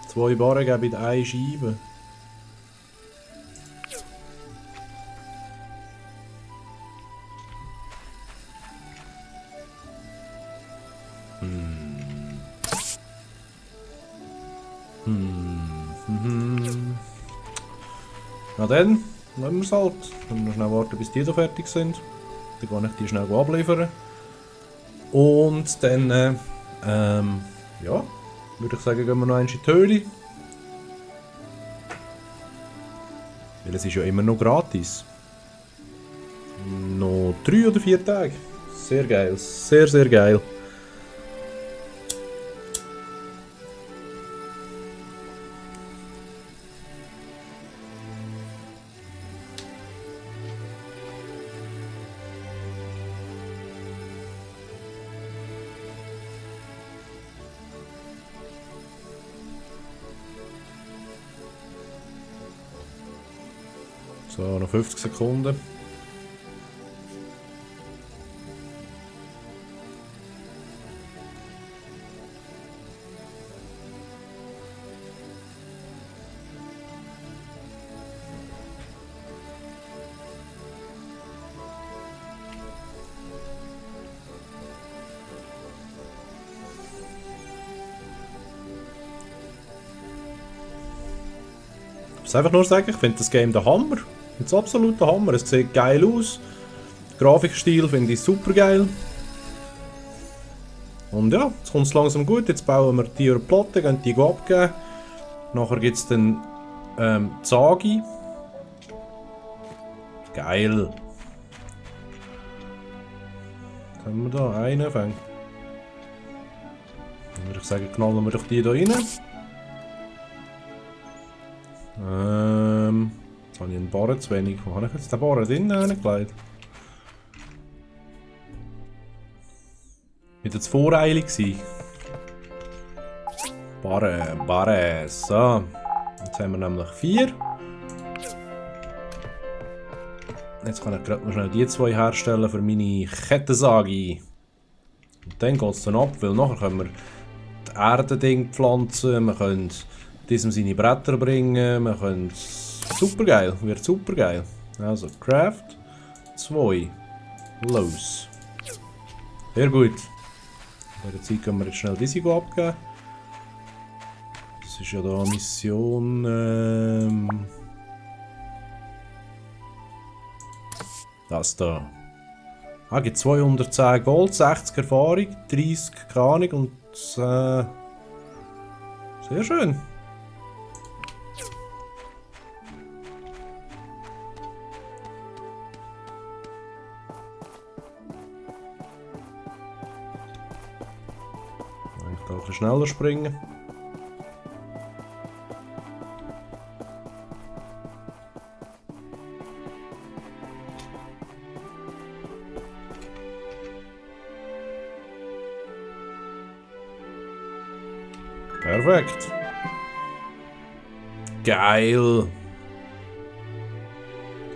2 Barren geben 1 Scheibe. Na dann, lassen wir es halt. Dann müssen wir schnell warten, bis die da fertig sind. Dann kann ich die schnell abliefern. Und dann, ja, würde ich sagen, gehen wir noch in die Höhle. Weil es ist ja immer noch gratis. Noch 3 oder 4 Tage. Sehr geil, sehr, sehr geil. So, noch 50 Sekunden. Ich muss einfach nur sagen, ich finde das Game der Hammer. Jetzt absolut der Hammer. Es sieht geil aus. Der Grafikstil finde ich super geil. Und ja, jetzt kommt es langsam gut. Jetzt bauen wir die Platte, gehen die abgeben. Nachher gibt es dann Zagi. Geil. Was haben wir da? Einen fängt. Dann würde ich sagen, knallen wir doch die da rein. Jetzt habe ich einen Barren zu wenig. Wo habe ich jetzt den Barren drinnen gelegt? War das voreilig gewesen? Barren. So. Jetzt haben wir nämlich 4. Jetzt kann ich gerade noch schnell die 2 herstellen für meine Kettensage. Und dann geht es dann ab, weil nachher können wir die Erdending pflanzen, wir können diesem seine Bretter bringen, wir können... Super geil, wird super geil. Also, Craft 2. Los. Sehr gut. In der Zeit können wir jetzt schnell diese abgeben. Das ist ja da Mission. Das da. Ah, gibt 210 Gold, 60 Erfahrung, 30 keine Ahnung und sehr schön. Ich kann ein bisschen schneller springen. Perfekt. Geil.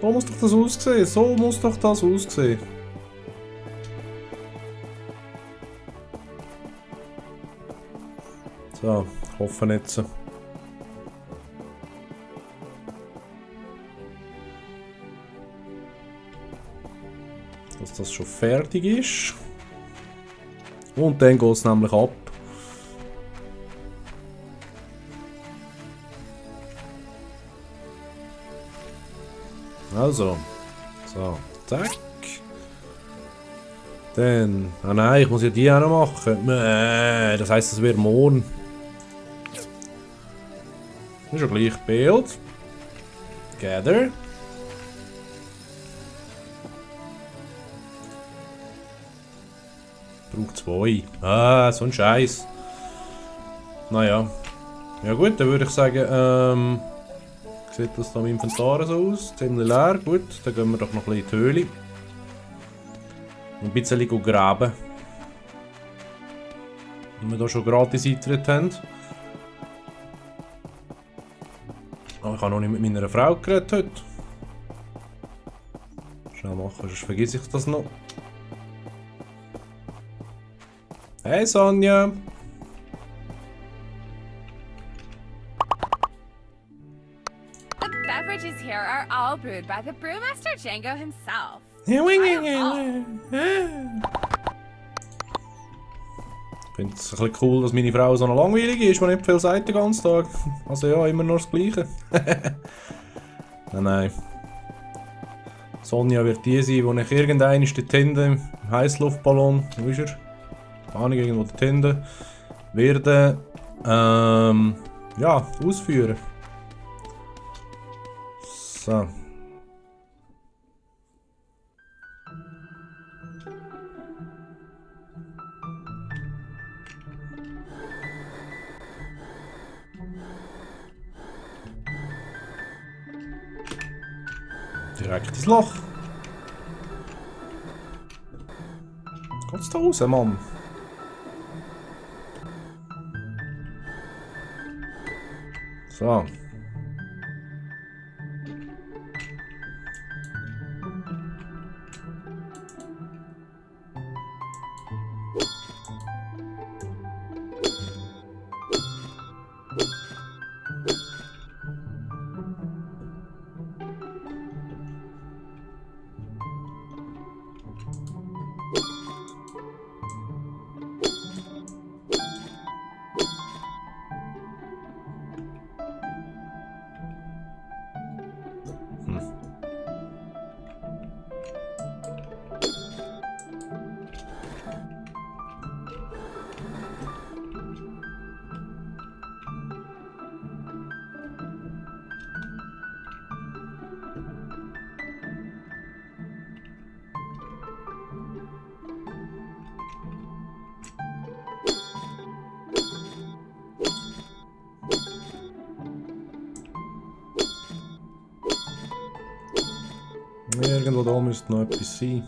So muss doch das aussehen. So muss doch das aussehen. So, ich hoffe jetzt. Dass das schon fertig ist. Und dann geht es nämlich ab. Also, so, zack. Dann, ah nein, ich muss ja die auch noch machen. Das heisst, es wird morgen. Das ist ja gleich Bild. Gather. Braucht 2. Ah, so ein Scheiß. Naja. Ja gut, dann würde ich sagen, sieht das da im Inventar so aus? Ziemlich leer, gut. Dann gehen wir doch noch ein bisschen in die Höhle. Ein bisschen graben. Wenn wir hier schon gratis Eintritt haben. Aber ich habe noch nicht mit meiner Frau geredet heute. Schnell machen, sonst vergesse ich das noch. Hey Sonja! The beverages here are all brewed by the brewmaster Django himself. Ich finde es ein bisschen cool, dass meine Frau so noch langweilig ist, die nicht viel sagt den ganzen Tag. Also ja, immer nur das Gleiche. Nein. Sonja wird die sein, wo ich irgendeine dort hinten im Heißluftballon, wo ist er? Keine Ahnung, irgendwo dort hinten, werde ja, ausführen. So. Direkt ins Loch. Was geht's da raus, Mann? So. Irgendwo da müsste noch etwas sein.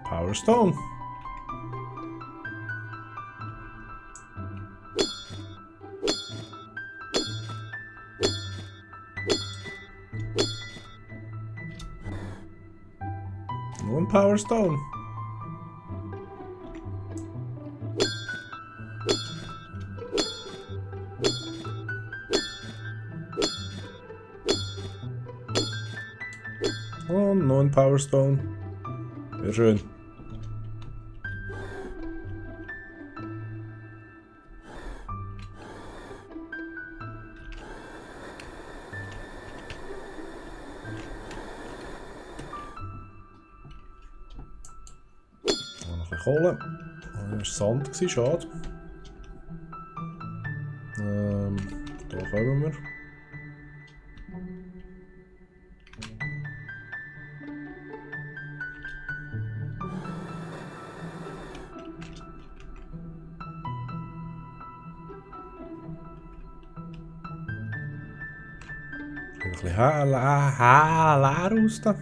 Power Stone. Nur ein Power Stone. Und noch ein Power Stone. Sehr schön. Noch ein bisschen Kohle. Das war Sand, schade. Da kommen wir. Ein bisschen leer aus da.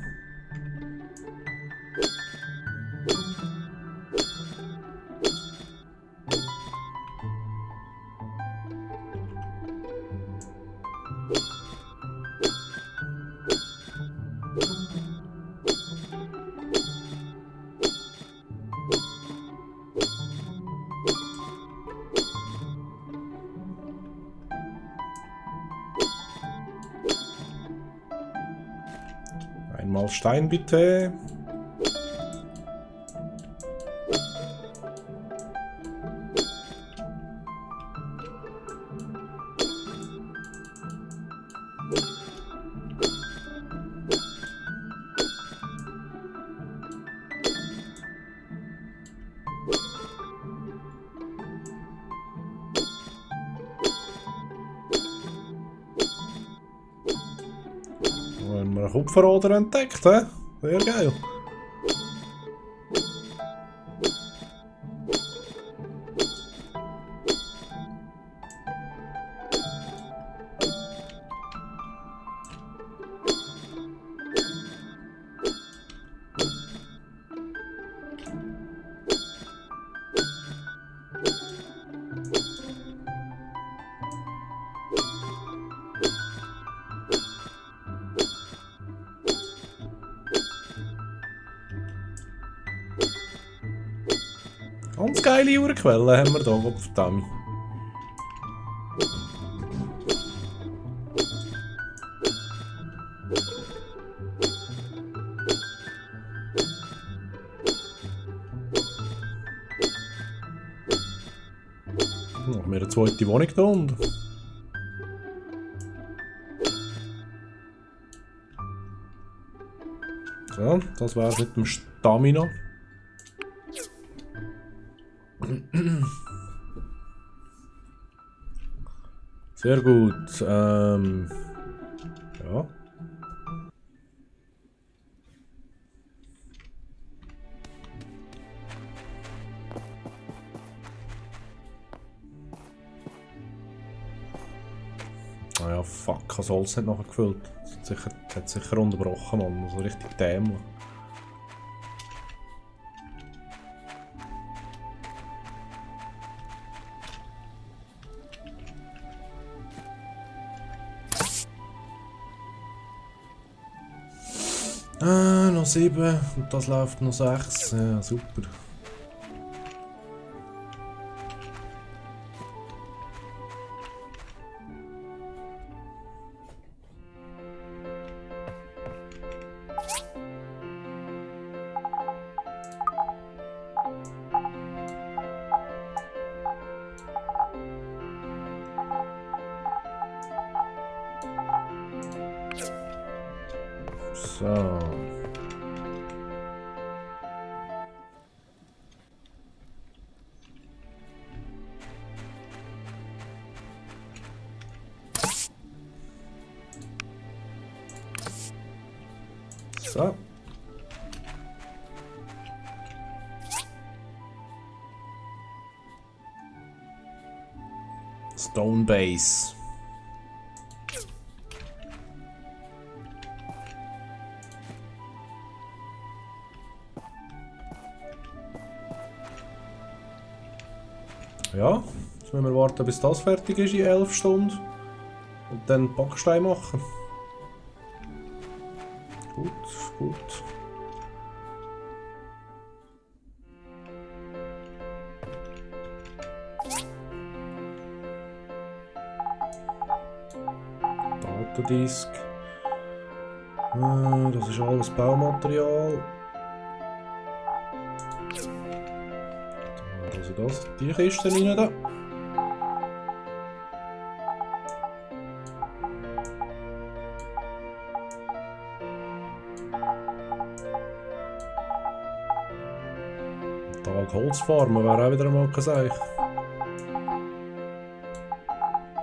Einmal Stein bitte. Haben wir einen Kupferader entdeckt, hä? Sehr geil. Ganz geile Uhrquelle haben wir hier, Gottverdammt. Noch mehr eine zweite Wohnung hier unten. So, das wär's mit dem Stamina. Sehr gut. Ja. Ah ja, fuck, ich habe das Holz nicht nachher gefüllt. Das hat sicher unterbrochen, Mann. Also richtig dämlich. Noch 7 und das läuft noch 6. Ja, super. So. So. Stone Base. Ja, jetzt müssen wir warten, bis das fertig ist in 11 Stunden. Und dann Backstein machen. Gut, gut. Datadisk. Das ist alles Baumaterial. Also die Kiste rein da. Tag Holz farmen wäre auch wieder einmal gesagt.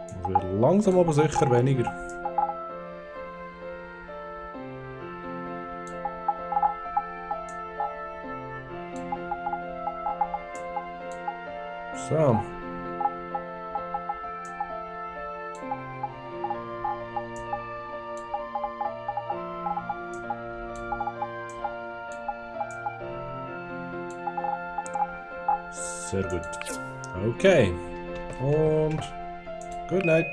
Das wird langsam aber sicher weniger. So. Sehr gut. Okay. Und good night.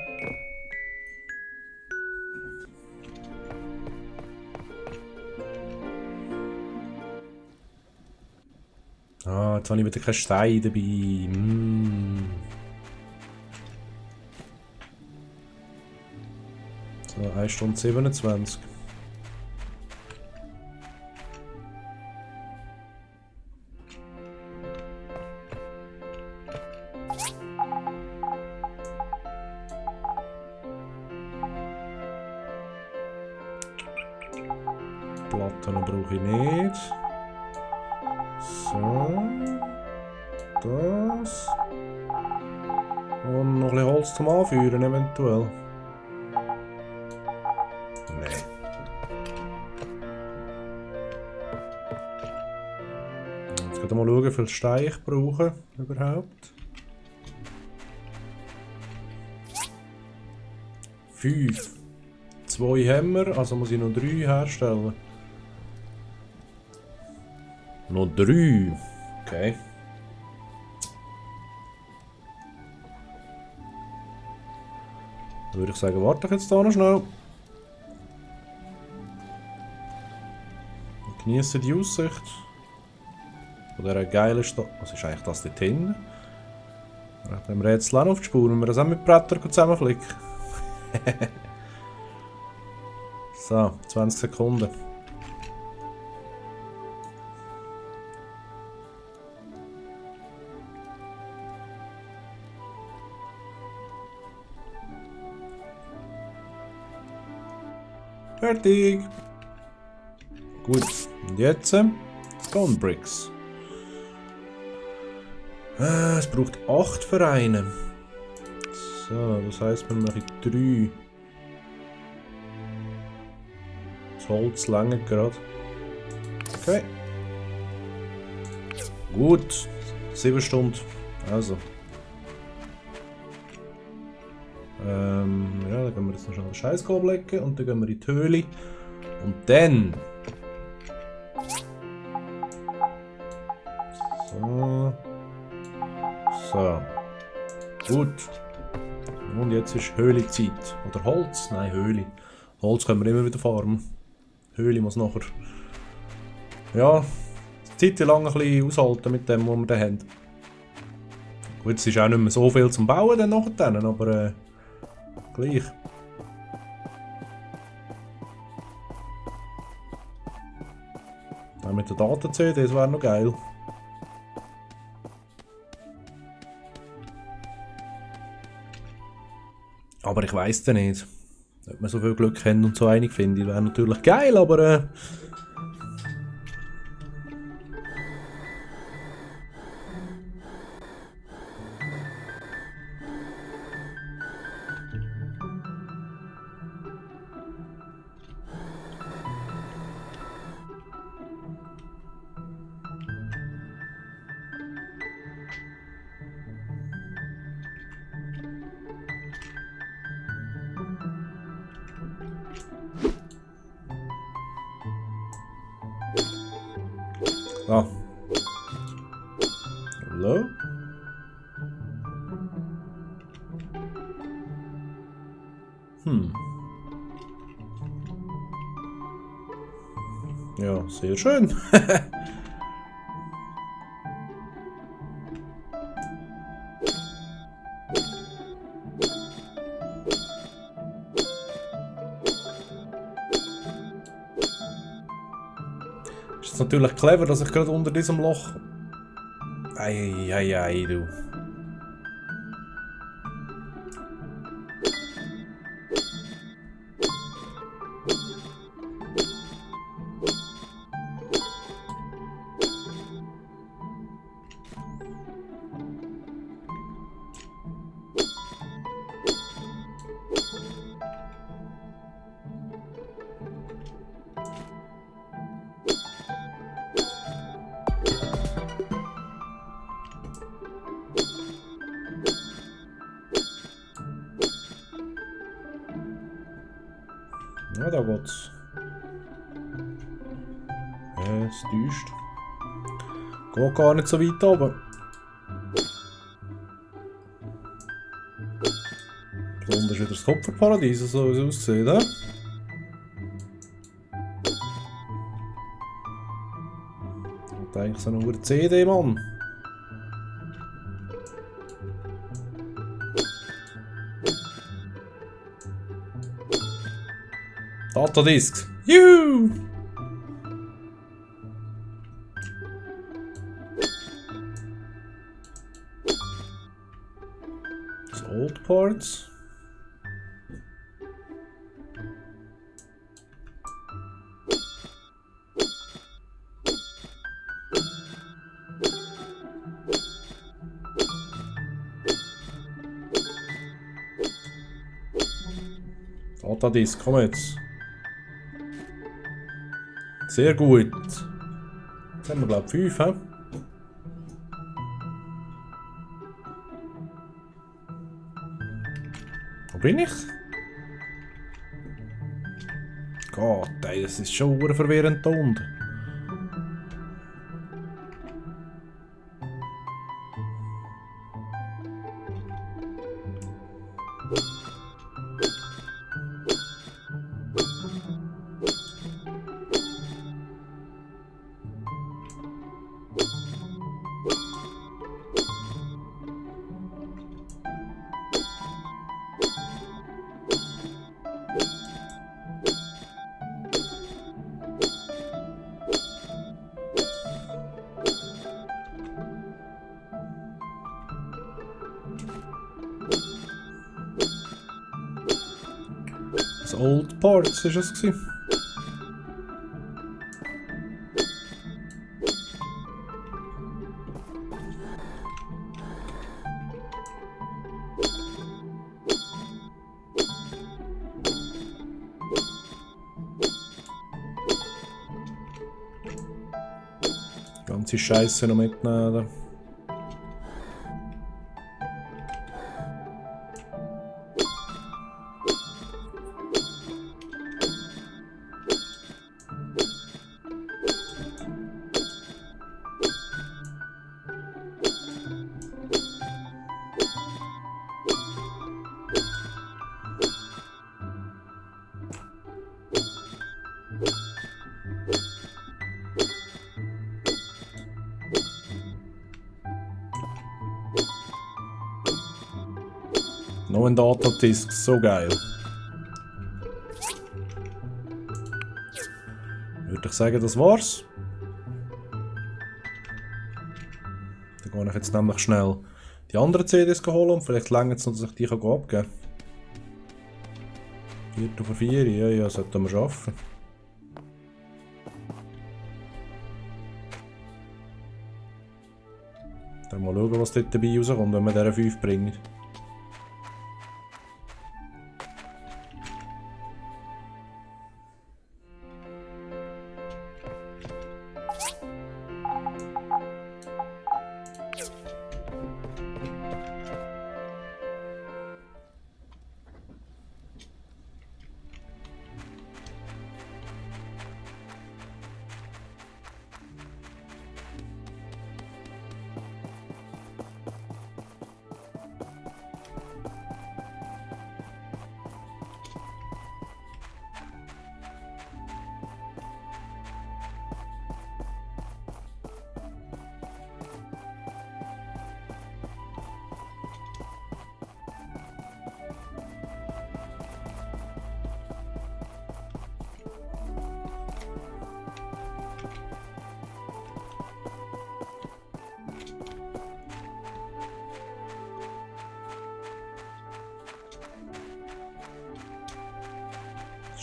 Ah, jetzt habe ich wieder keinen Stein dabei. So, 1 Stunde 27. Platten brauche ich nicht. So. Das. Und noch ein bisschen Holz zum Anführen, eventuell. Nein. Jetzt geht mal schauen, wie viel Stein ich brauche überhaupt. 5. 2 Hämmer, also muss ich noch 3 herstellen. Noch 3. Okay. Dann würde ich sagen, warte ich jetzt da noch schnell. Genieße die Aussicht. Von dieser geilen Stadt. Was ist eigentlich das dort hinten? Ich bin mir jetzt lang auf die Spur, wenn wir das auch mit Bretter zusammenflicken. So, 20 Sekunden. Fertig. Gut. Und jetzt Stone Bricks. Es braucht 8 für einen. So, das heisst, wir machen 3. Das Holz lange gerade. Okay. Gut. 7 Stunden. Also. Ja, dann gehen wir jetzt noch schnell den Scheißkorb legen und dann gehen wir in die Höhle. Und dann. So. So. Gut. Und jetzt ist Höhlezeit. Oder Holz? Nein, Höhle. Holz können wir immer wieder farmen. Höhle muss nachher. Ja, eine Zeit lang ein bisschen aushalten mit dem, was wir da haben. Gut, es ist auch nicht mehr so viel zum Bauen dann nachher, aber gleich. Dann mit der Daten-CD, das wäre noch geil. Aber ich weiss dann nicht. Ob wir so viel Glück haben und so einig finde, wäre natürlich geil, aber ah. Hallo? Ja, sehr schön. ist natürlich clever, dass ich gerade unter diesem Loch... Ei, du. Ja, da geht's. Es täuscht. Geht gar nicht so weit oben. Besonders wieder das Kupferparadies, so wie es aussieht, he? Hat eigentlich so eine CD, Mann. Datadisks. Juhu! Das Old Parts. Datadisk, komm jetzt. Sehr gut. Jetzt haben wir, glaube ich, 5, he? Wo bin ich? Gott, ey, das ist schon verwirrend da unten. Das Old Parts ist es gewesen. Ganze Scheiße noch mitnehmen. Noch ein Datadisk, so geil. Würde ich sagen, das war's. Dann gehe ich jetzt nämlich schnell die anderen CDs holen und vielleicht länger es noch, dass ich die abgeben kann. 4 vor 4, ja, sollten wir schaffen. Dann mal schauen, was dort dabei rauskommt, wenn wir diese 5 bringen.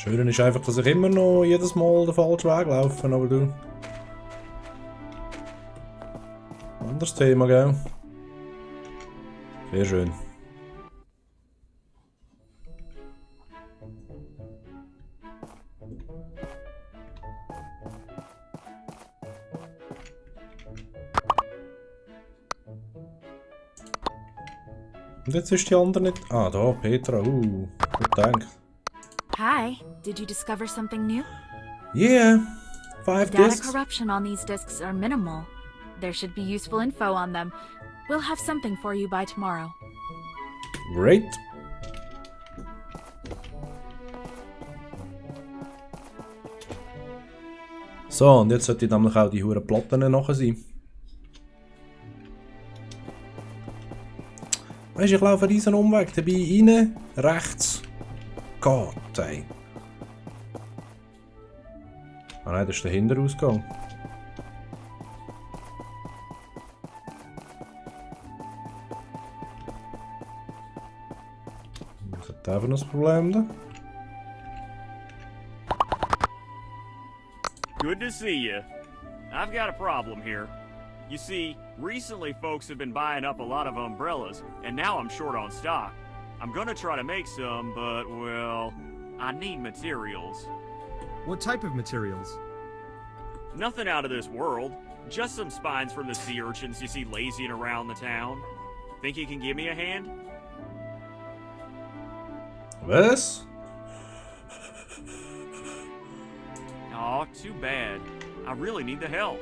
Schön ist einfach, dass ich immer noch jedes Mal den falschen Weg laufe, aber du... Anderes Thema, gell? Sehr schön. Und jetzt ist die andere nicht... Ah, da, Petra, gut gedacht. Hi, did you discover something new? Yeah, 5 Data discs. corruption on these discs are minimal. There should be useful info on them. We'll have something for you by tomorrow. Great. So, und jetzt sollte nämlich auch die huren Platten nachher sein. Weißt du, ich laufe diesen Umweg dabei rein, rechts. Gott, ey. Ah nein, das ist der Hinterausgang. Was hat der für ein Problem da? Good to see you. I've got a problem here. You see, recently folks have been buying up a lot of umbrellas, and now I'm short on stock. I'm gonna try to make some, but, well, I need materials. What type of materials? Nothing out of this world. Just some spines from the sea urchins you see lazying around the town. Think you can give me a hand? Was? Aw, too bad. I really need the help.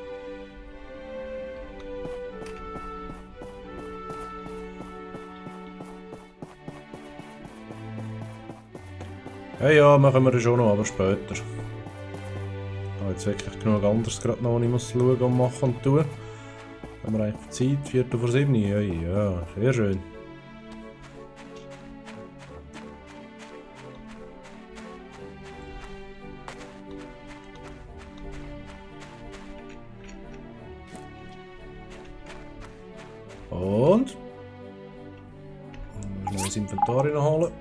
Ja, machen wir das schon noch, aber später. Ich habe jetzt wirklich genug anderes gerade noch, was ich muss schauen und machen und tun. Haben wir eigentlich Zeit? 7:45? Ja, sehr schön. Und? Schnell das Inventar holen.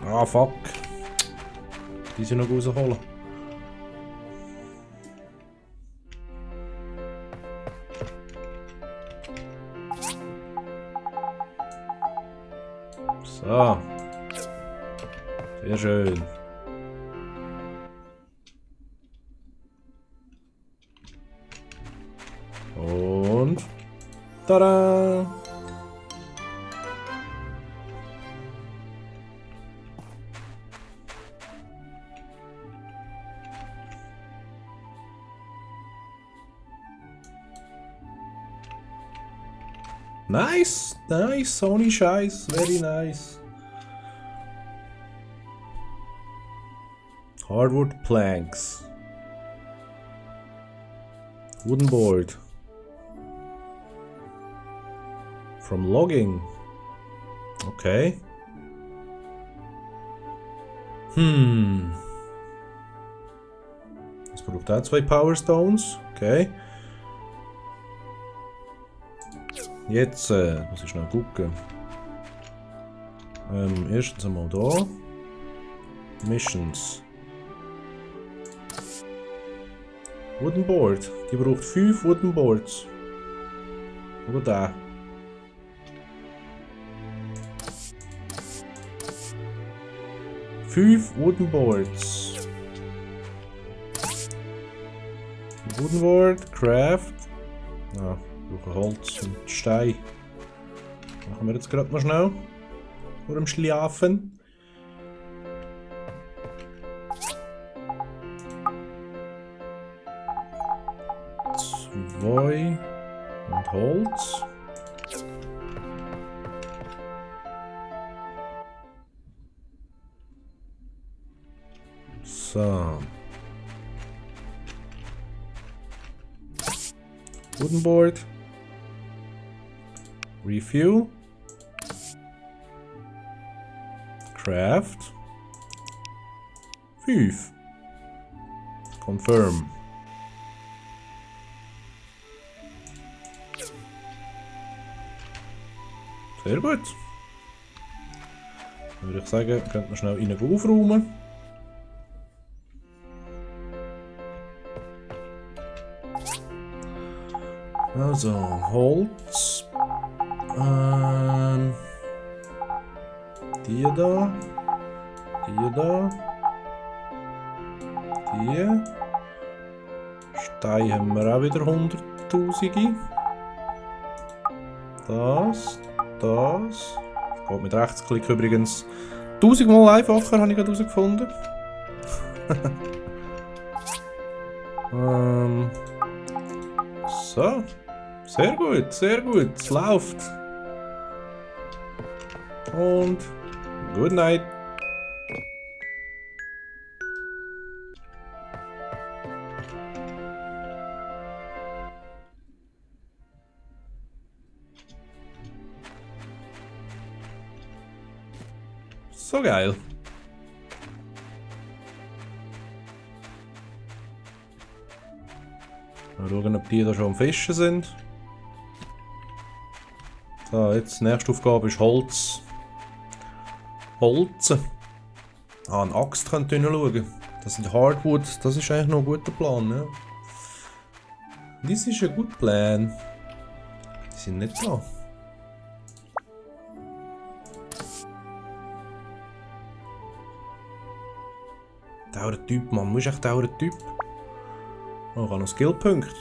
Ah, fuck. Die sind noch rausholen. So. Sehr schön. Und... Tada! Nice, nice, ohne Scheiß, very nice. Hardwood planks. Wooden board. From logging. Okay. Es braucht auch 2 Power Stones. Okay. Jetzt muss ich schnell gucken. Erstens einmal da. Missions. Wooden Board. Die braucht 5 Wooden Boards. Oder da. Fünf Wooden Boards. Wooden Board, Craft. Ah, wir brauchen Holz und Stein. Machen wir jetzt gerade noch schnell. Vor dem Schlafen. Zwei und Holz. So. Wooden board. Refuel. Craft. 5. Sehr gut. Dann würde ich sagen, könnte man schnell rein aufräumen. Also, Holz. Die da. Die da. Die. Stein haben wir auch wieder 100'000. Das. Das. Geht mit Rechtsklick übrigens 1000-mal einfacher, habe ich gerade herausgefunden. So. Sehr gut, sehr gut. Es läuft. Und good night. So geil. Mal schauen, ob die da schon am Fischen sind. So, jetzt die nächste Aufgabe ist Holz. Holzen. Ah, eine Axt könnt ihr schauen. Das sind Hardwood, das ist eigentlich noch ein guter Plan, ja. Das ist ein guter Plan. Die sind nicht da. Dauer Typ, Mann. Muss echt dauer Typ. Oh, ich habe noch Skillpunkte.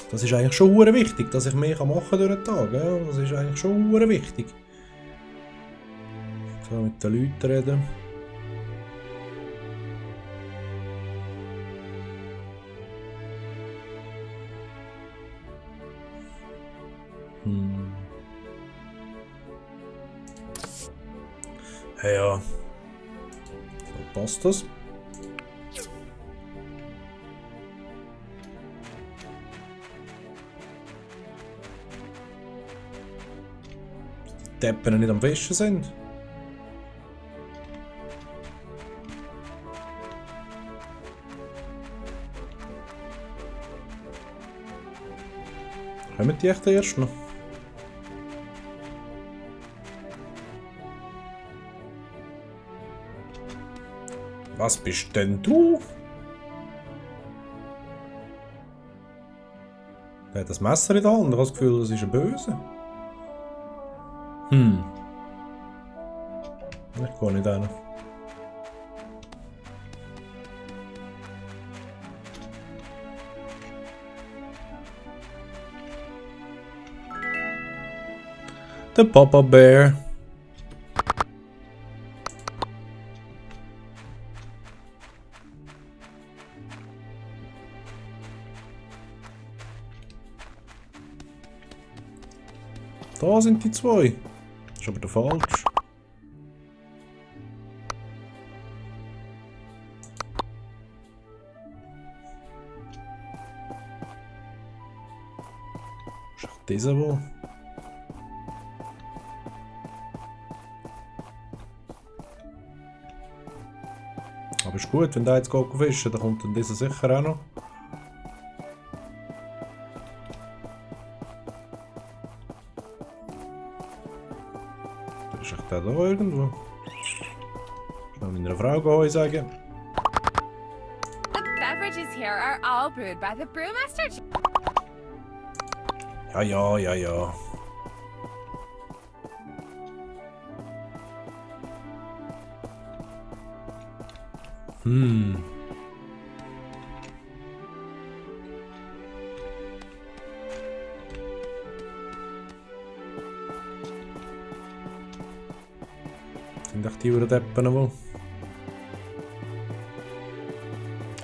Das ist eigentlich schon hure wichtig, dass ich mehr machen kann durch den Tag. Ja? Das ist eigentlich schon hure wichtig. So, mit den Leuten reden. Ja. So passt das. Die Deppen nicht am Fischen sind. Kommen die echt erst noch? Was bist denn du? Der hat das Messer in der Hand. Ich habe das Gefühl, das ist ein Böse. Ich gehe nicht hin. Der Papa Bear. Da sind die zwei. Das ist aber der falsch. Das ist auch dieser wohl. Aber ist gut, wenn der jetzt geht fischen, dann kommt dann dieser sicher auch noch. Ist echt der da irgendwo? Schnell meiner Frau gehen sagen. The beverages here are all brewed by the brewmaster. Ja, ja, ja, ja. Sind echt die Deppen wohl?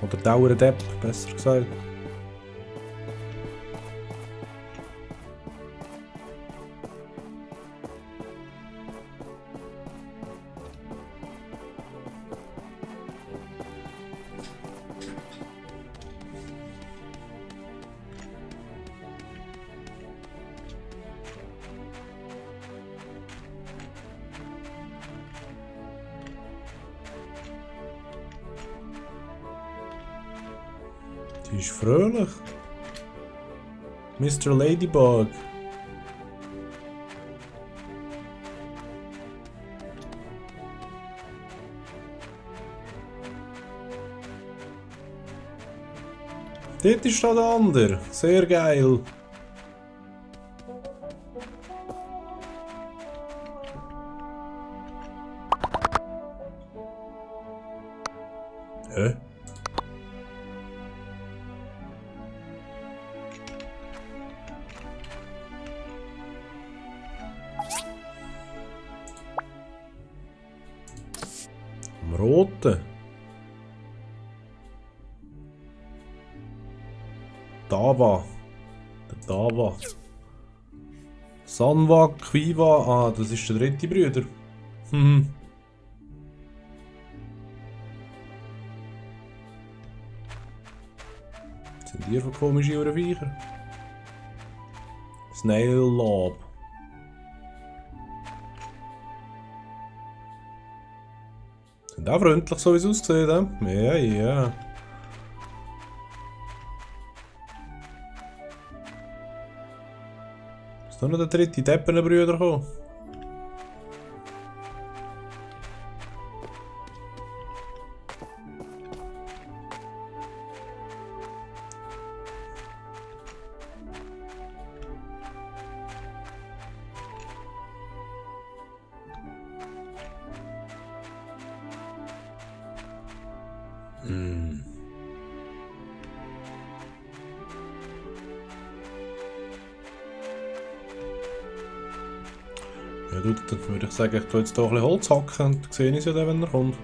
Oder Dauerdepp, besser gesagt. Sie ist fröhlich. Mr. Ladybug. Dort ist da der andere. Sehr geil. Hä? Am Roten. Dava. Der Dava. Sanwa, Quiva. Ah, das ist der dritte Bruder. Was sind die für komische Viecher? Snail Lob. Sind auch freundlich, so wie es aussieht, Ja, ja. Ist noch der dritte Deppenbrüder gekommen? Ja, du, dann würde ich sagen, ich tue jetzt hier ein bisschen Holz hacken und dann sehe ich es ja dann, wenn er kommt.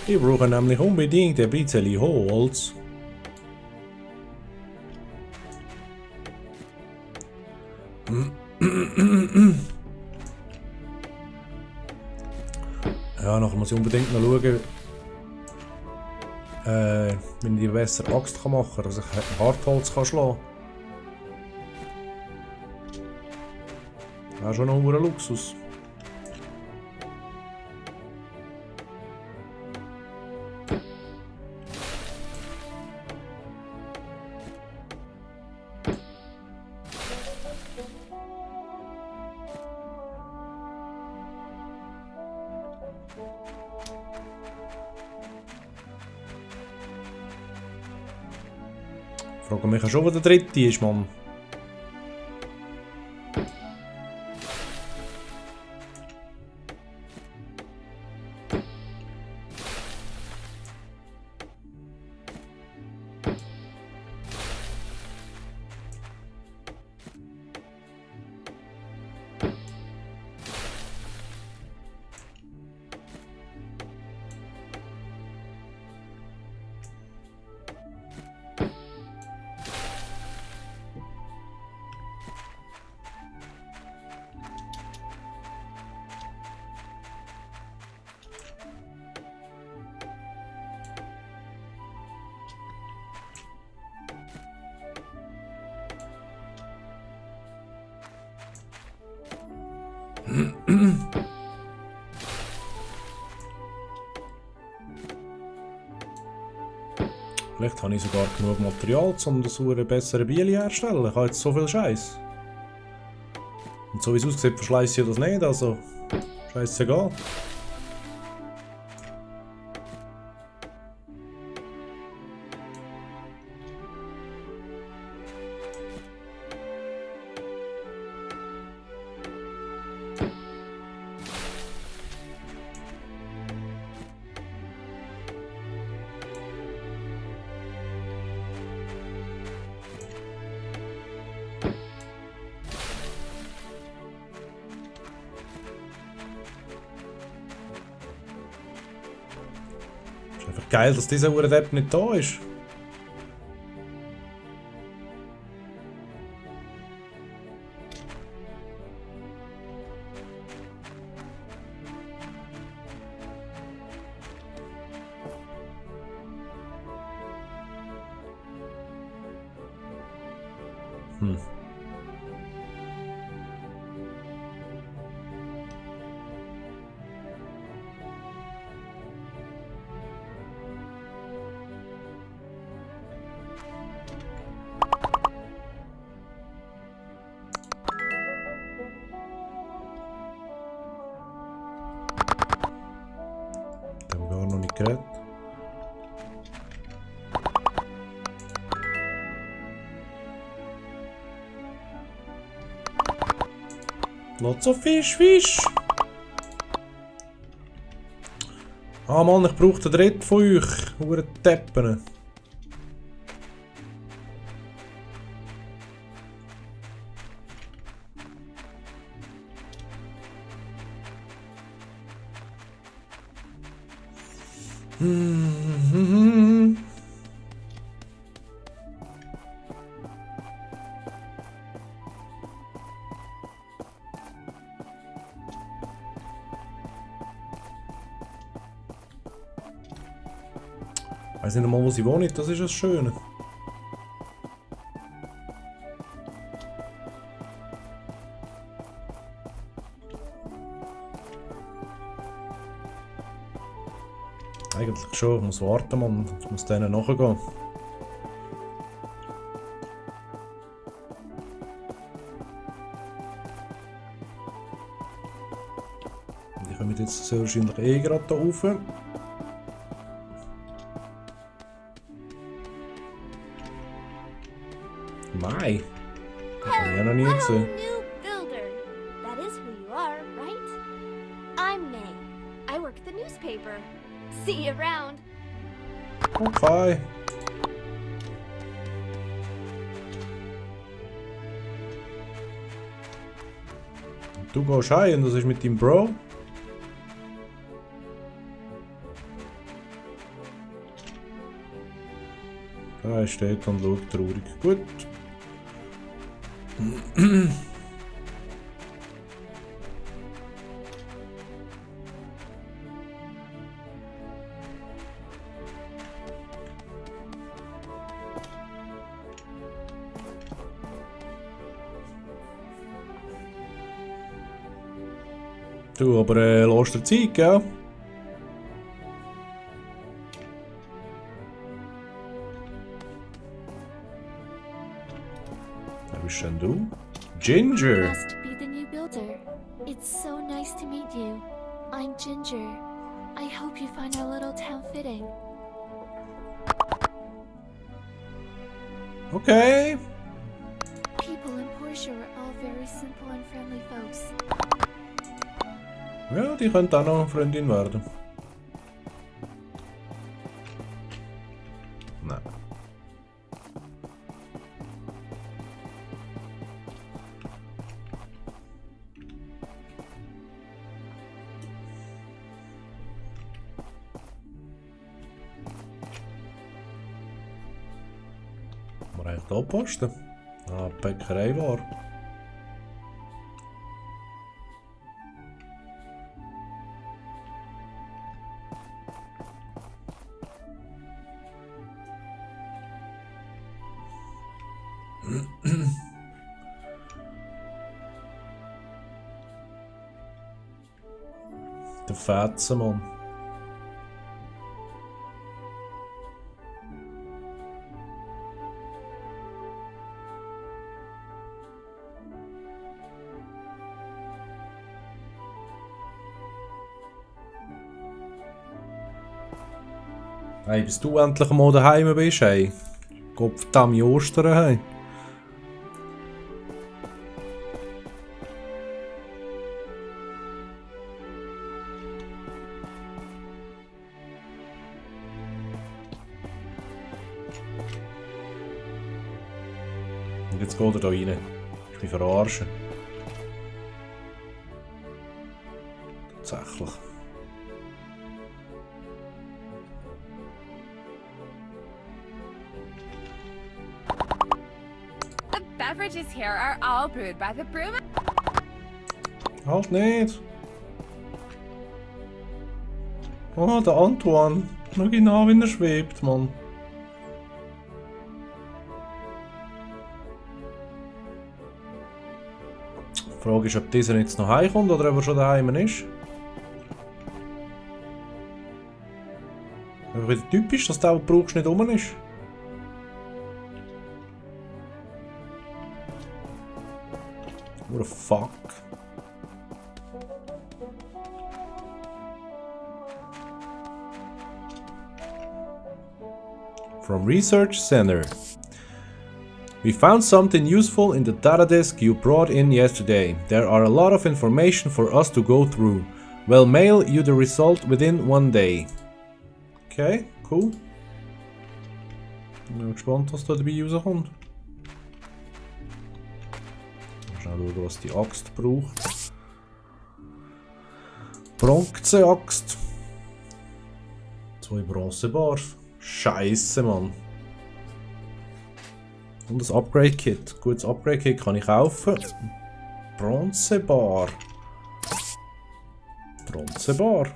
Ich brauche nämlich unbedingt ein bisschen Holz. Ja, nachher muss ich unbedingt noch schauen, wenn ich die besser Axt machen kann, dass ich Hartholz schlagen kann. Das ist schon noch ein Luxus. Ich frage mich schon, wo der dritte ist, Mann. Vielleicht habe ich sogar genug Material, um das eine bessere Biele herzustellen. Ich habe jetzt so viel Scheiß. Und so wie es aussieht, verschleiße ich das nicht, also scheißegal. Ist einfach geil, dass dieser Uhr-Depp nicht da ist. Da haben wir gar noch nicht geredet. Lots of Fisch! Ah Mann, ich brauche den dritten von euch. Hure Deppen. Ich weiß nicht einmal, wo sie wohnen, das ist das Schöne. Eigentlich schon, ich muss warten, Mann. Ich muss denen nachgehen. Die kommen jetzt sehr wahrscheinlich eh gerade da rauf. Mai. Das habe ich ja noch nie gesehen. New builder. That is who you are, right? I'm May. I work at the newspaper. See you around. Okay. Du gehst heim und was ist mit deinem Bro? Er steht und schaut traurig. Gut. Du, aber lass dir Zeit, gell? Wer bist denn du? Ginger! Must be the new builder. It's so nice to meet you. I'm Ginger. I hope you find our little town fitting. Okay. People in Portia are all very simple and friendly folks. Ja, die könnte auch noch Freundin werden. Nein. Kann man eigentlich hier posten? Ah, die Bäckerei war. Der Fetzenmann. Hey, bis du endlich mal daheim bist, hey. Gottverdammt Ostern, hey. Und jetzt geht er da rein. Ich bin verarschen. Tatsächlich. The beverages here are all brewed by the brew. Halt nicht! Oh, der Antoine. Schau ihn an, wie er schwebt, Mann. Die Frage ist, ob dieser jetzt noch heimkommt oder ob er schon daheim ist. Einfach wieder typisch, dass der, den du brauchst, nicht rum ist. What the fuck? From Research Center. We found something useful in the data disk you brought in yesterday. There are a lot of information for us to go through. We'll mail you the result within 1 day. Okay, cool. Ich bin gespannt, was da dabei rauskommt. Mal schnell schauen, was die Axt braucht. Bronze-Axt. 2 Bronzebars. Scheiße, Mann. Und das Upgrade-Kit. Gutes Upgrade-Kit kann ich kaufen. Bronzebar. Bronzebar.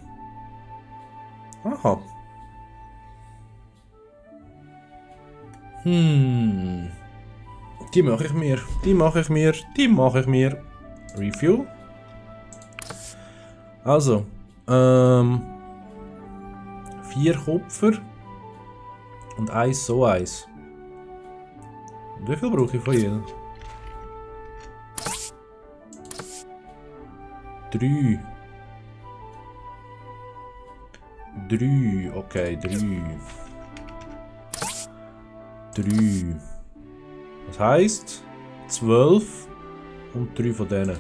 Aha. Die mache ich mir. Die mache ich mir. Die mache ich mir. Refuel. Also. 4 Kupfer. Und 1 so 1. Und wie viel brauche ich von jedem? 3. 3. Okay, 3. 3. Das heisst 12 und 3 von denen.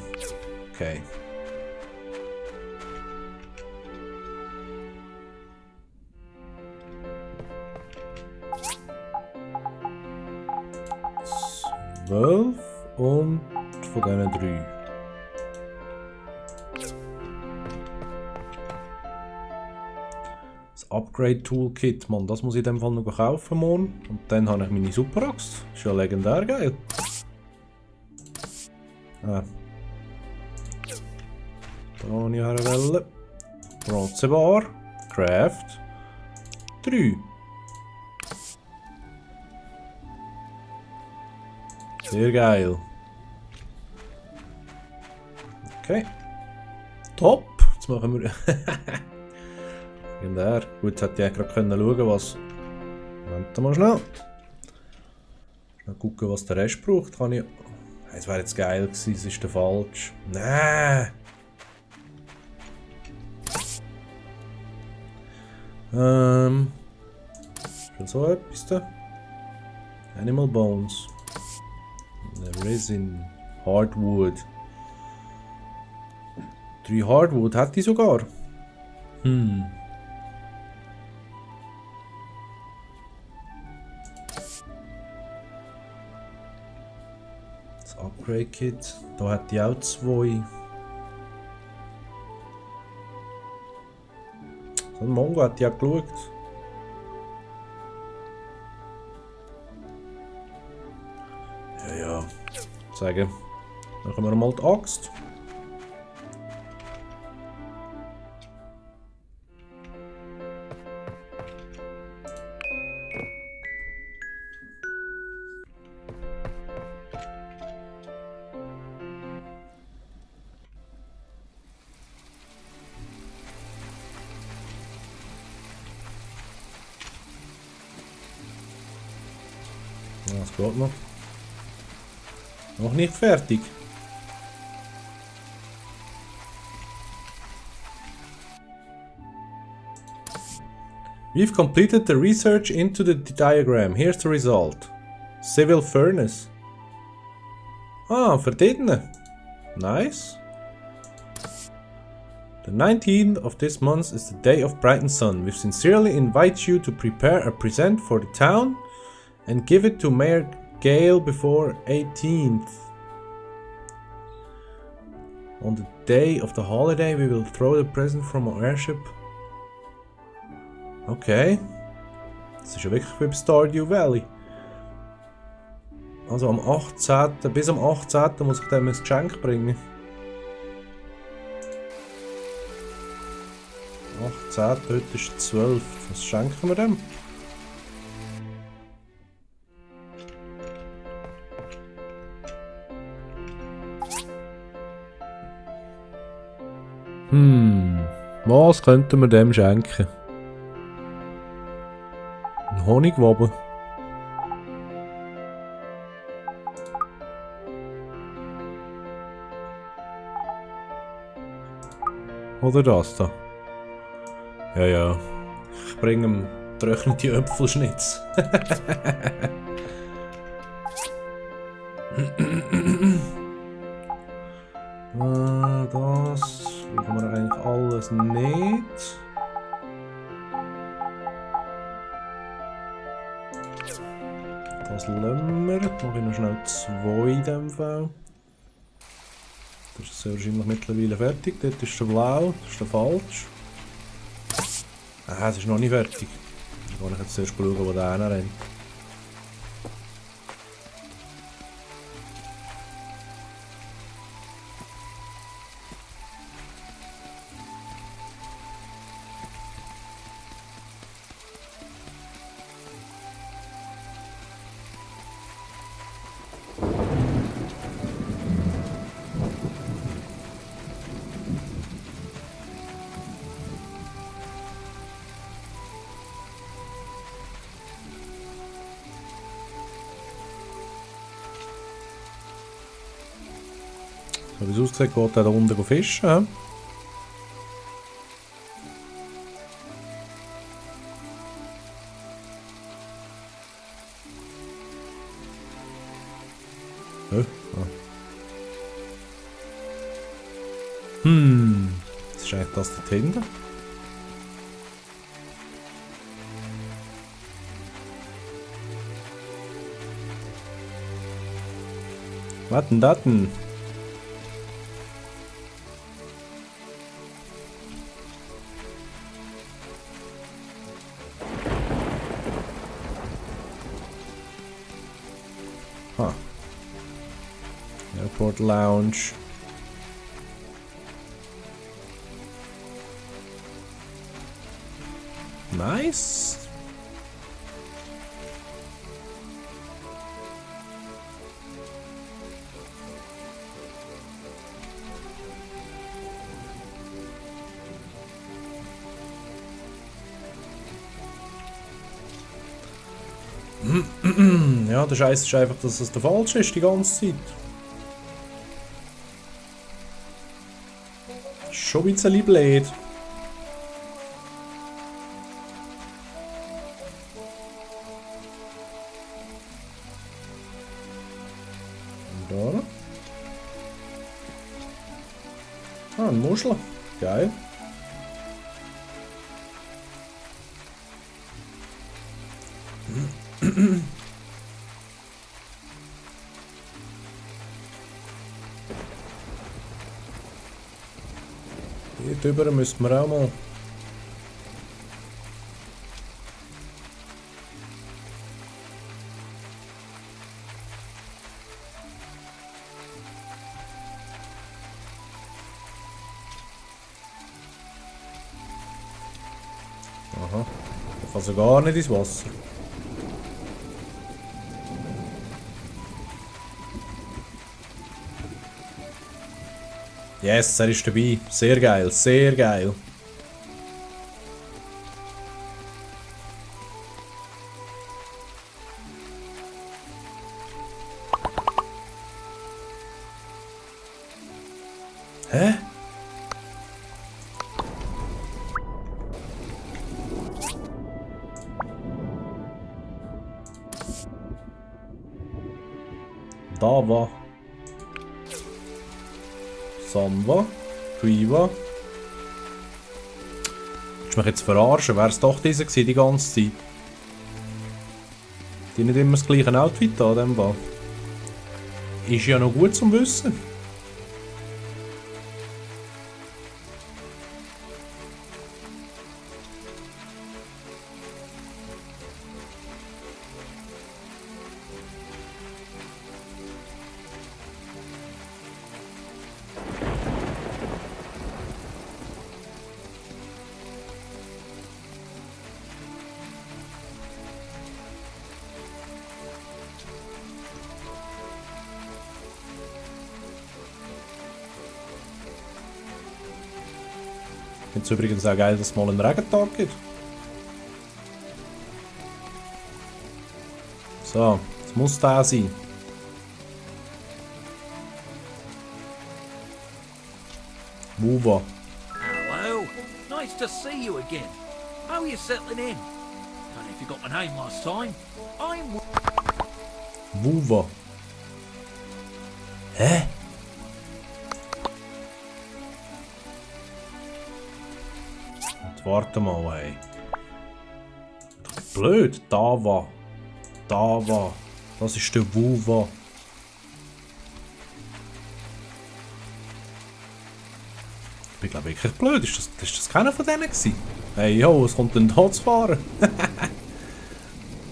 Okay. Und von diesen 3. Das Upgrade Toolkit, Mann, das muss ich in dem Fall noch kaufen morgen. Und dann habe ich meine Superaxt. Ist ja legendär geil. Da habe ich herwählen. Bronzebar. Craft. 3. Sehr geil. Okay. Top. Jetzt machen wir... Legendär. Gut, hätte ich gerade schauen was... Moment mal schnell. Schnell gucken, was der Rest braucht. Kann ich... Es wäre jetzt geil gewesen, es ist der falsch. Nein! Ist so etwas da? Animal Bones. Resin. Hardwood. 3 Hardwood hat die sogar. Das Upgrade Kit. Da hat die auch 2. So ein Mongo hat die auch geschaut. Ja. Sagen. Dann können wir mal die Axt. Ja, das geht noch. Noch nicht fertig. We've completed the research into the diagram. Here's the result. Civil furnace. Ah, verdient. Nice. The 19th of this month is the day of Brighton Sun. We sincerely invite you to prepare a present for the town and give it to Mayor Gale before 18th. On the day of the holiday we will throw the present from our airship. Okay. Das ist ja wirklich wie bei Stardew Valley. Also am 18. bis am 18. muss ich dem ein Geschenk bringen. 18. Heute ist 12. Was schenken wir dem? Was könnten wir dem schenken? Ein Honigwaben. Oder das da? Ja, ja. Ich bringe ihm getrocknete Äpfelschnitz. Das brauchen wir eigentlich alles nicht. Das lassen wir. Jetzt mache ich noch schnell 2 in dem Fall. Das ist wahrscheinlich mittlerweile fertig. Dort ist der blau, das ist der falsch. Es ist noch nicht fertig. Dann kann ich jetzt zuerst schauen, wo der rennt. So wie es aussieht, geht er da unten fischen. Was ist eigentlich das dort hinten? Was denn das denn? Airport Lounge. Nice. Ja, der Scheiß ist einfach, dass es der falsche ist die ganze Zeit. Schon ein bisschen blöd. Und da. Ein Muschel. Geil. Hier drüber müssen wir auch mal. Aha, ich kann sogar nicht ins Wasser. Yes, er ist dabei. Sehr geil, sehr geil. Hä? Da war Samba, Quiva. Willst du mich jetzt verarschen? Wäre es doch dieser gewesen, die ganze Zeit? Die nicht immer das gleiche Outfit an dem Fall. Ist ja noch gut zum Wissen. Ich finde es übrigens auch geil, dass es mal einen Regentag gibt. So, es muss der sein. Wuva. Hello. Nice to see you again. How are you settling in? Don't know if you got my name last time. I'm... Wuva. Hä? Jetzt warte mal, ey. Blöd. Dava. Dava. Das ist der Wuva. Ich bin glaube wirklich blöd. Ist das keiner von denen gewesen? Hey, yo, was kommt denn da zu fahren?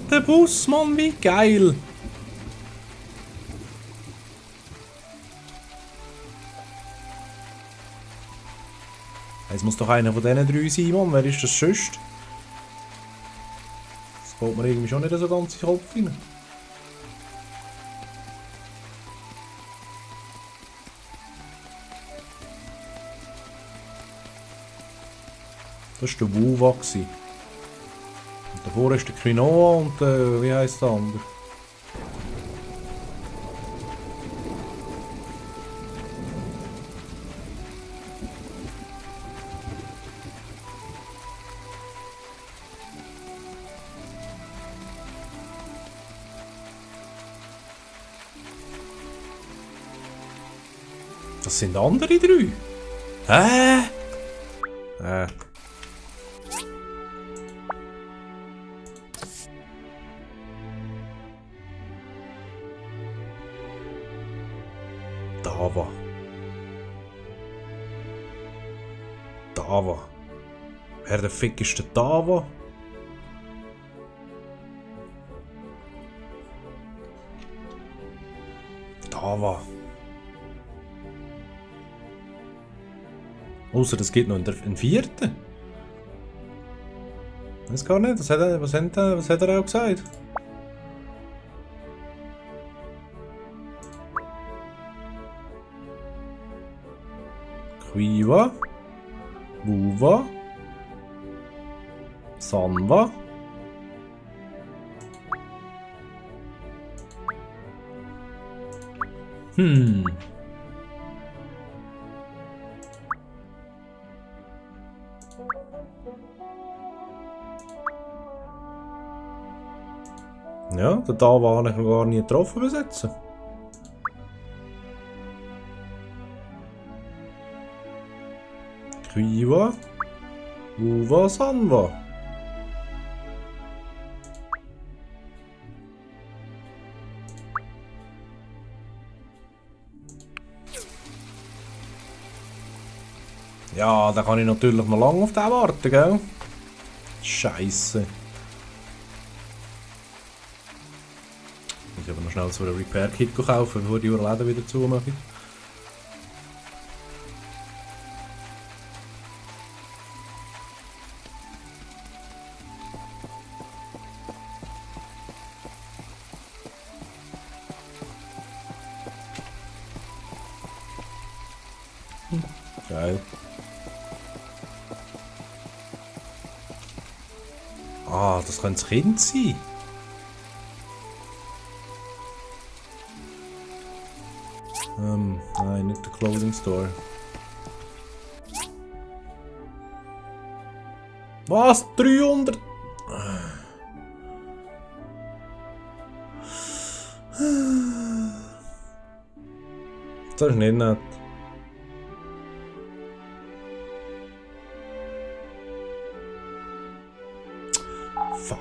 Der Bus, Mann, wie geil! Es muss doch einer von diesen 3 sein, Mann. Wer ist das sonst? Das geht mir irgendwie schon nicht so ganz in den Kopf rein. Das war der Wuva. Und davor ist der Quinoa und wie heisst der andere? Das sind andere 3. Hä? Dava. Dava. Wer der Fick ist der Dava? Dava. Außer es gibt noch einen 4. Weiß gar nicht. Was hat er auch gesagt? Quiva, Wuva, Sanva, Ja, der Dava habe ich noch gar nie getroffen besetzen. Quiva, Wuva, Sanva. Ja, da kann ich natürlich noch lange auf den warten, gell? Scheiße. Ich muss aber noch schnell so einen Repair-Kit kaufen, bevor die Läden wieder zumachen. Geil. Ah, das könnte das Kind sein. Nein, nicht der Clothing Store. Was? 300? Das ist nicht nett. Fuck.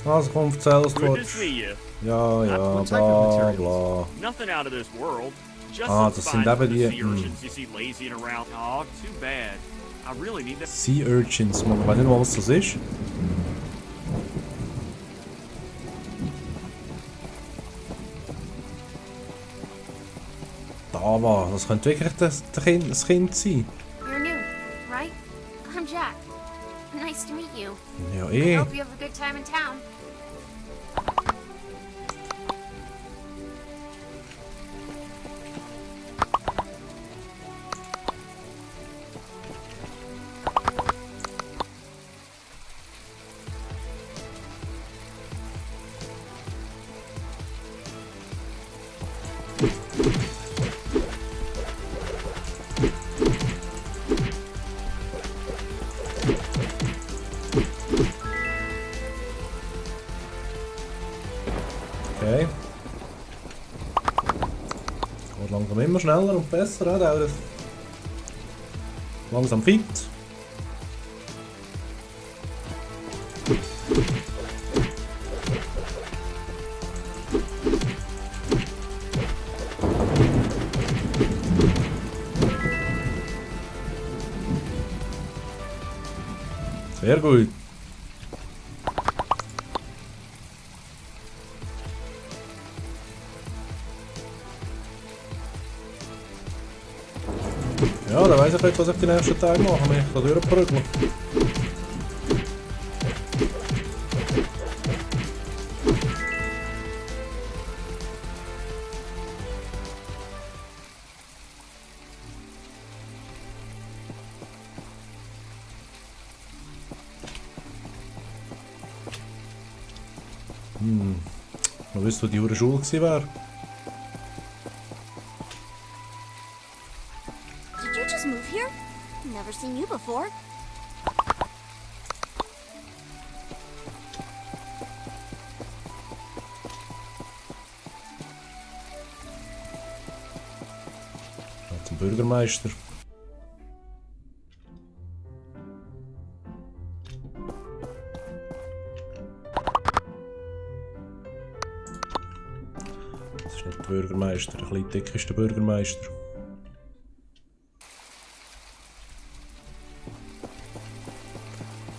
Also komm, erzähl es Good to kurz. see you. Ja, ja, What type of bla materials? bla. Nothing out of this world. Just Ah, some das sind spines for eben the die, sea urchins you see lazying around. Oh, too bad. I really need that. Sea Urchins, man weiß nicht mal, was das ist. Dava, das könnte wirklich das Kind sein. You're new, right? I'm Jack. Nice to meet you. Ja, I eh. hope you have a good time in town. immer schneller und besser, der dauert langsam fit. Sehr gut. Ja, dann weiss ich nicht, was ich die nächsten Tage mache, wenn ich da durchprügle. Man wüsste, wo die Hure Schule gewesen wäre. Did you just move here? Never seen you before. Zum Bürgermeister. Das ist nicht der Bürgermeister, ein bisschen dick ist der Bürgermeister.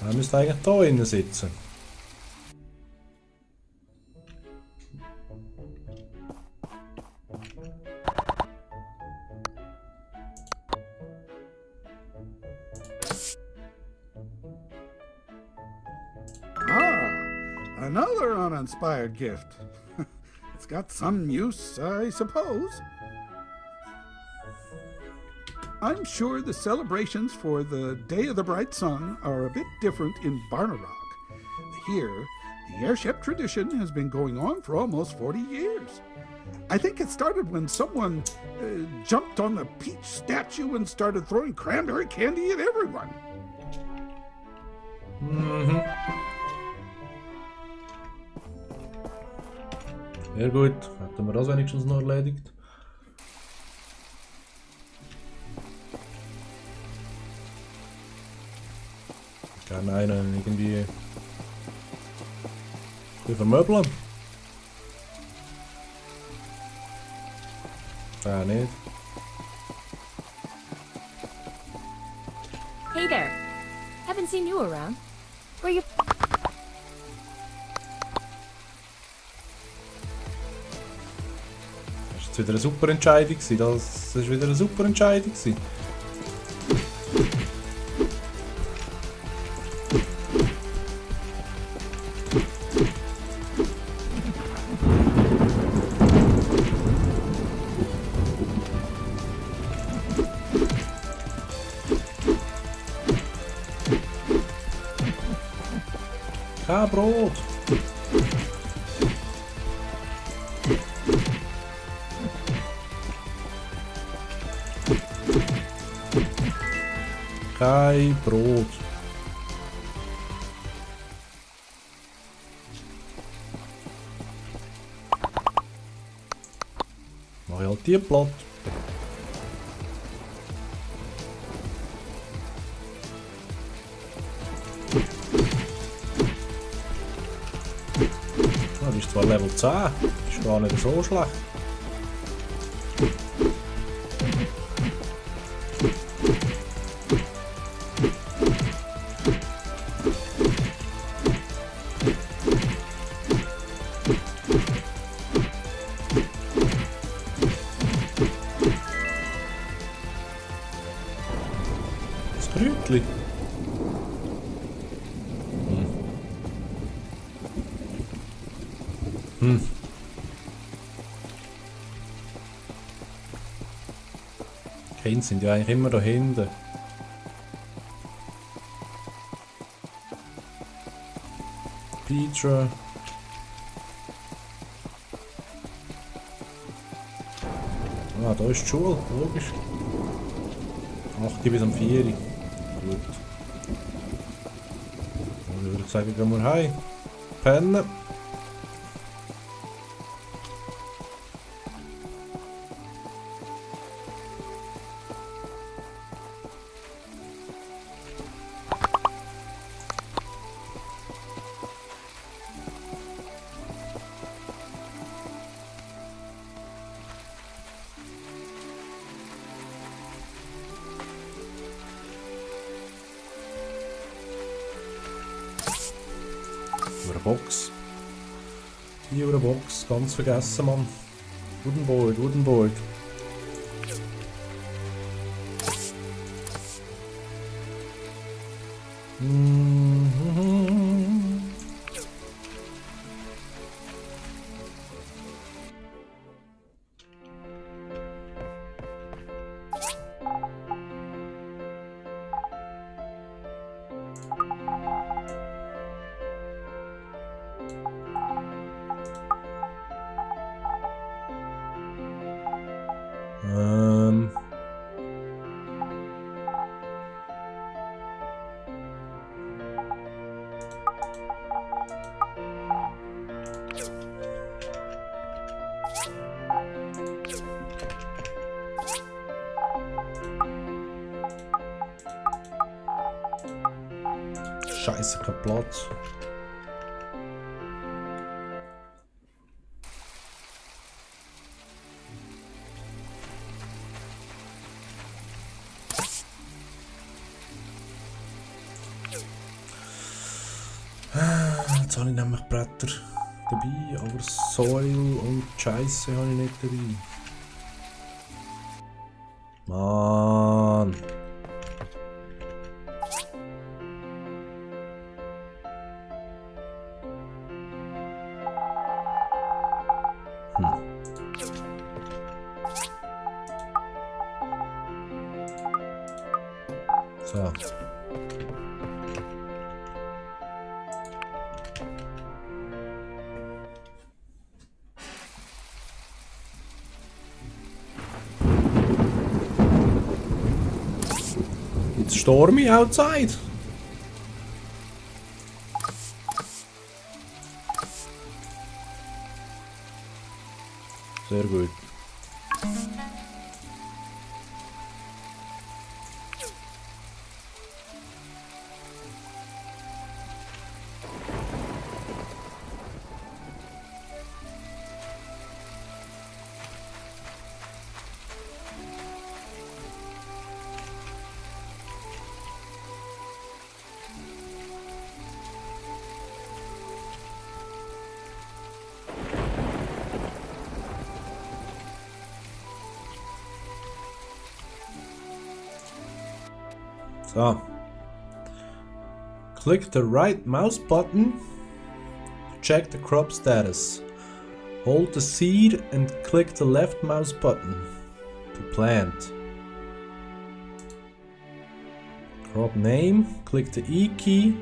Er müsste eigentlich hier innen sitzen. Another uninspired gift. It's got some use, I suppose. I'm sure the celebrations for the Day of the Bright Sun are a bit different in Barnarock. Here, the airship tradition has been going on for almost 40 years. I think it started when someone jumped on the Peach statue and started throwing cranberry candy at everyone. Mhm. Sehr gut, hätten wir das wenigstens noch erledigt. Gerne einen irgendwie vermöbeln. Nicht. Hey there. Haven't seen you around. Where you... Das war wieder eine super Entscheidung. Das war wieder eine super Entscheidung. Kein Brot! Kein Brot. Mach ich halt die platt. Das ist zwar Level 10, ist gar nicht so schlecht. Das Kräutchen. Die Kinder sind ja eigentlich immer da hinten. Petra. Ah, da ist die Schule, logisch. 8 bis um 4. Gut. Dann würde ich sagen, gehen wir heim. Pennen. Box. Hier eine Box, ganz vergessen, Mann. Wooden Board, Wooden Board. Scheiße, kein Platz. Jetzt habe ich nämlich Bretter dabei, aber Soil und Scheiße habe ich nicht dabei. Mann. So. It's stormy outside. Sehr gut. So. Click the right mouse button to check the crop status. Hold the seed and click the left mouse button to plant. Crop name, click the E key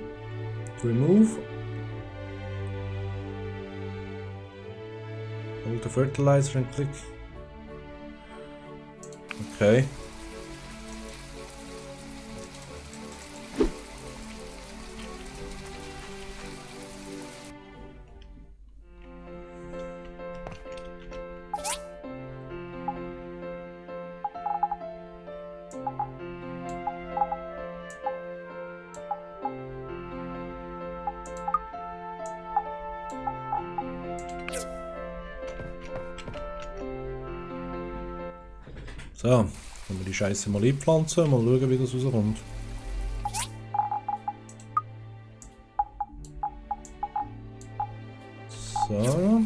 to remove. Hold the fertilizer and click. Okay. So, können wir die Scheiße mal einpflanzen, mal schauen, wie das rauskommt. So.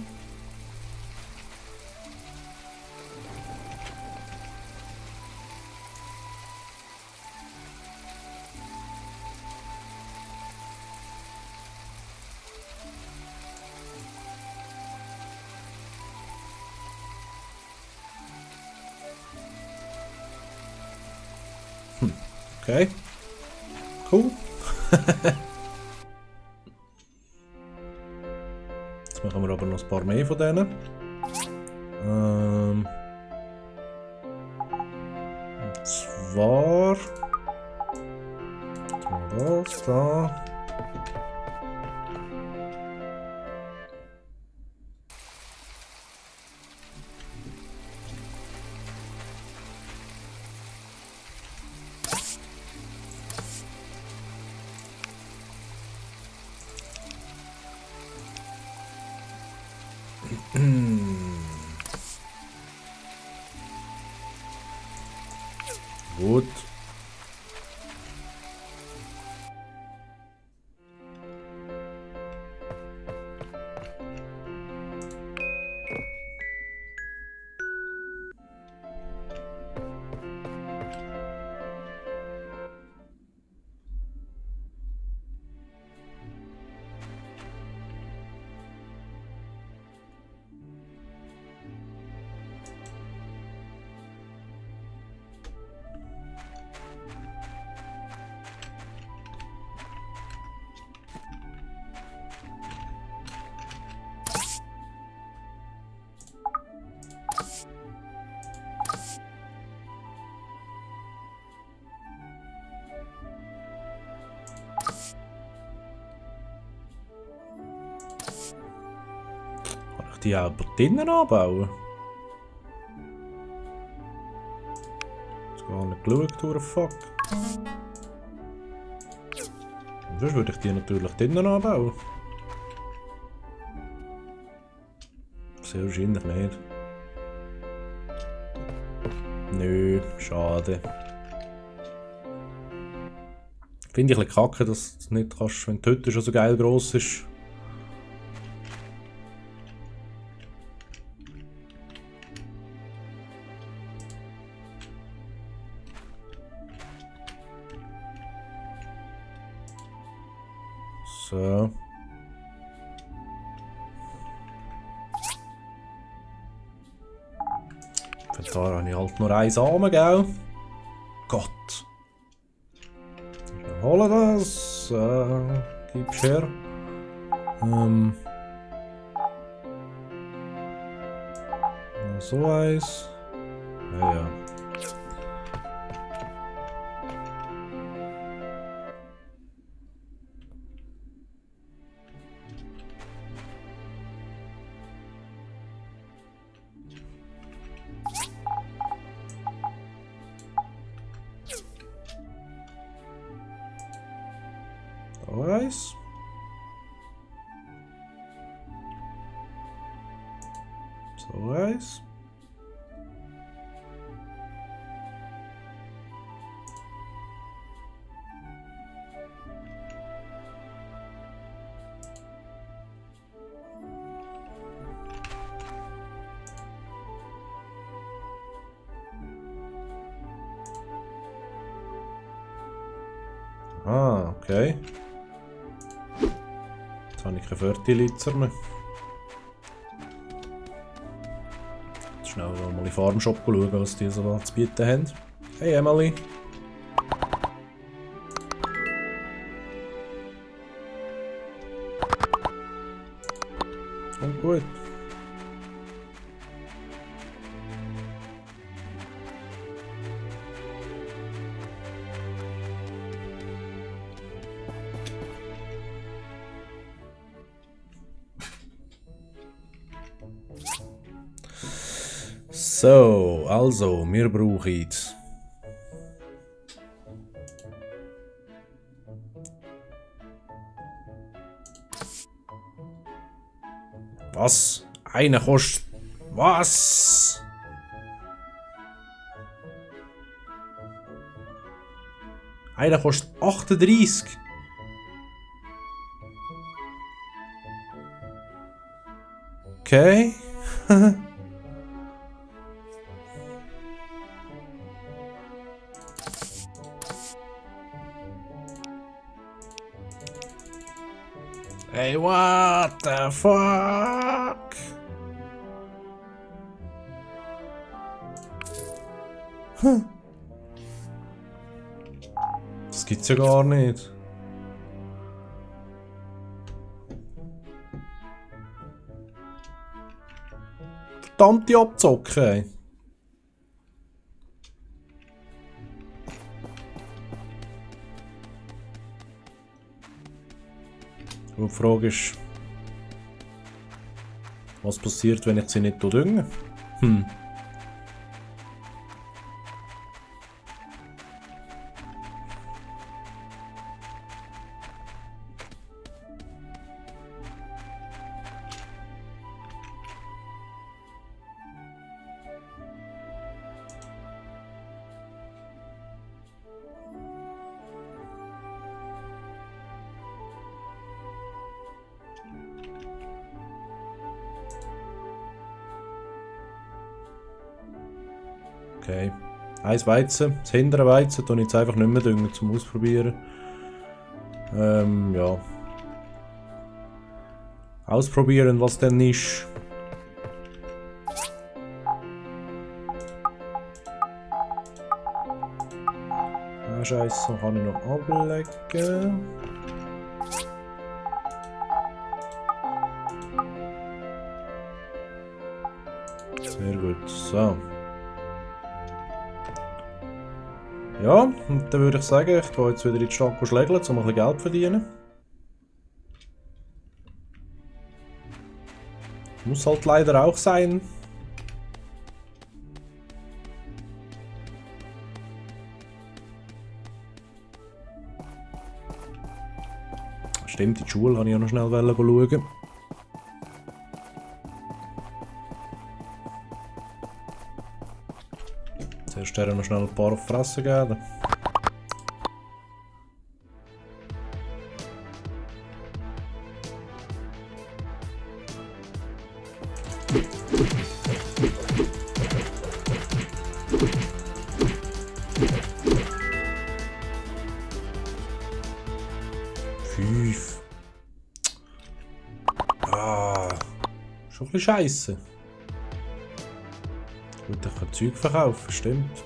Okay. Cool. Jetzt machen wir aber noch ein paar mehr von denen. Und zwar das da. Gut. die auch drinnen anbauen? Ich habe gar nicht geschaut, what the fuck. Und sonst würde ich die natürlich drinnen anbauen. Sehr wahrscheinlich nicht. Nö, schade. Finde ich ein bisschen kacke, dass du nicht kannst, wenn die Hütte schon so geil gross ist. So. Von da habe ich halt nur einen Samen, gell? Gott. Wir holen das. Gib's her. So eins. Ja, ja. Eins. So eins. Ah, okay. Jetzt habe ich keine Fertilizer mehr. Jetzt schnell mal in den Farmshop schauen, was die so zu bieten haben. Hey Emily. Und gut. So, also, wir brauchen was? Einer kostet was? Einer kostet 38. Okay. Hey, what the fuck? Das gibt's ja gar nicht. Verdammte Abzocke. Und die Frage ist, was passiert, wenn ich sie nicht dünge? Okay. Eins Weizen, das hintere Weizen tue ich jetzt einfach nicht mehr düngen zum Ausprobieren. Ja. Ausprobieren, was denn ist. Ah, Scheiße, kann ich noch ablegen. Sehr gut, so. Ja, und dann würde ich sagen, ich gehe jetzt wieder in die Stadt schlägeln, um ein bisschen Geld zu verdienen. Muss halt leider auch sein. Stimmt, in die Schule wollte ich auch noch schnell schauen. Zuerst noch schnell ein paar auf die Fresse geben. Schon ein bisschen scheisse. Gut, ich kann Zeug verkaufen, stimmt.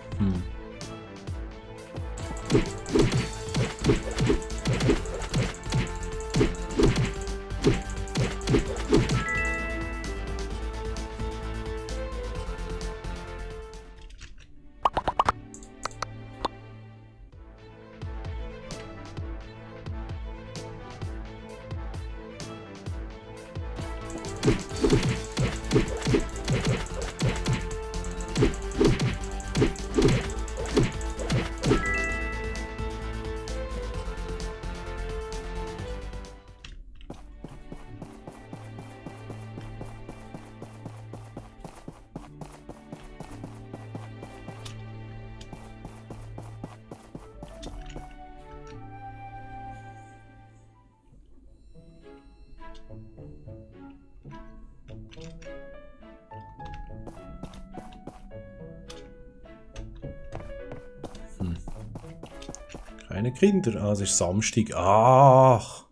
Keine Kinder. Ah, es ist Samstag. Ach.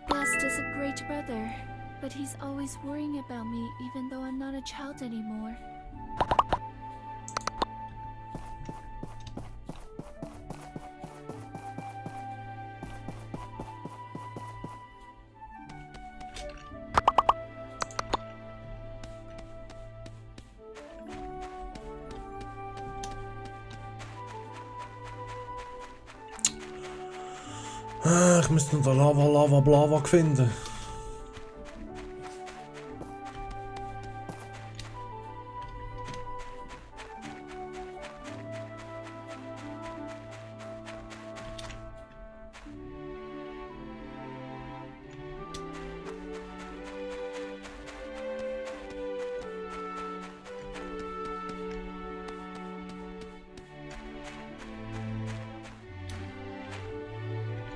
Gust is a great brother, but he's always worrying about me even though I'm not a child anymore. Ich müsste noch den Lava finden.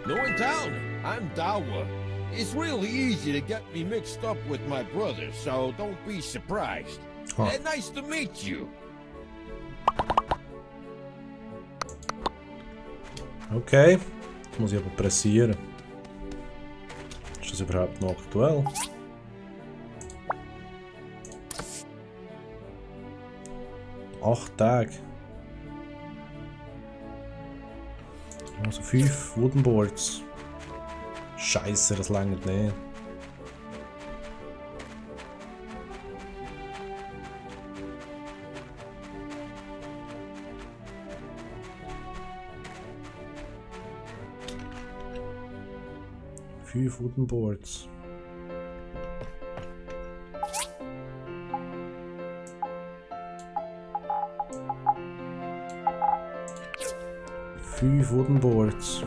No in town. I'm Dawa. It's really easy to get me mixed up with my brother, so don't be surprised. Nice to meet you. Okay, jetzt muss ich aber pressieren. Ist das überhaupt noch aktuell? Acht Tage. Also 5 Wooden Boards. Scheiße, das langt nicht. Fünf Wooden Boards. Fünf Wooden Boards.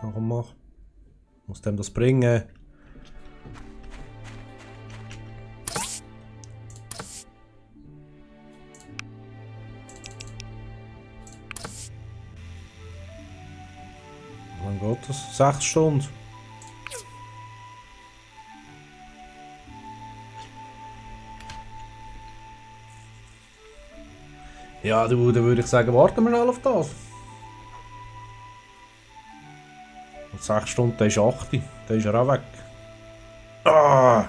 Warum mach? Muss dem das bringen? Mein Gott, das ist 6 Stunden. Ja, dann würde ich sagen, warten wir schnell auf das. Und 6 Stunden, der ist 8. Der ist ja auch weg. Ah!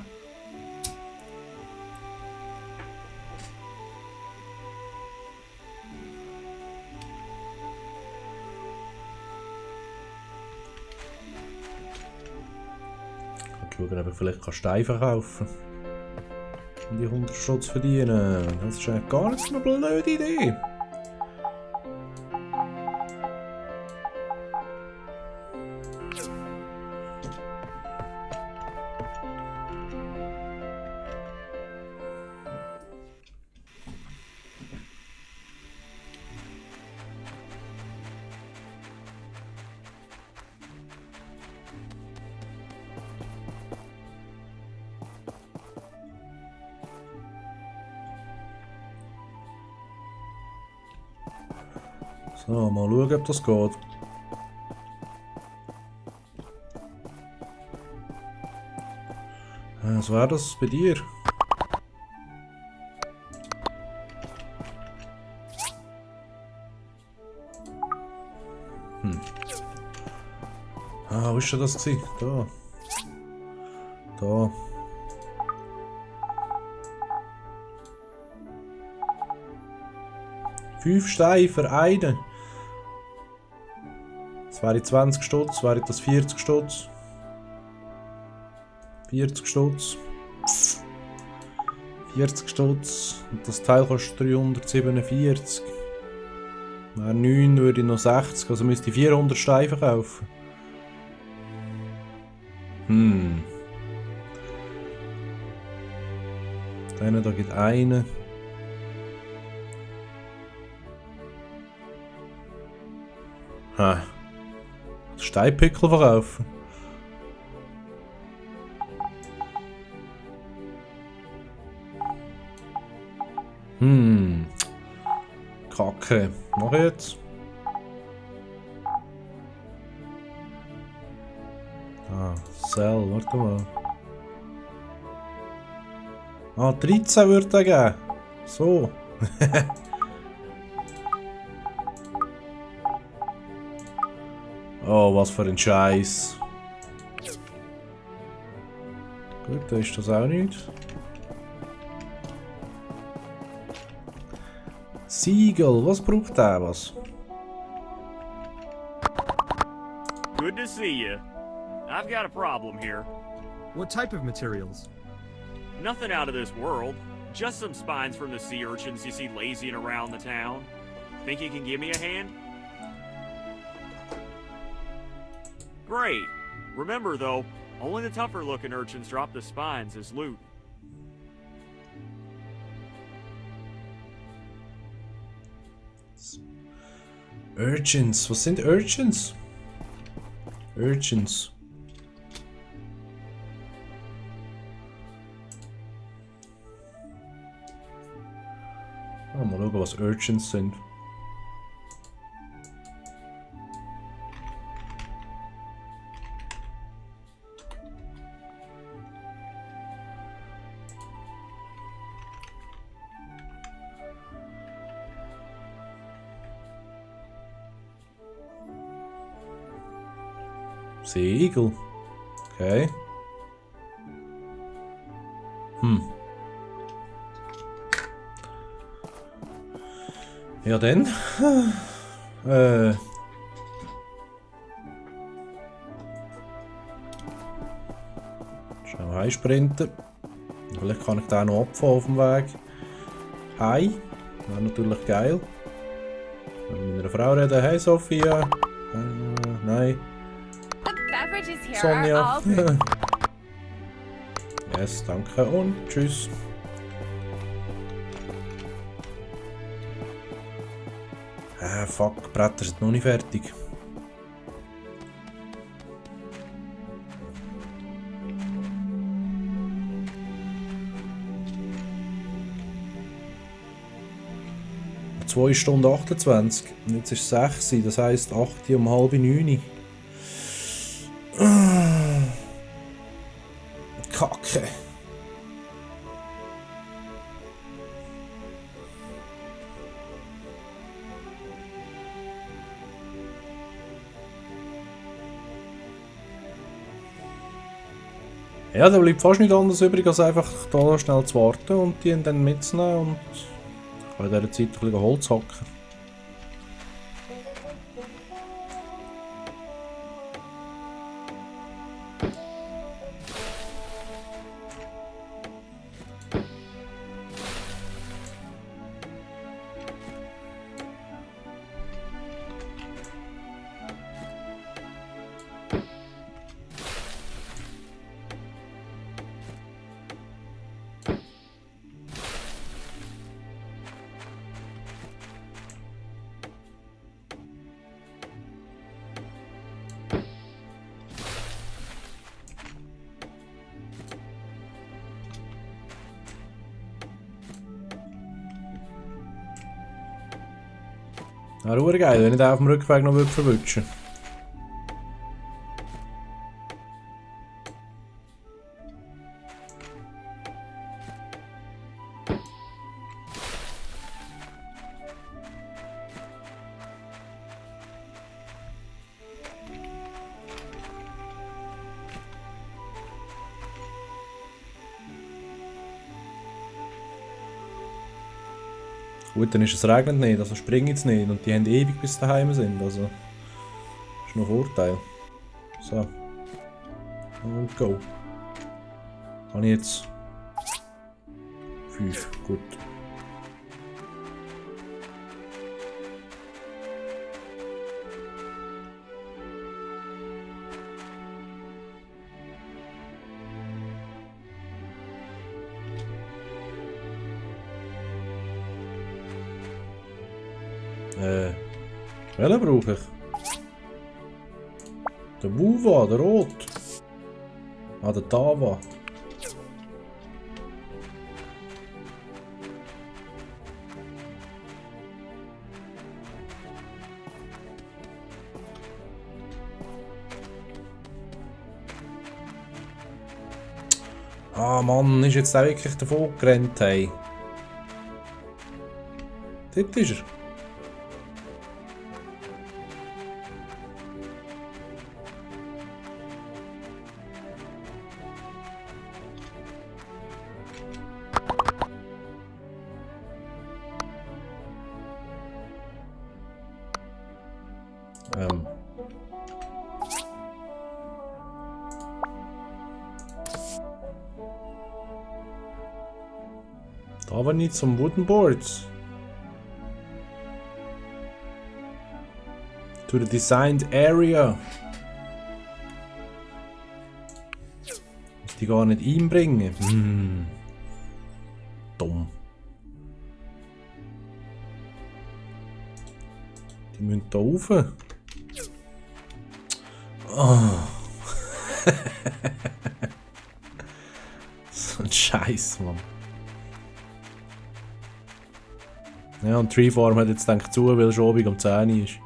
Ich kann schauen, ob ich vielleicht Steine verkaufen kann. um die 100 Stutz zu verdienen. Das ist eigentlich gar nicht so eine blöde Idee. So, mal schauen, ob das geht. Was wäre das bei dir? Wo ist denn das gewesen? Da. Da. Fünf Steine für einen. Das wäre 20 Stutz, wäre das 40 Stutz. 40 Stutz. 40 Stutz. Und das Teil kostet 347. Wäre 9, würde ich noch 60, also müsste ich 400 Steine verkaufen. Dann da gibt einen. Steinpickel verkaufen. Kacke. Mach jetzt. Sell, warte mal. 13 würde er geben. So. Oh, was für ein Scheiß. Gut, da ist das auch nicht. Siegel, was braucht der was? Good to see you. I've got a problem here. What type of materials? Nothing out of this world. Just some spines from the sea urchins you see lazying around the town. Think you can give me a hand? Great. Remember though, only the tougher looking urchins drop the spines as loot. Urchins, was sind Urchins? Urchins. Mal schauen, was Urchins sind. Segel. Okay. Ja dann. Schnell heimsprinten. Vielleicht kann ich den noch abfahren auf dem Weg. Hi. Wäre natürlich geil. Wenn mit meiner Frau reden. Hey Sophia. Nein. Sonja. Yes, danke und tschüss. Fuck, Bretter sind noch nicht fertig. Zwei Stunden 28. Und jetzt ist es 6, das heisst 8 um halb 9. Kacke. Ja, da bleibt fast nicht anders übrig, als einfach da schnell zu warten und die dann mitzunehmen und ich kann in dieser Zeit ein bisschen Holz hacken. Ja, ruhig geil, wenn ich den auf dem Rückweg noch verwutschen Gut, dann ist es regnet nicht, also springen jetzt nicht und die haben ewig bis daheim sind, also ist noch ein Vorteil. So. Und go. Habe ich jetzt 5, gut. Welchen brauche ich? Der Wuva, der Rot. Ah, der Tava. Ah Mann, ist jetzt auch wirklich davon gerannt, hey. Dort ist er. Aber nicht zum wooden boards. To the designed area. Muss die gar nicht einbringen. Dumm. Die müssen da rauf. Oh. So ein Scheiß, Mann. Ja, und Treefarm hat jetzt gedacht zu, weil es schon um 10 Uhr ist.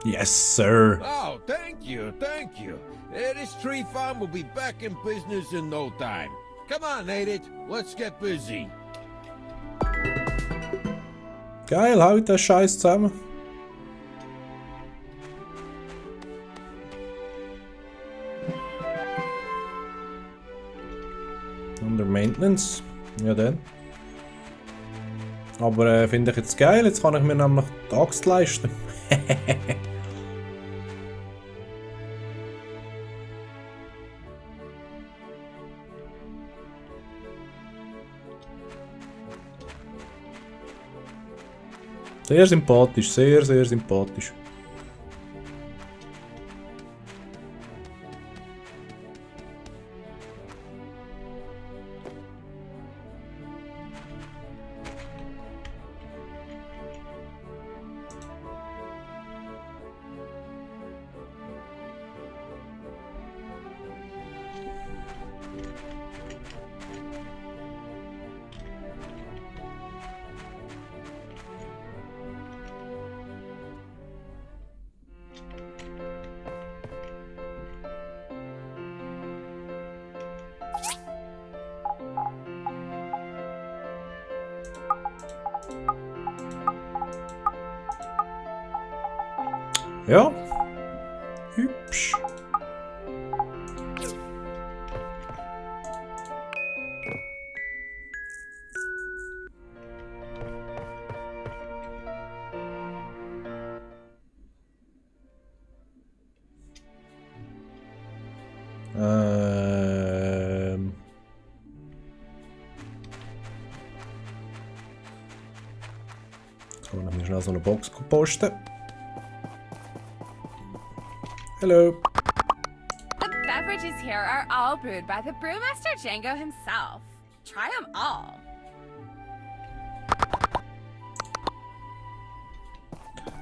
Yes, sir. Oh, thank you, thank you. This tree farm will be back in business in no time. Come on, Edith, let's get busy. Geil, halt den Scheiß zusammen. Under Maintenance. Ja dann. Aber finde ich jetzt geil, jetzt kann ich mir nämlich die Axt leisten. Sehr sympathisch, sehr, sehr sympathisch. Ja, hübsch. So, dann müssen wir schnell so eine Box posten. Hello. The beverages here are all brewed by the brewmaster Django himself. Try them all.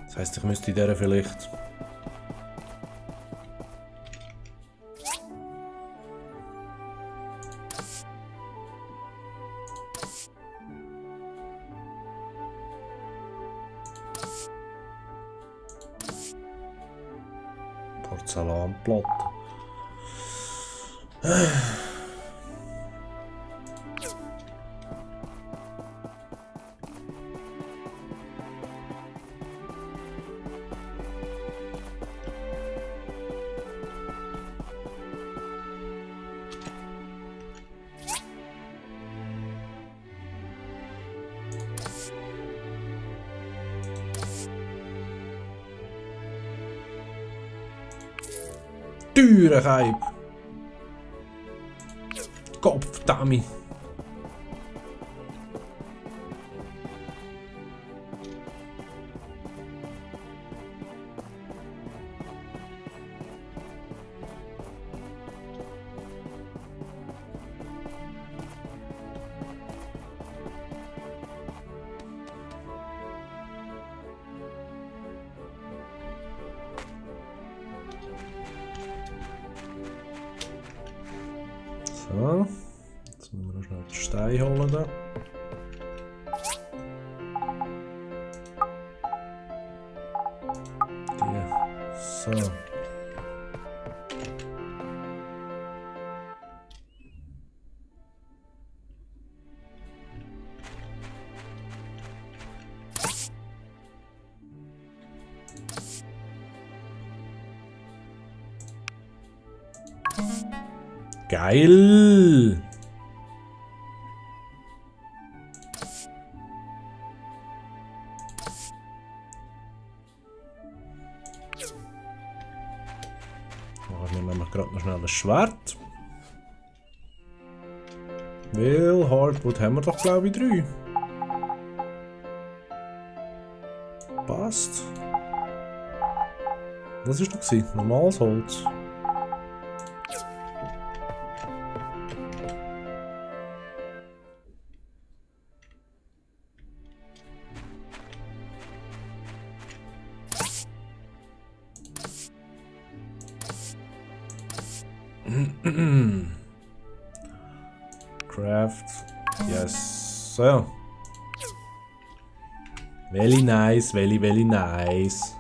Das heisst, ich müsste in dieser vielleicht... Porzellanplatte. Türenkeib. Kopfdami. So, jetzt müssen wir noch schnell den Stein holen da. Die, so. Geil! Machen wir nämlich gerade noch schnell ein Schwert. Weil Hardwood haben wir doch glaube ich 3. Passt. Was ist das gewesen? Normales Holz. Craft. Yes. So. Very nice, very nice.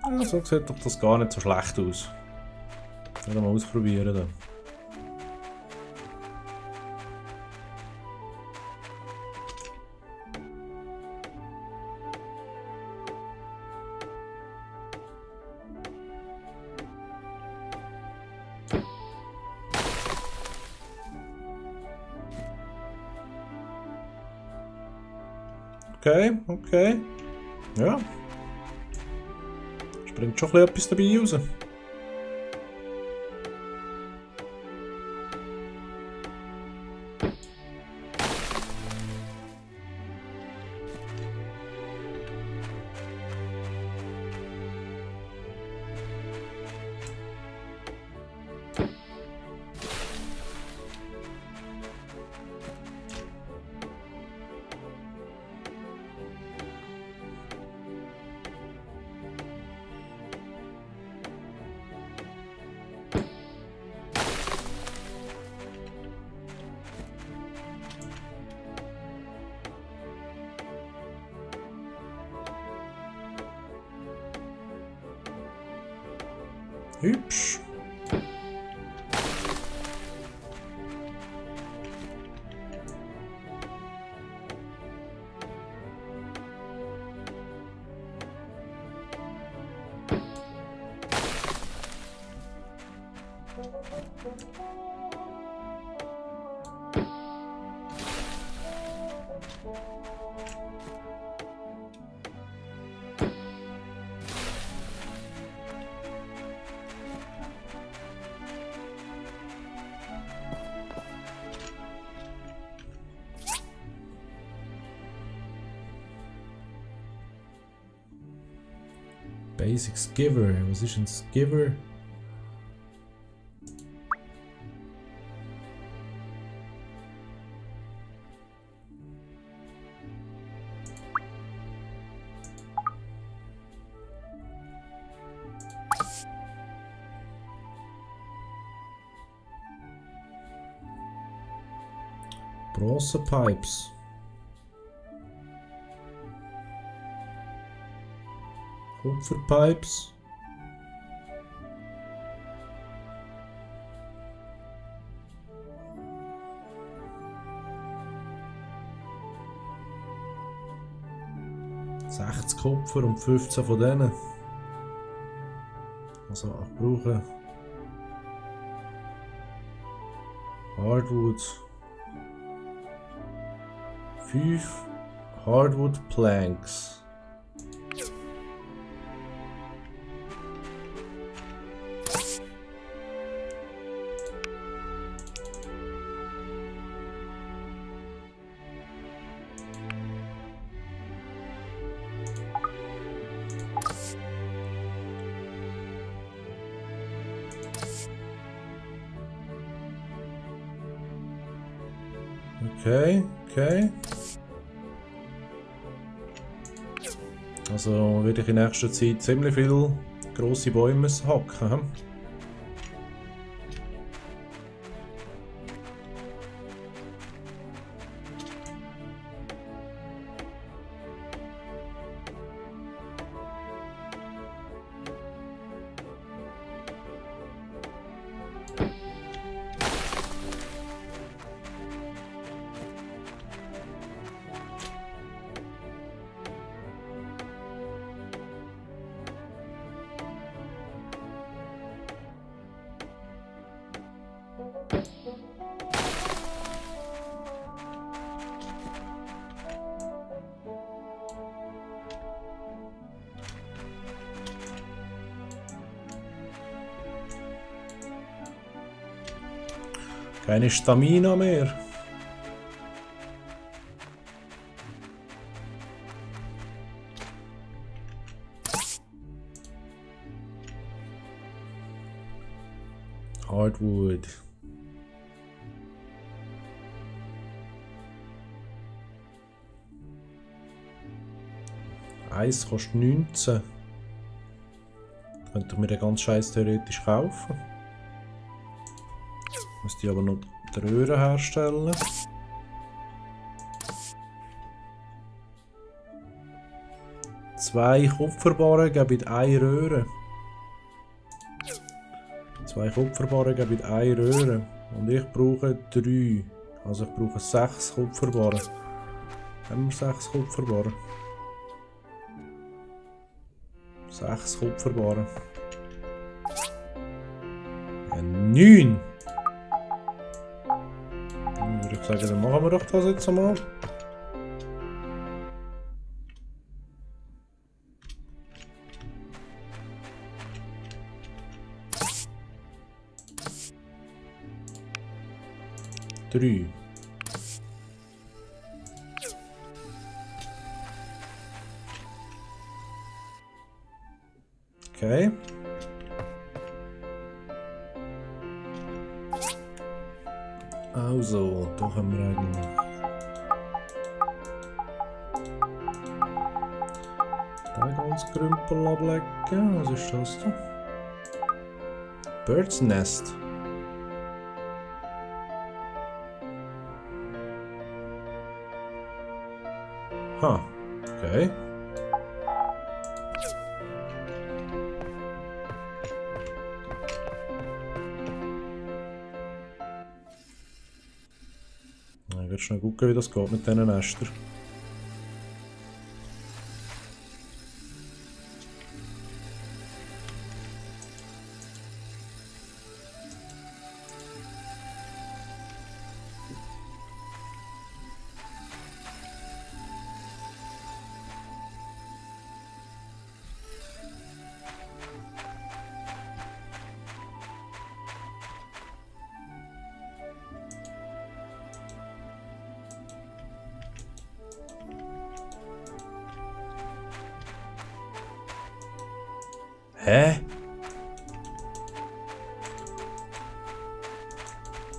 Ja, so sieht doch das gar nicht so schlecht aus. Mal ausprobieren da. Okay, okay. Ja. Springt schon etwas dabei raus. Hübsch. Basic Skiver. Was ist ein Skiver? Bronzepipes. Kupferpipes. ...60 Kupfer und 15 von denen. Also ich brauche... Hardwood... 5 Hardwood Planks. Okay. Also werde ich in nächster Zeit ziemlich viele grosse Bäume müssen hacken. Hm? Keine Stamina mehr. Hardwood. Eis kostet 19. Könnte ich mir den ganz Scheiß theoretisch kaufen. Müsste ich aber noch die Röhre herstellen. Zwei Kupferbarren geben eine Röhre. 2 Kupferbarren geben eine Röhre. Und ich brauche 3. Also ich brauche 6 Kupferbarren. Haben wir 6 Kupferbarren? 6 Kupferbarren. Ja, 9! Dann würde ich sagen, dann machen wir doch das jetzt einmal. Drei. Okay. Also, da haben wir eigentlich den ganz Krümpel ablecken. Was ist das da? Bird's Nest. Ha, okay. Ich werde schnell gucken, wie das geht mit diesen Nestern. Hä?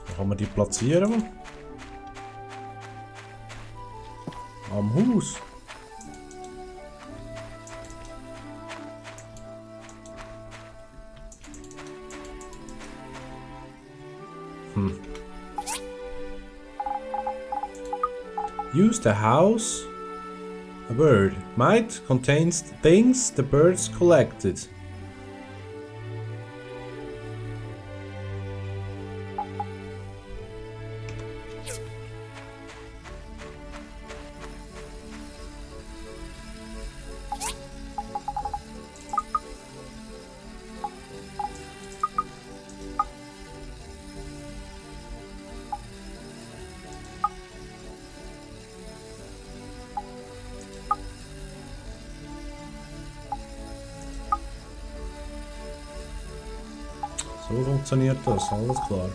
Wo kann man die platzieren? Am Haus. Use the house. A bird. Might contains things the birds collected. So funktioniert das, alles klar.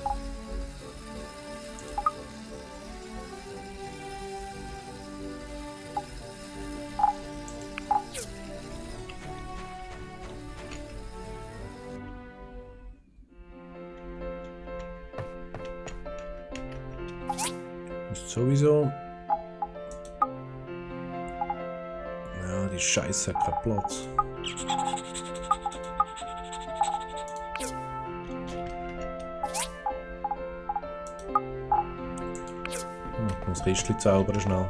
Ist sowieso... Ja, die Scheiße hat keinen Platz. Das Kistchen zaubern schnell.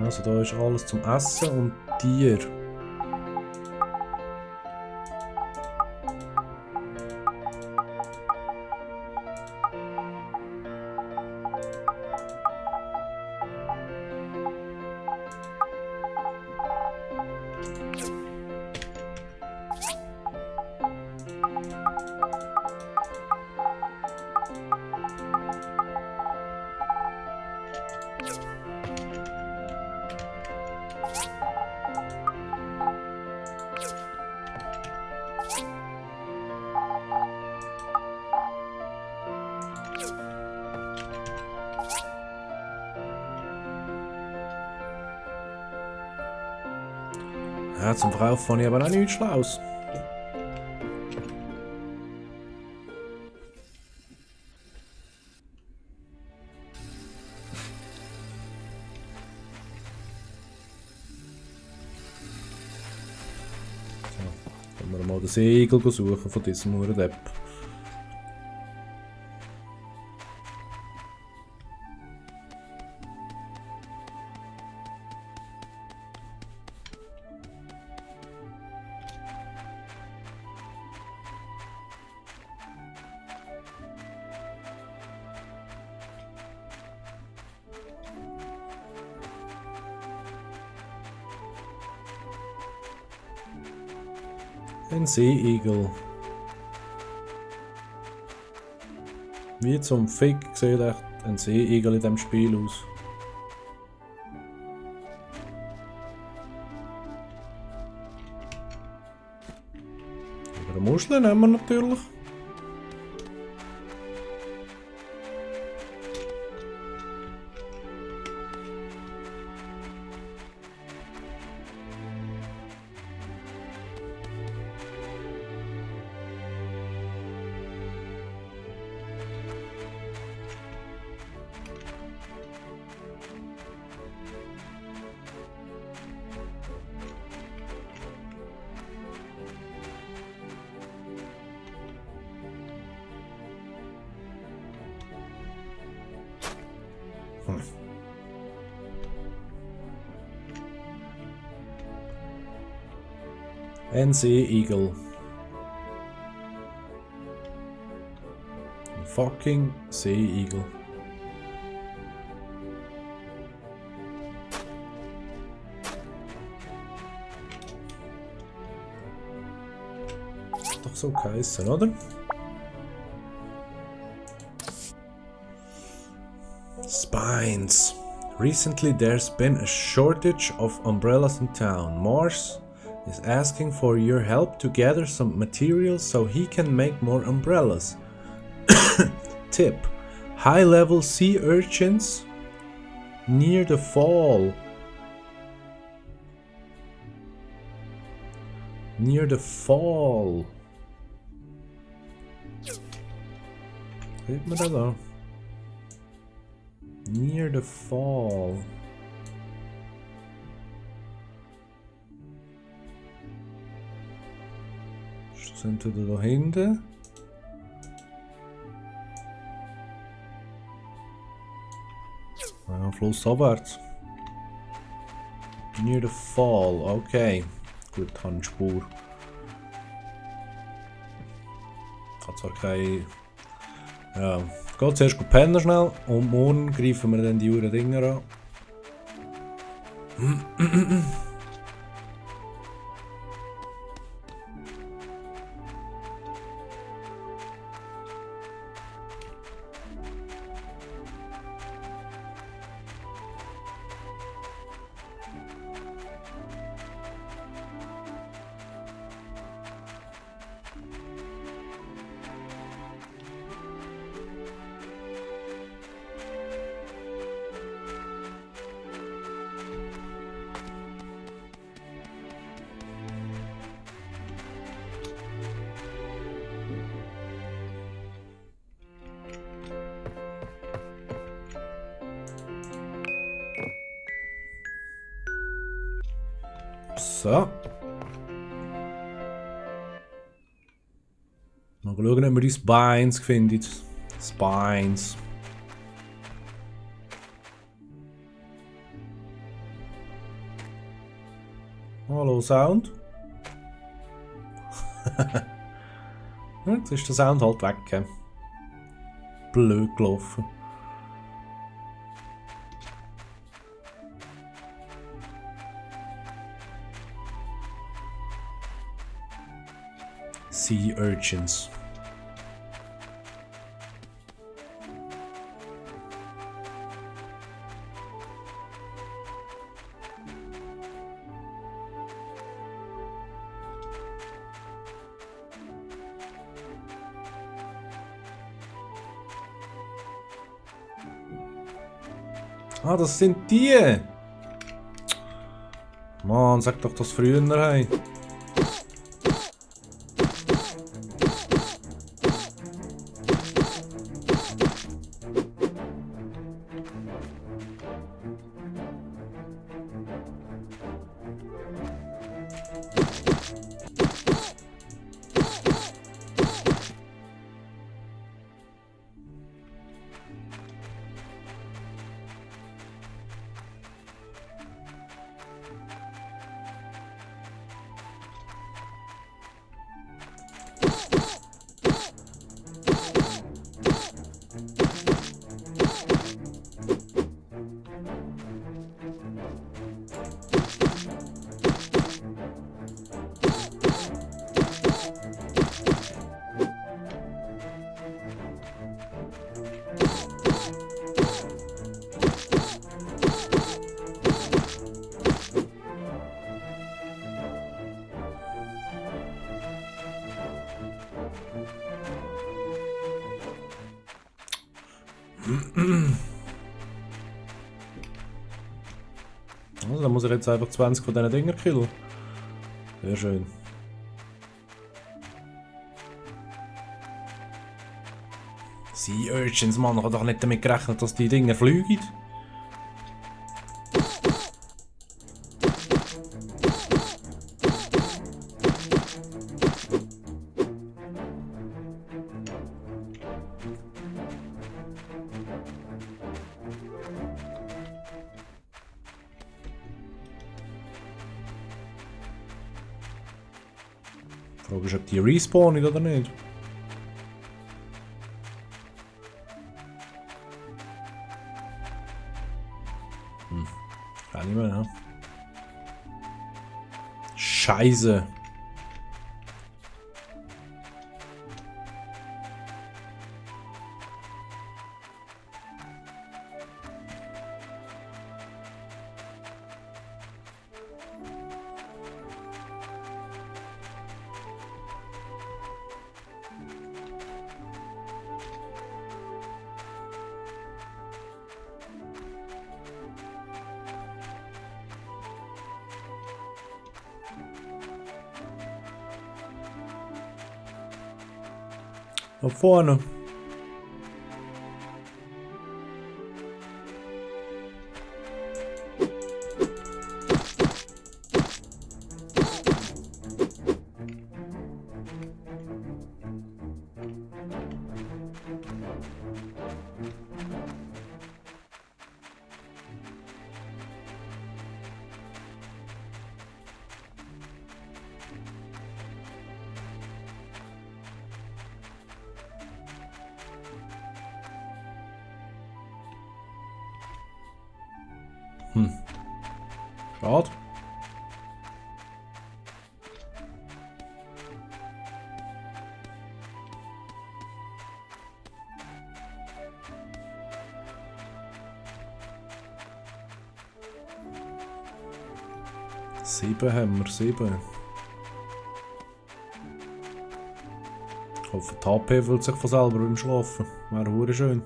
Also da ist alles zum Essen und Tier. Ja, zum Verkaufen habe ich aber auch nichts Schlaues. So, können wir mal den Segel suchen von diesem Hurendepp. Ein Seeigel. Wie zum Fick sieht echt ein Seeigel in diesem Spiel aus. Aber eine Muschel nehmen wir natürlich. Ein Seeigel. Ein fucking Seeigel. Ist doch so geheißen, oder? Spines. Recently there's been a shortage of umbrellas in town. Mars is asking for your help to gather some materials so he can make more umbrellas. Tip: high-level sea urchins near the fall. Near the fall. Sieht man das da? Near the fall. Sind wir da hinten? Ja, flussabwärts. Near the fall, okay. Gut, Handspur. Ich habe zwar keine. Ja, geht zuerst pennen schnell und morgen greifen wir dann die Uhren Dinger an. So. Mal schauen, ob wir die Spines finden. Spines. Hallo Sound. Jetzt ist der Sound halt weg. Blöd gelaufen. Sea urchins. Ah, das sind die! Mann, sag doch das früher, hey. Also, dann muss ich jetzt einfach 20 von diesen Dinger killen. Sehr schön. Sea Urchins, Mann, ich habe doch nicht damit gerechnet, dass die Dinger fliegen. Frage ist, ob die respawnen oder nicht. Kann nicht mehr, ja. Scheiße. Da vorne. Schade. Sieben haben wir, 7. Ich hoffe, die HP fühlt sich von selber beim Schlafen. Wäre hure schön.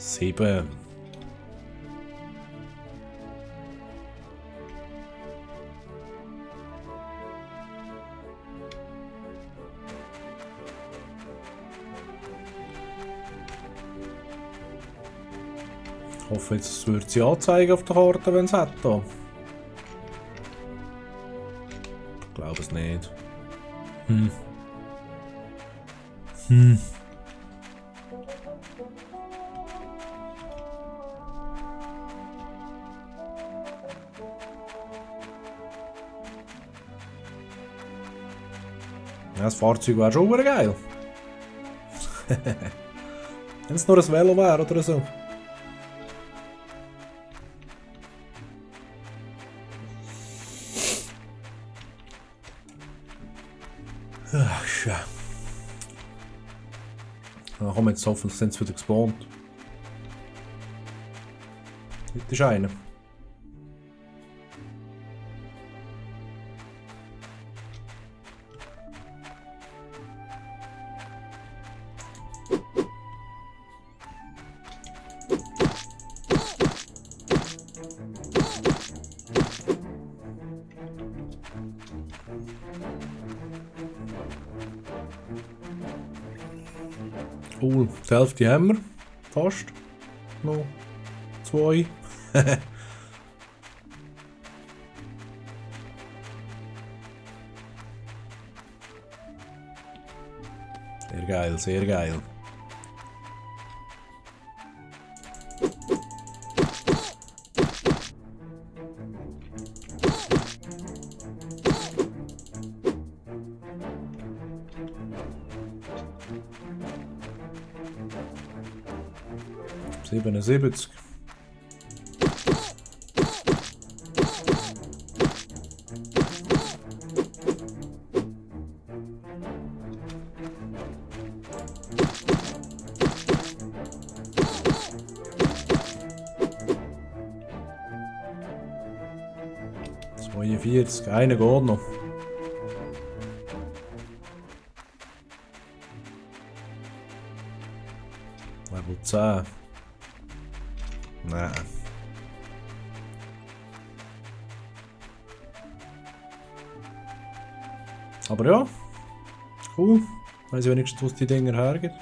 Sieben. Ich hoffe, jetzt wird sie anzeigen auf der Karte, wenn es hat. Da. Ich glaube es nicht. Ja, das Fahrzeug wäre schon geil. Wenn es nur ein Velo wäre oder so. Ach, schön. Na komm, jetzt hoffentlich sind sie wieder gespawnt. Heute ist einer. Cool, die Hälfte haben wir. Fast. Noch 2. Sehr geil, sehr geil. ...77. 40. Einer geht noch. Level 10. Nein. Aber ja. Cool. Weiss ich wenigstens, was die Dinger hergeht.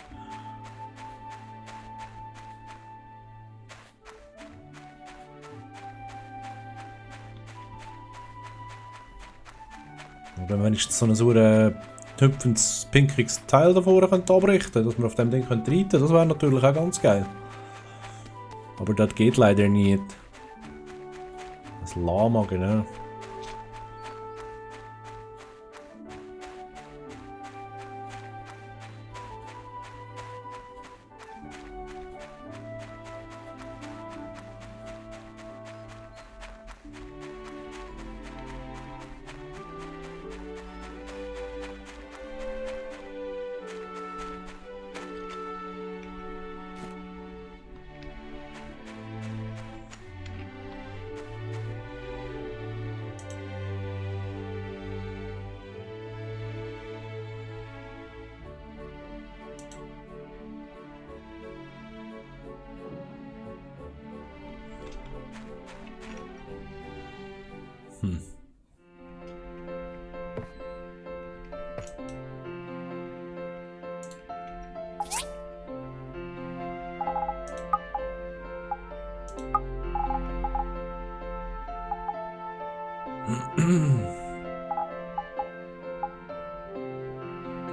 Wenn wir wenigstens so ein hüpfendes, pinkriges Teil davor abrichten können, dass wir auf dem Ding reiten können, das wäre natürlich auch ganz geil. Aber das geht leider nicht. Das Lama, genau.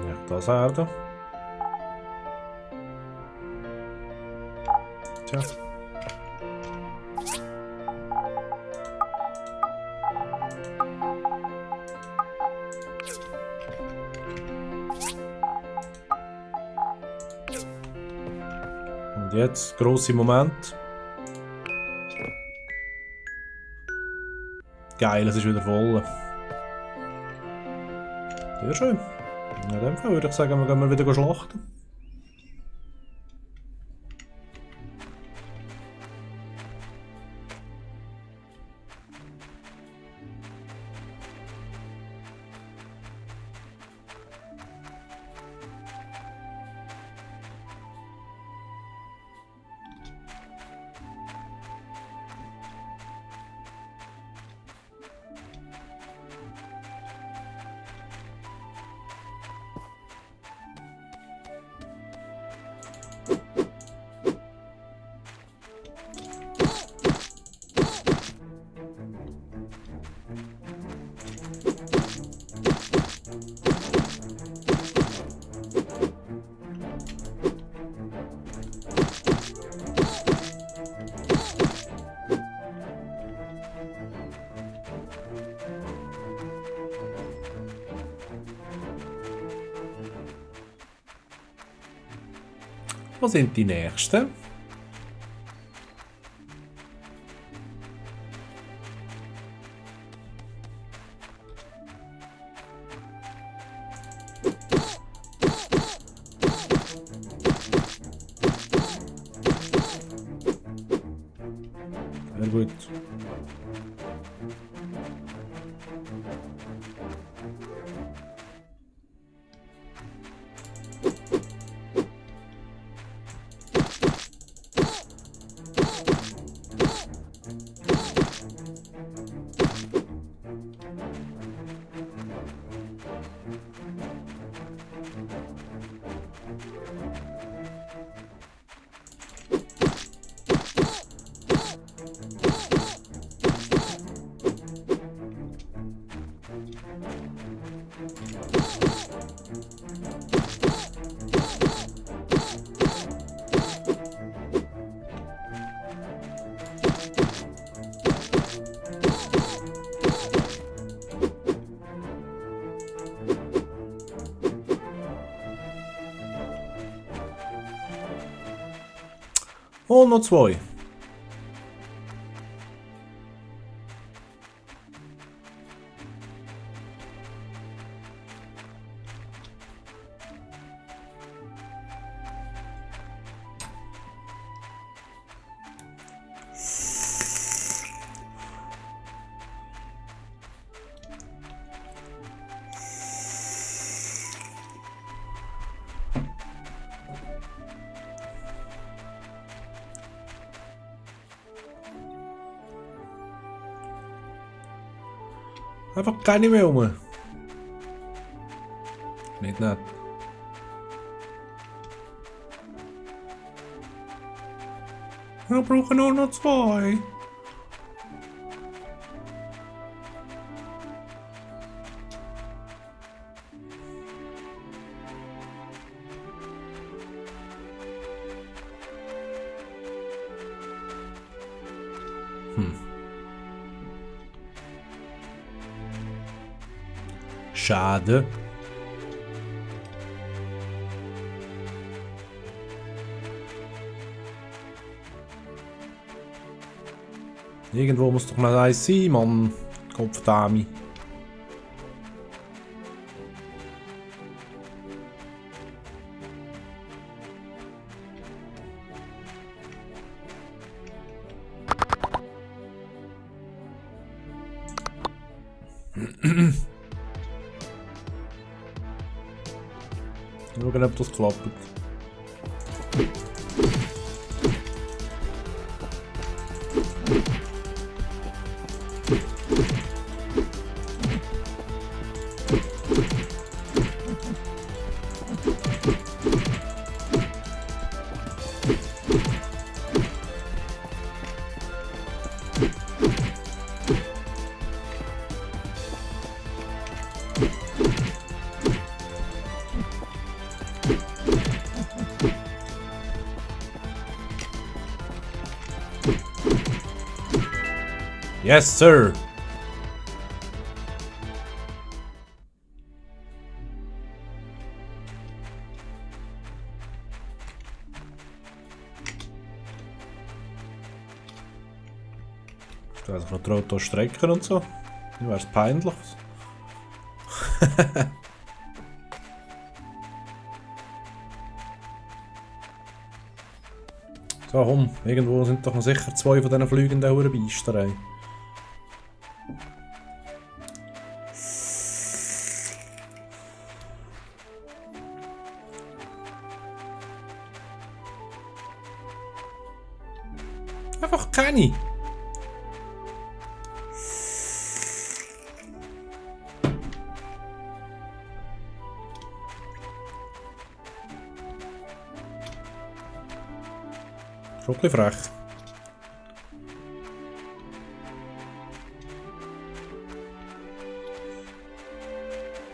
Ja, das Erde. Tja. Und jetzt, grosse Moment. Geil, es ist wieder voll. Sehr schön. In dem Fall würde ich sagen, wir gehen wieder schlachten. Was sind die nächsten? Sehr gut. Und noch zwei. Einfach keine mehr rum. Nicht nett. Wir brauchen nur noch 2. Schade. Irgendwo muss doch noch eins sein, Mann. Kopfdame. Schauen, ob das klappt. Yes, sir. Steht sich noch traut hier strecken und so. Dann wäre es peinlich. So, komm. Irgendwo sind doch noch sicher 2 von diesen fliegenden Hurenbeisterei. Einfach keine. Schon ein bisschen frech.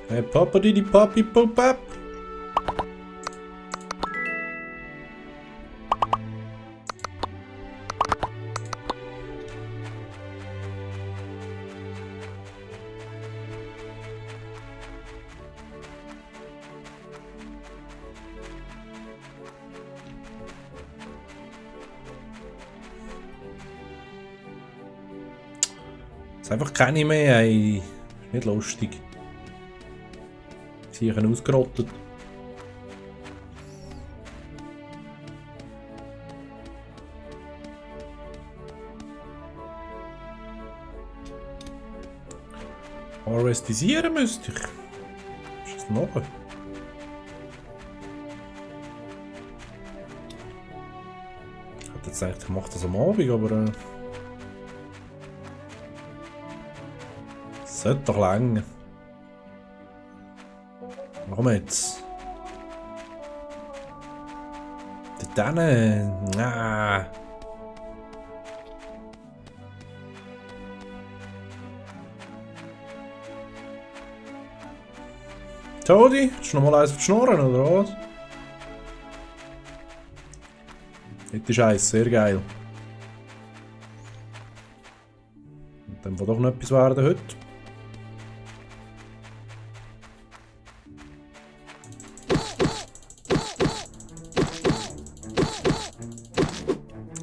Hey Papa, Didi, Papi, Popap. Ist einfach keine mehr, ey. Ist nicht lustig. Sie haben ausgerottet. Harvestisieren müsste ich. Was ist das noch? Ich hätte jetzt gedacht, ich mache das am Abend, aber sollte doch länger. Komm jetzt. Dann. Na. Todi, hast du noch mal eins auf die Schnorren, oder was? Das ist eins, sehr geil. Und dann wird doch noch etwas werden heute.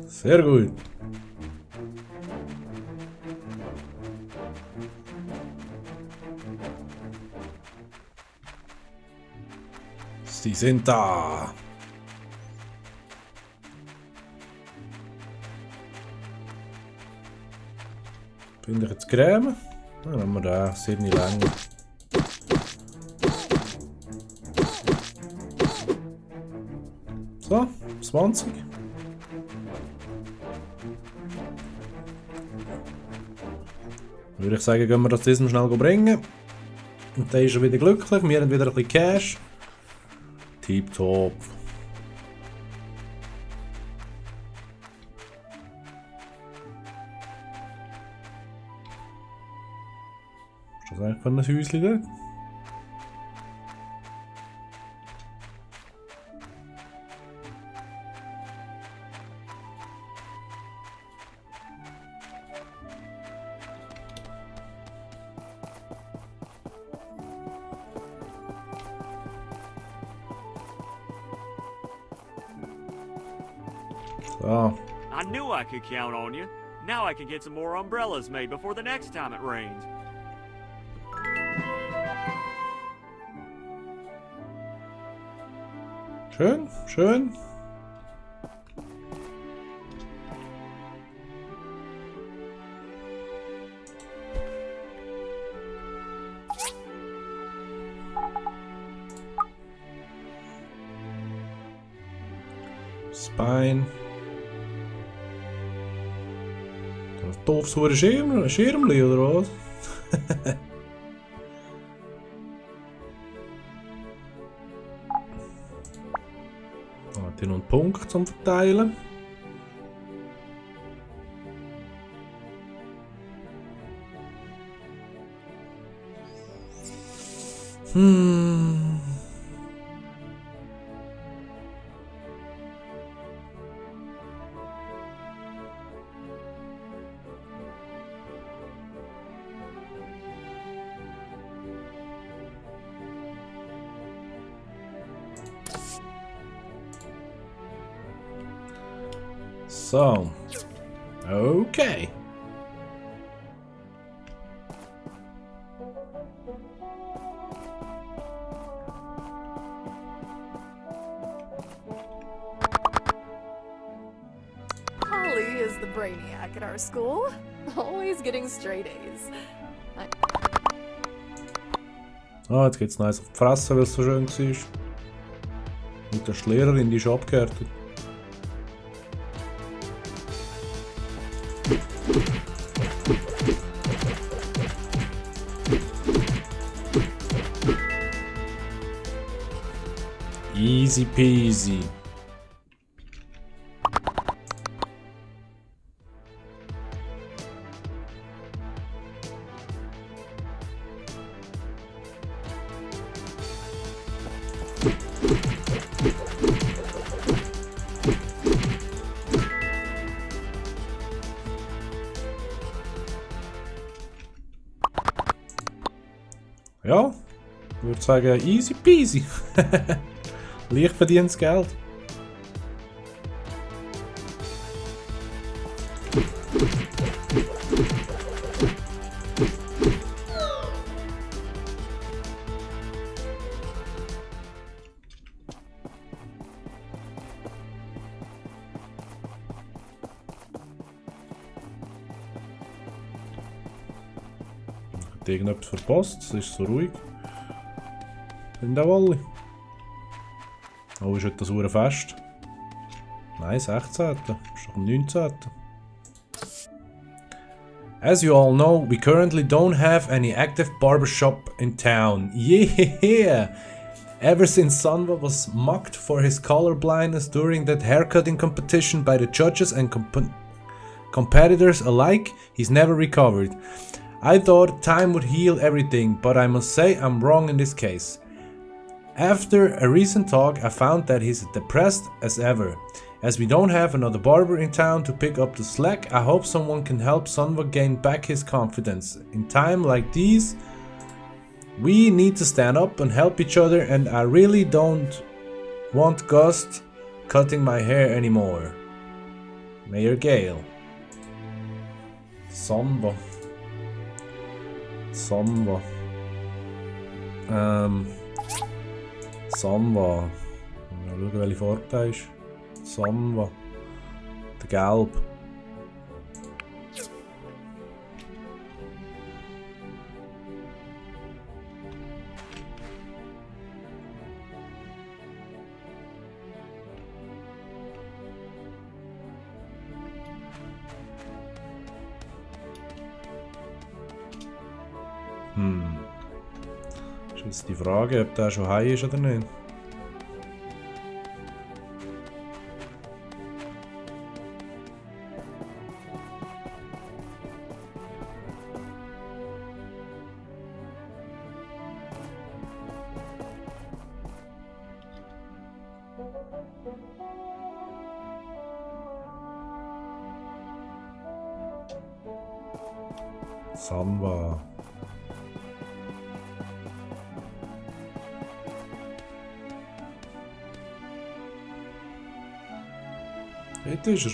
Sehr gut. Sie sind da. Finde ich jetzt Creme? Dann haben wir da sehr nicht lang. So, 20. Würde ich sagen, gehen wir das diesem schnell bringen. Und dann ist er wieder glücklich. Wir haben wieder ein bisschen Cash. Tipptopp. Ist das eigentlich für ein Häuschen dort? So. I knew I could count on you. Now I can get some more umbrellas made before the next time it rains. Schön, schön. Spine. Ein doofes Schirmli oder was? Hat hier noch einen Punkt zum Verteilen. So. Okay. Polly is the brainiac at our school. Always getting straight A's. Ah, jetzt geht's nice auf die Fresse, weil es so schön war. Und die Lehrerin, die ist abgehärtet. Easy peasy. Ja, ich würde sagen easy peasy. Leicht verdientes Geld. Hat irgendetwas verpasst? Es ist so ruhig. Sind auch alle. Oh, ist heute das Uhrenfest? Nein, 16. Ist doch am 19. As you all know, we currently don't have any active barbershop in town. Yeah! Ever since Sanwa was mocked for his color blindness during that haircutting competition by the judges and competitors alike, he's never recovered. I thought time would heal everything, but I must say I'm wrong in this case. After a recent talk, I found that he's depressed as ever. As we don't have another barber in town to pick up the slack, I hope someone can help Sunwa gain back his confidence. In time like these, we need to stand up and help each other, and I really don't want Gust cutting my hair anymore. Mayor Gale. Sunwa. Sanwa. Sanwa. Mal schauen, welche Farbe da ist. Sanwa. Der Gelb. Ist jetzt die Frage, ob der schon heim ist oder nicht. Sanwa. Dort ist er.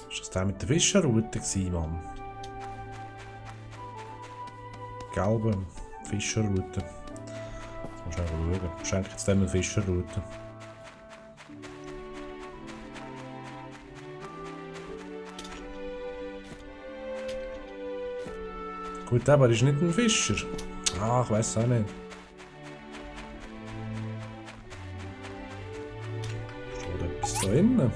Ist das der mit der Fischerroute gewesen, Mann? Gelbe Fischerroute. Muss ich schauen. Schenke jetzt dem eine Fischerroute. Gut, aber er ist nicht ein Fischer. Ah, ich weiß auch nicht. Steht etwas da innen?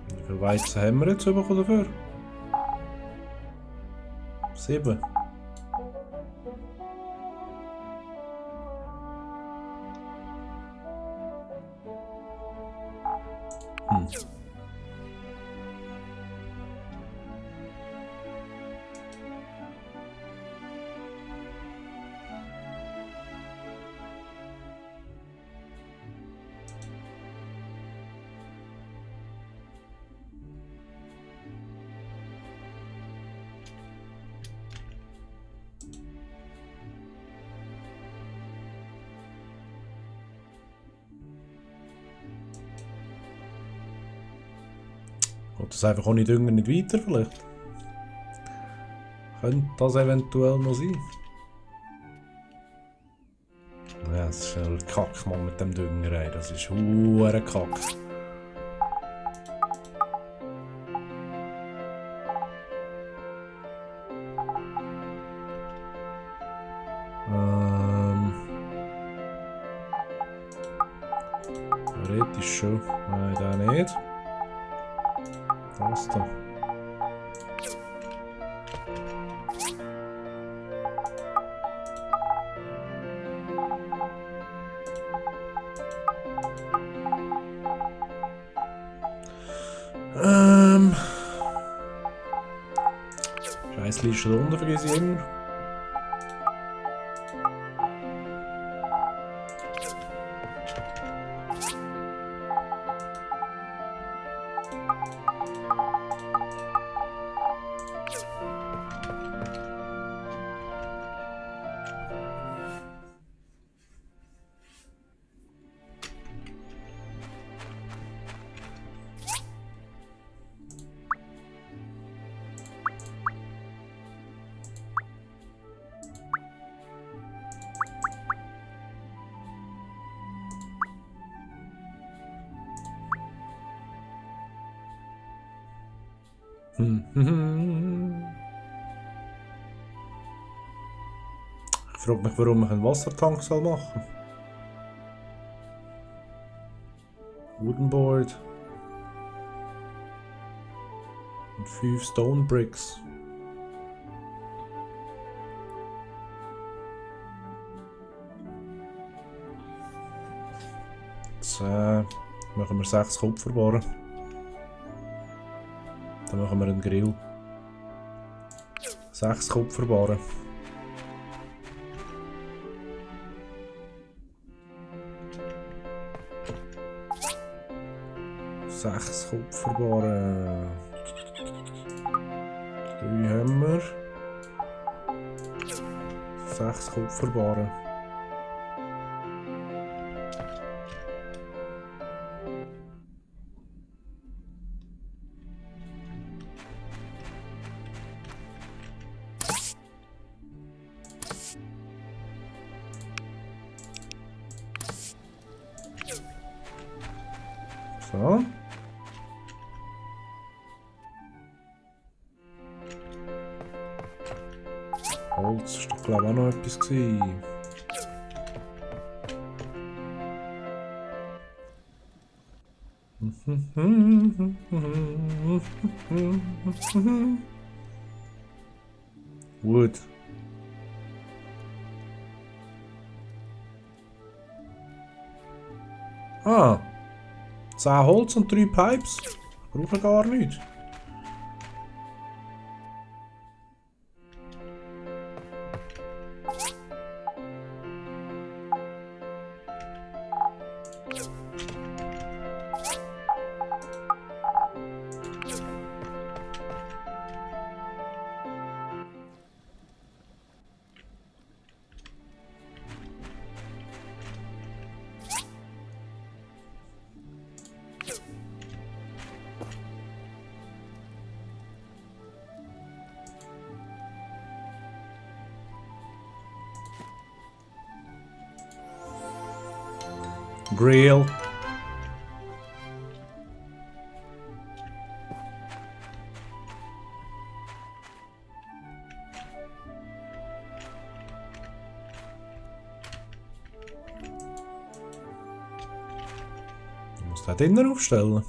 Wie viel Weizen haben wir jetzt bekommen dafür? 7. Geht das einfach ohne Dünger nicht weiter vielleicht? Könnte das eventuell noch sein? Ja, das ist ein Kack, Mann, mit dem Dünger, ey. Das ist hure Kack. Theoretisch schon. Nein, da nicht. Das da. Scheiß Liste da unten vergesse ich immer. Ich frage mich, warum ich einen Wassertank soll machen. Wooden Board. Und 5 Stone Bricks. Jetzt machen wir 6 Kupferbarren. Dann machen wir einen Grill. 6 Kupferbarren. Sechs Kupferbarren. 3 haben wir. 6 Kupferbarren. So. Holz ist doch, glaube ich, auch noch etwas gewesen. Wood. Ah. 10 Holz und 3 Pipes. Ich brauche gar nichts. Grill. Ich muss da drinnen aufstellen.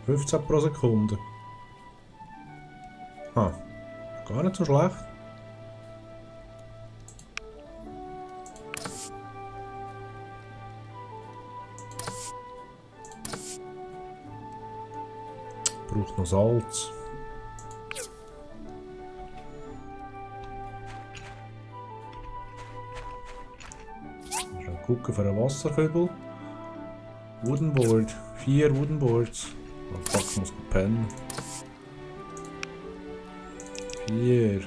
$15 pro Sekunde. Gar nicht so schlecht. Braucht noch Salz. Mal gucken für einen Wasserkübel. Wooden Board. 4 Wooden Boards. Oh fuck, ich muss pennen. 4.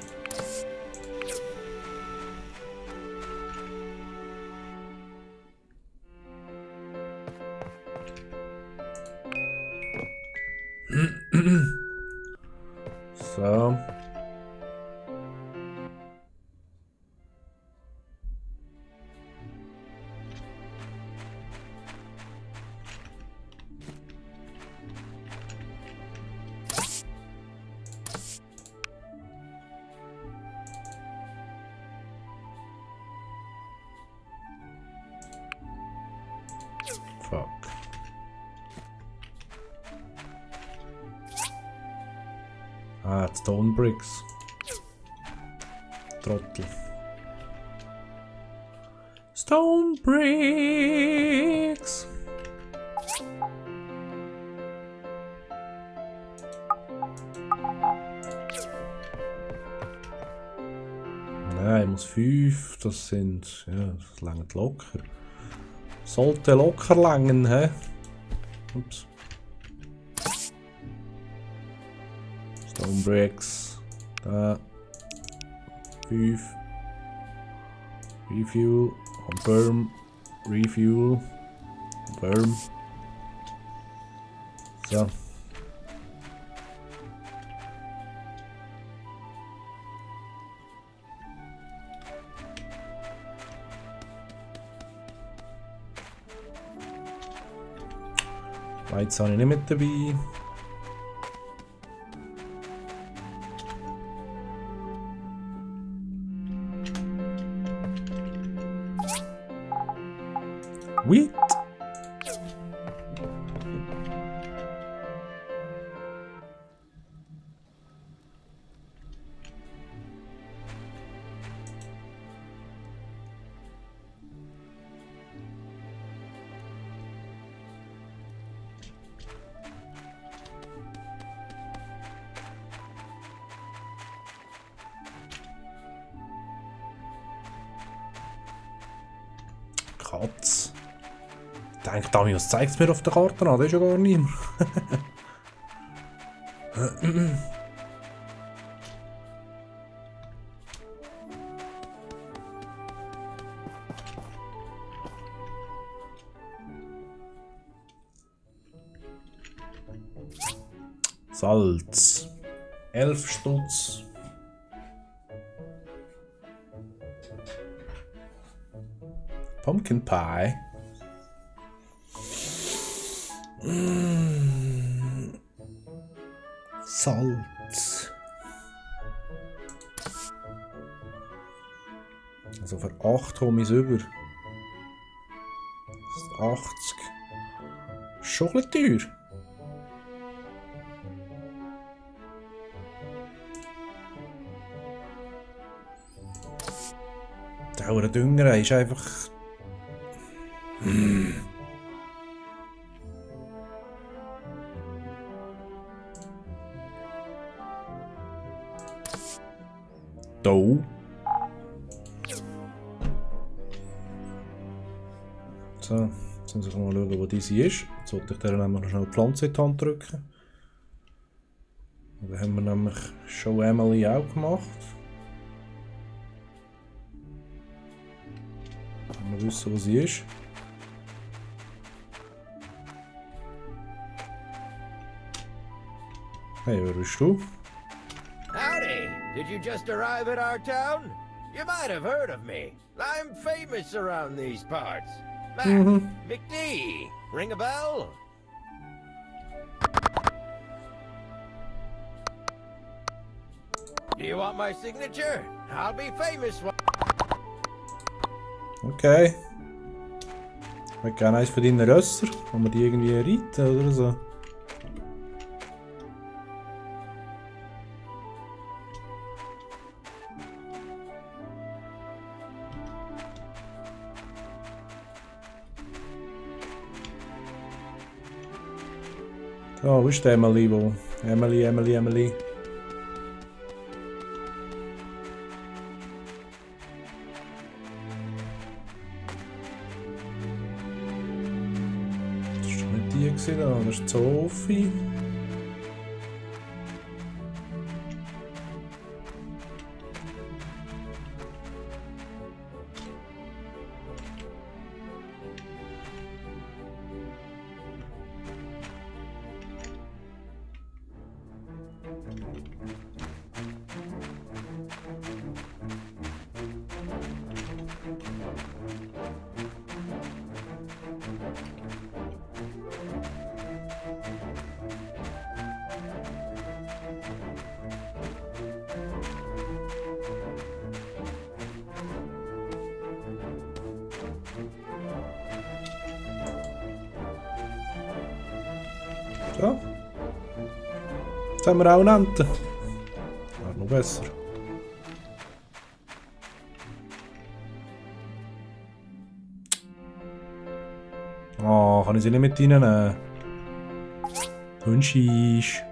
So. Fuck. Stone Bricks. Trottel. Stone Bricks. Nein, ich muss 5. Das sind, ja, das langt locker. Sollte locker langen, hä? Ups. Stone Bricks. Da. 5. Refuel. Confirm. Refuel. Confirm. So. Lights habe ich nicht mit dabei. Wheat. Katz. Ich denke, Damius zeigt es mir auf der Karte an, das ist ja gar niemand. Salz. 11 Stutz. Pumpkin Pie. Salz. Also für 8 komme ich es über. Das ist 80. Schon ein bisschen teuer. Der Dünger ist einfach... Da. So, jetzt muss ich mal schauen, wo diese ist. Jetzt sollte ich der nämlich noch schnell die Pflanze in die Hand drücken. Da haben wir nämlich schon Emily auch gemacht. Wir wissen, wo sie ist. Hey, wer bist du? Howdy! Did you just arrive at our town? You might have heard of me. I'm famous around these parts. Mac, McD, ring a bell? Do you want my signature? I'll be famous one. Okay. Ich hätte gerne eins von deinen Rösser. Kann man die irgendwie reiten oder so? Oh, wo ist der Emily? Wo? Emily. Das ist doch nicht die gewesen, da. Das ist Sophie. So. Jetzt haben wir auch eine Ente. Ja, noch besser. Oh, kann ich sie nicht mit reinnehmen? Wünschisch.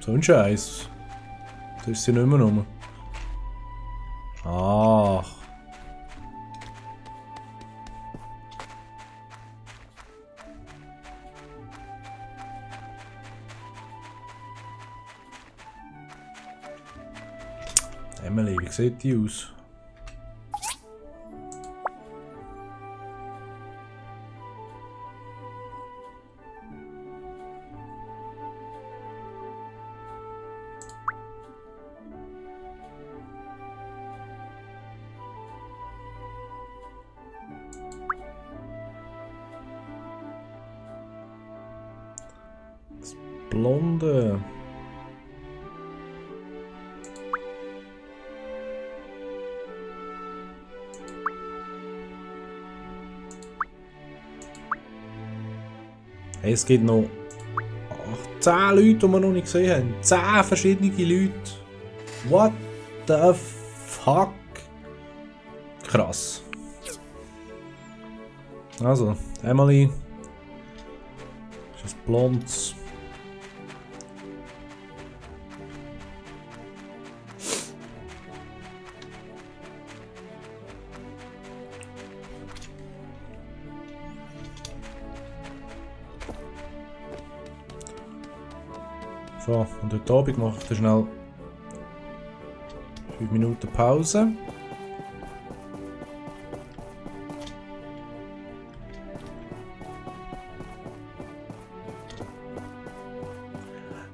So ein Scheiß. Da ist sie nicht mehr rum. Ach. Emily, wie sieht die aus? Das Blonde. Hey, es gibt noch 10 Leute, die wir noch nicht gesehen haben. 10 verschiedene Leute. What the fuck? Krass. Also, Emily. Ist ein blondes. So, und heute Abend mache ich schnell 5 Minuten Pause.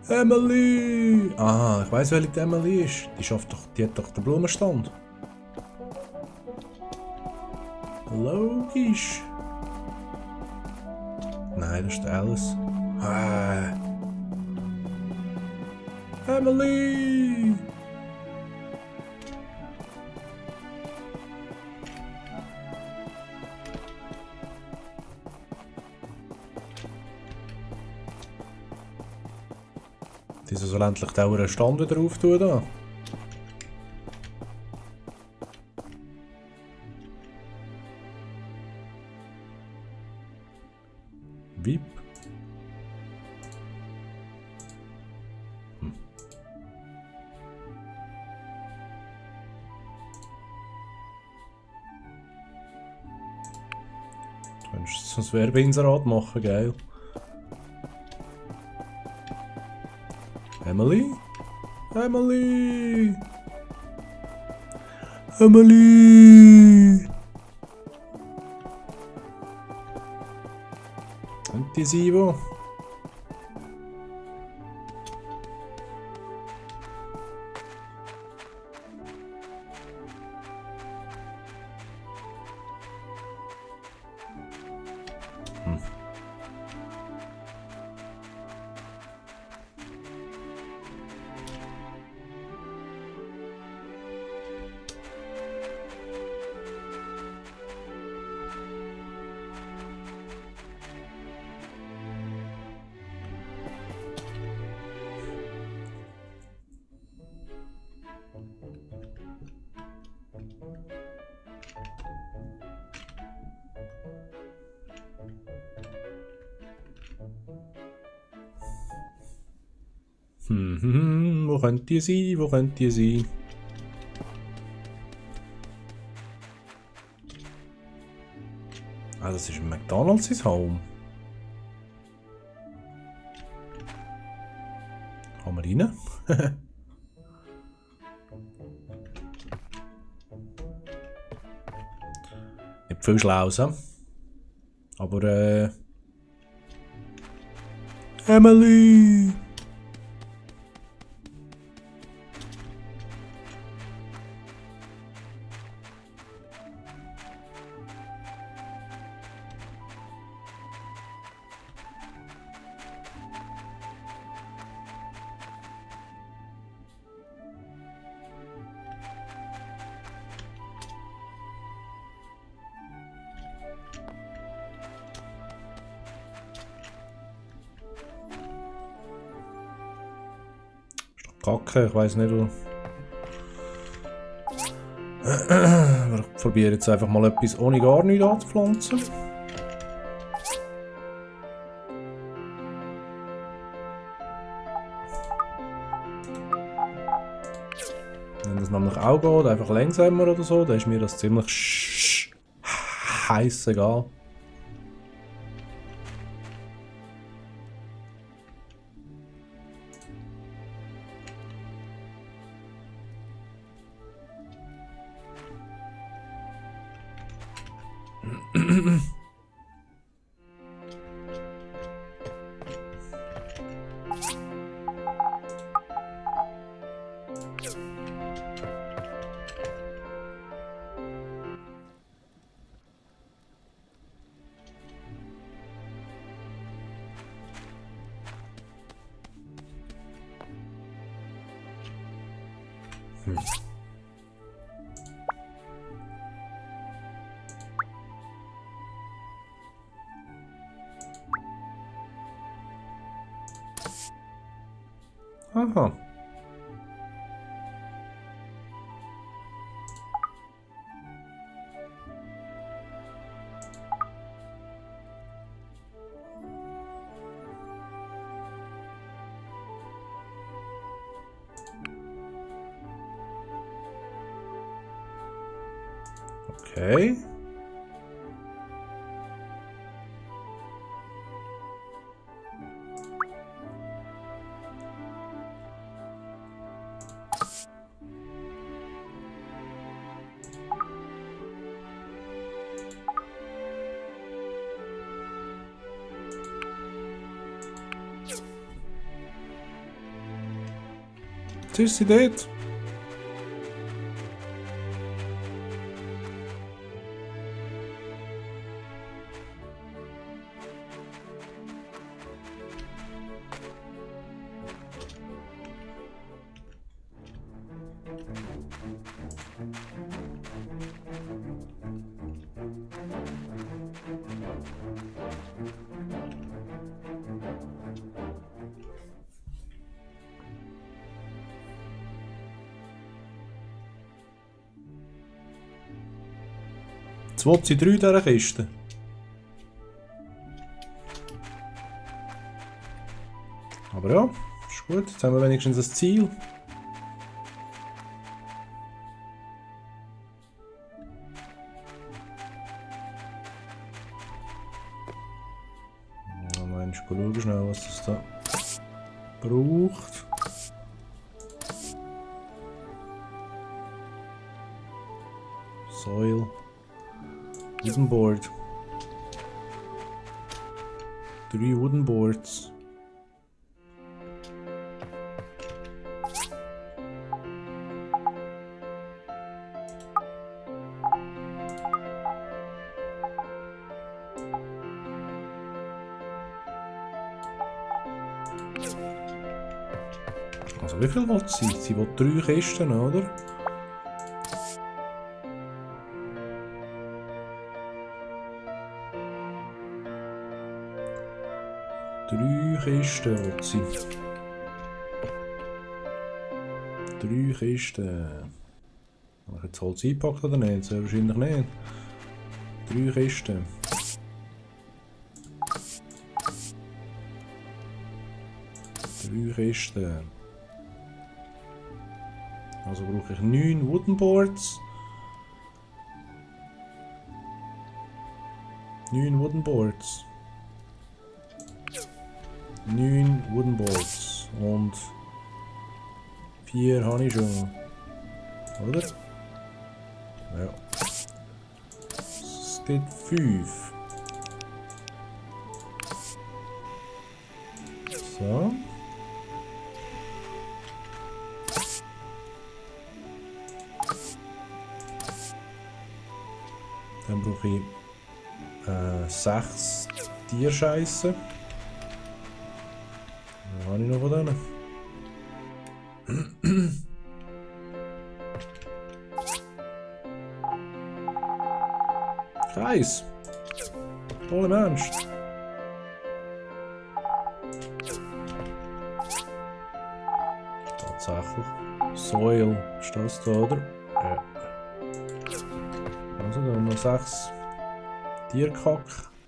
Emily! Ah, ich weiss, welche die Emily ist. Die hat doch den Blumenstand. Logisch. Nein, das ist Alice. Ah. Emily! Diese soll endlich den Stand wieder auftun da. Wiep. Du könntest so ein Werbeinserat machen, geil. Emily? Emily! Emily! Und die Sivo? Wo könnt ihr sein? Wo könnt ihr sein? Ah, das ist ein McDonald's ins Home. Kommen wir rein? Nicht viel Schlausen. Aber Emily! Kacke, ich weiß nicht, wo. Ich probiere jetzt einfach mal etwas ohne gar nichts anzupflanzen. das nämlich auch geht, einfach langsamer oder so, dann ist mir das ziemlich heiß egal. Aha. Okay. Jetzt ist sie dort. Jetzt will sie 3 dieser Kisten. Aber ja, ist gut. Jetzt haben wir wenigstens ein Ziel. Mensch, schauen schnell, was das da braucht. Soil. Wooden board. 3 wooden boards. Also wie viel will sie? Sie will 3 Kisten, oder? Kisten will sie. 3 Kisten. Habe ich jetzt Holz eingepackt oder nicht? Sehr wahrscheinlich nicht. 3 Kisten. Also brauche ich 9 Wooden Boards. 9 Wooden Boards. 9 Wooden Boards und 4 habe ich schon, oder? Ja. Es geht 5. So. Dann brauche ich 6 Tierscheiße. Was habe ich noch von denen? Kreis. Tolle Mensch. Tatsächlich. Soil. Ist das da, oder? Ja. Also dann noch 6 Tierkack-Stück.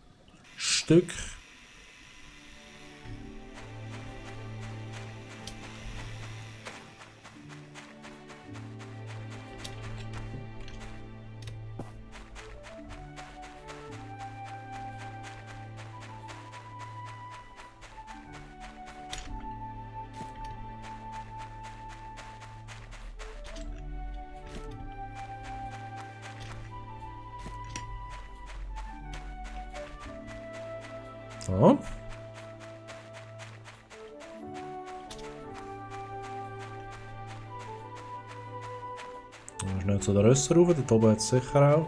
So. Schnell zu den Rösser rauf, dort oben hat es sicher auch.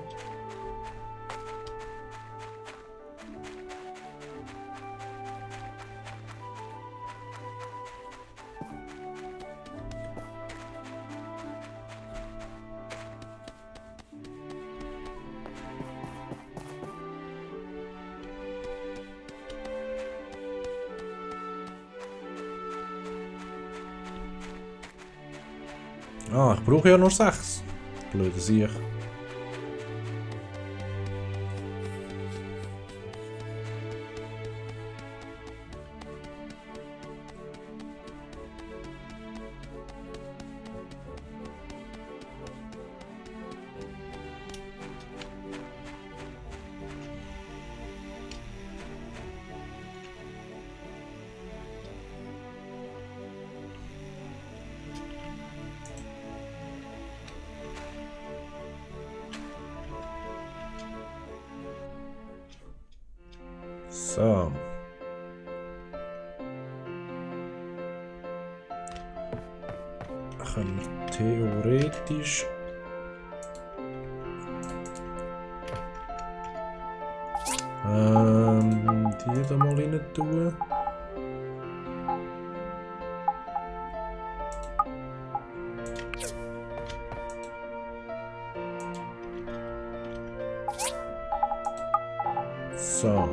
Ah, ich brauche ja nur 6. Blöde Sieg. So. Können wir theoretisch die da mal rein tun. So.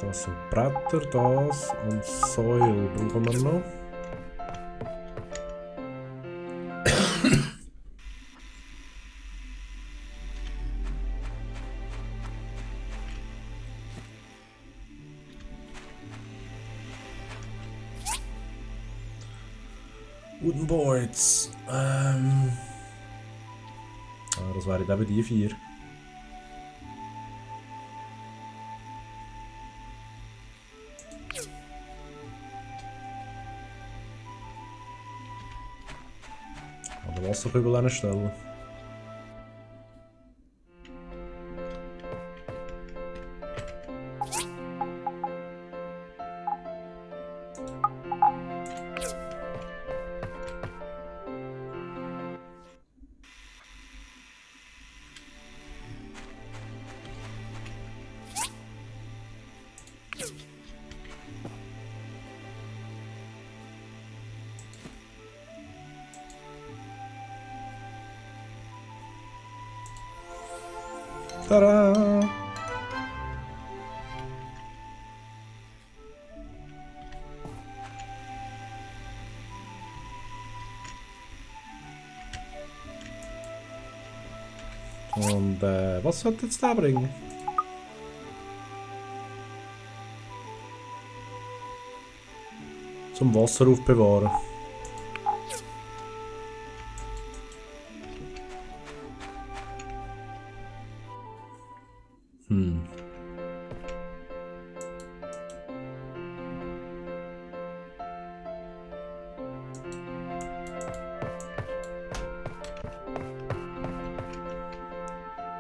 Das sind Bretter, das und Säule brauchen wir noch. Wooden Boards. Das wären eben die 4. Wasserkübel anstellen. Tada! Und was sollte jetzt da bringen? Zum Wasser aufbewahren.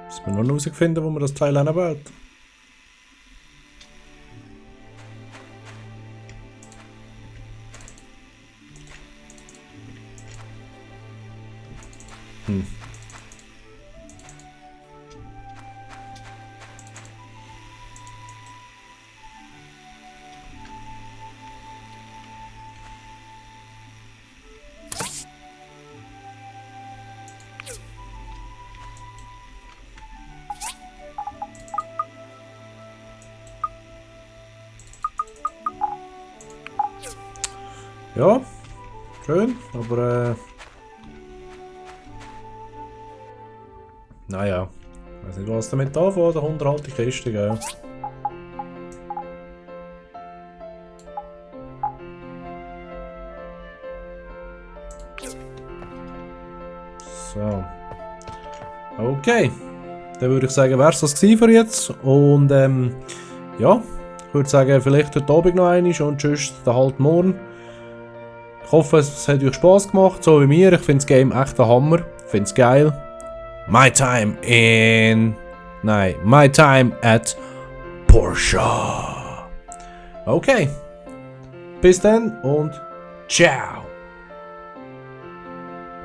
Müssen wir noch herausfinden, wo man das Teil anbaut. Ja, schön, aber naja, ich weiß nicht, was damit anfangen, der Hund halt die Kiste, gell? So. Okay, dann würde ich sagen, wäre es das gewesen für jetzt und ja, ich würde sagen, vielleicht heute Abend noch einmal und tschüss, dann halt morgen. Ich hoffe, es hat euch Spass gemacht, so wie mir. Ich finde das Game echt ein Hammer. Ich finde es geil. My time at Porsche. Okay. Bis dann und ciao.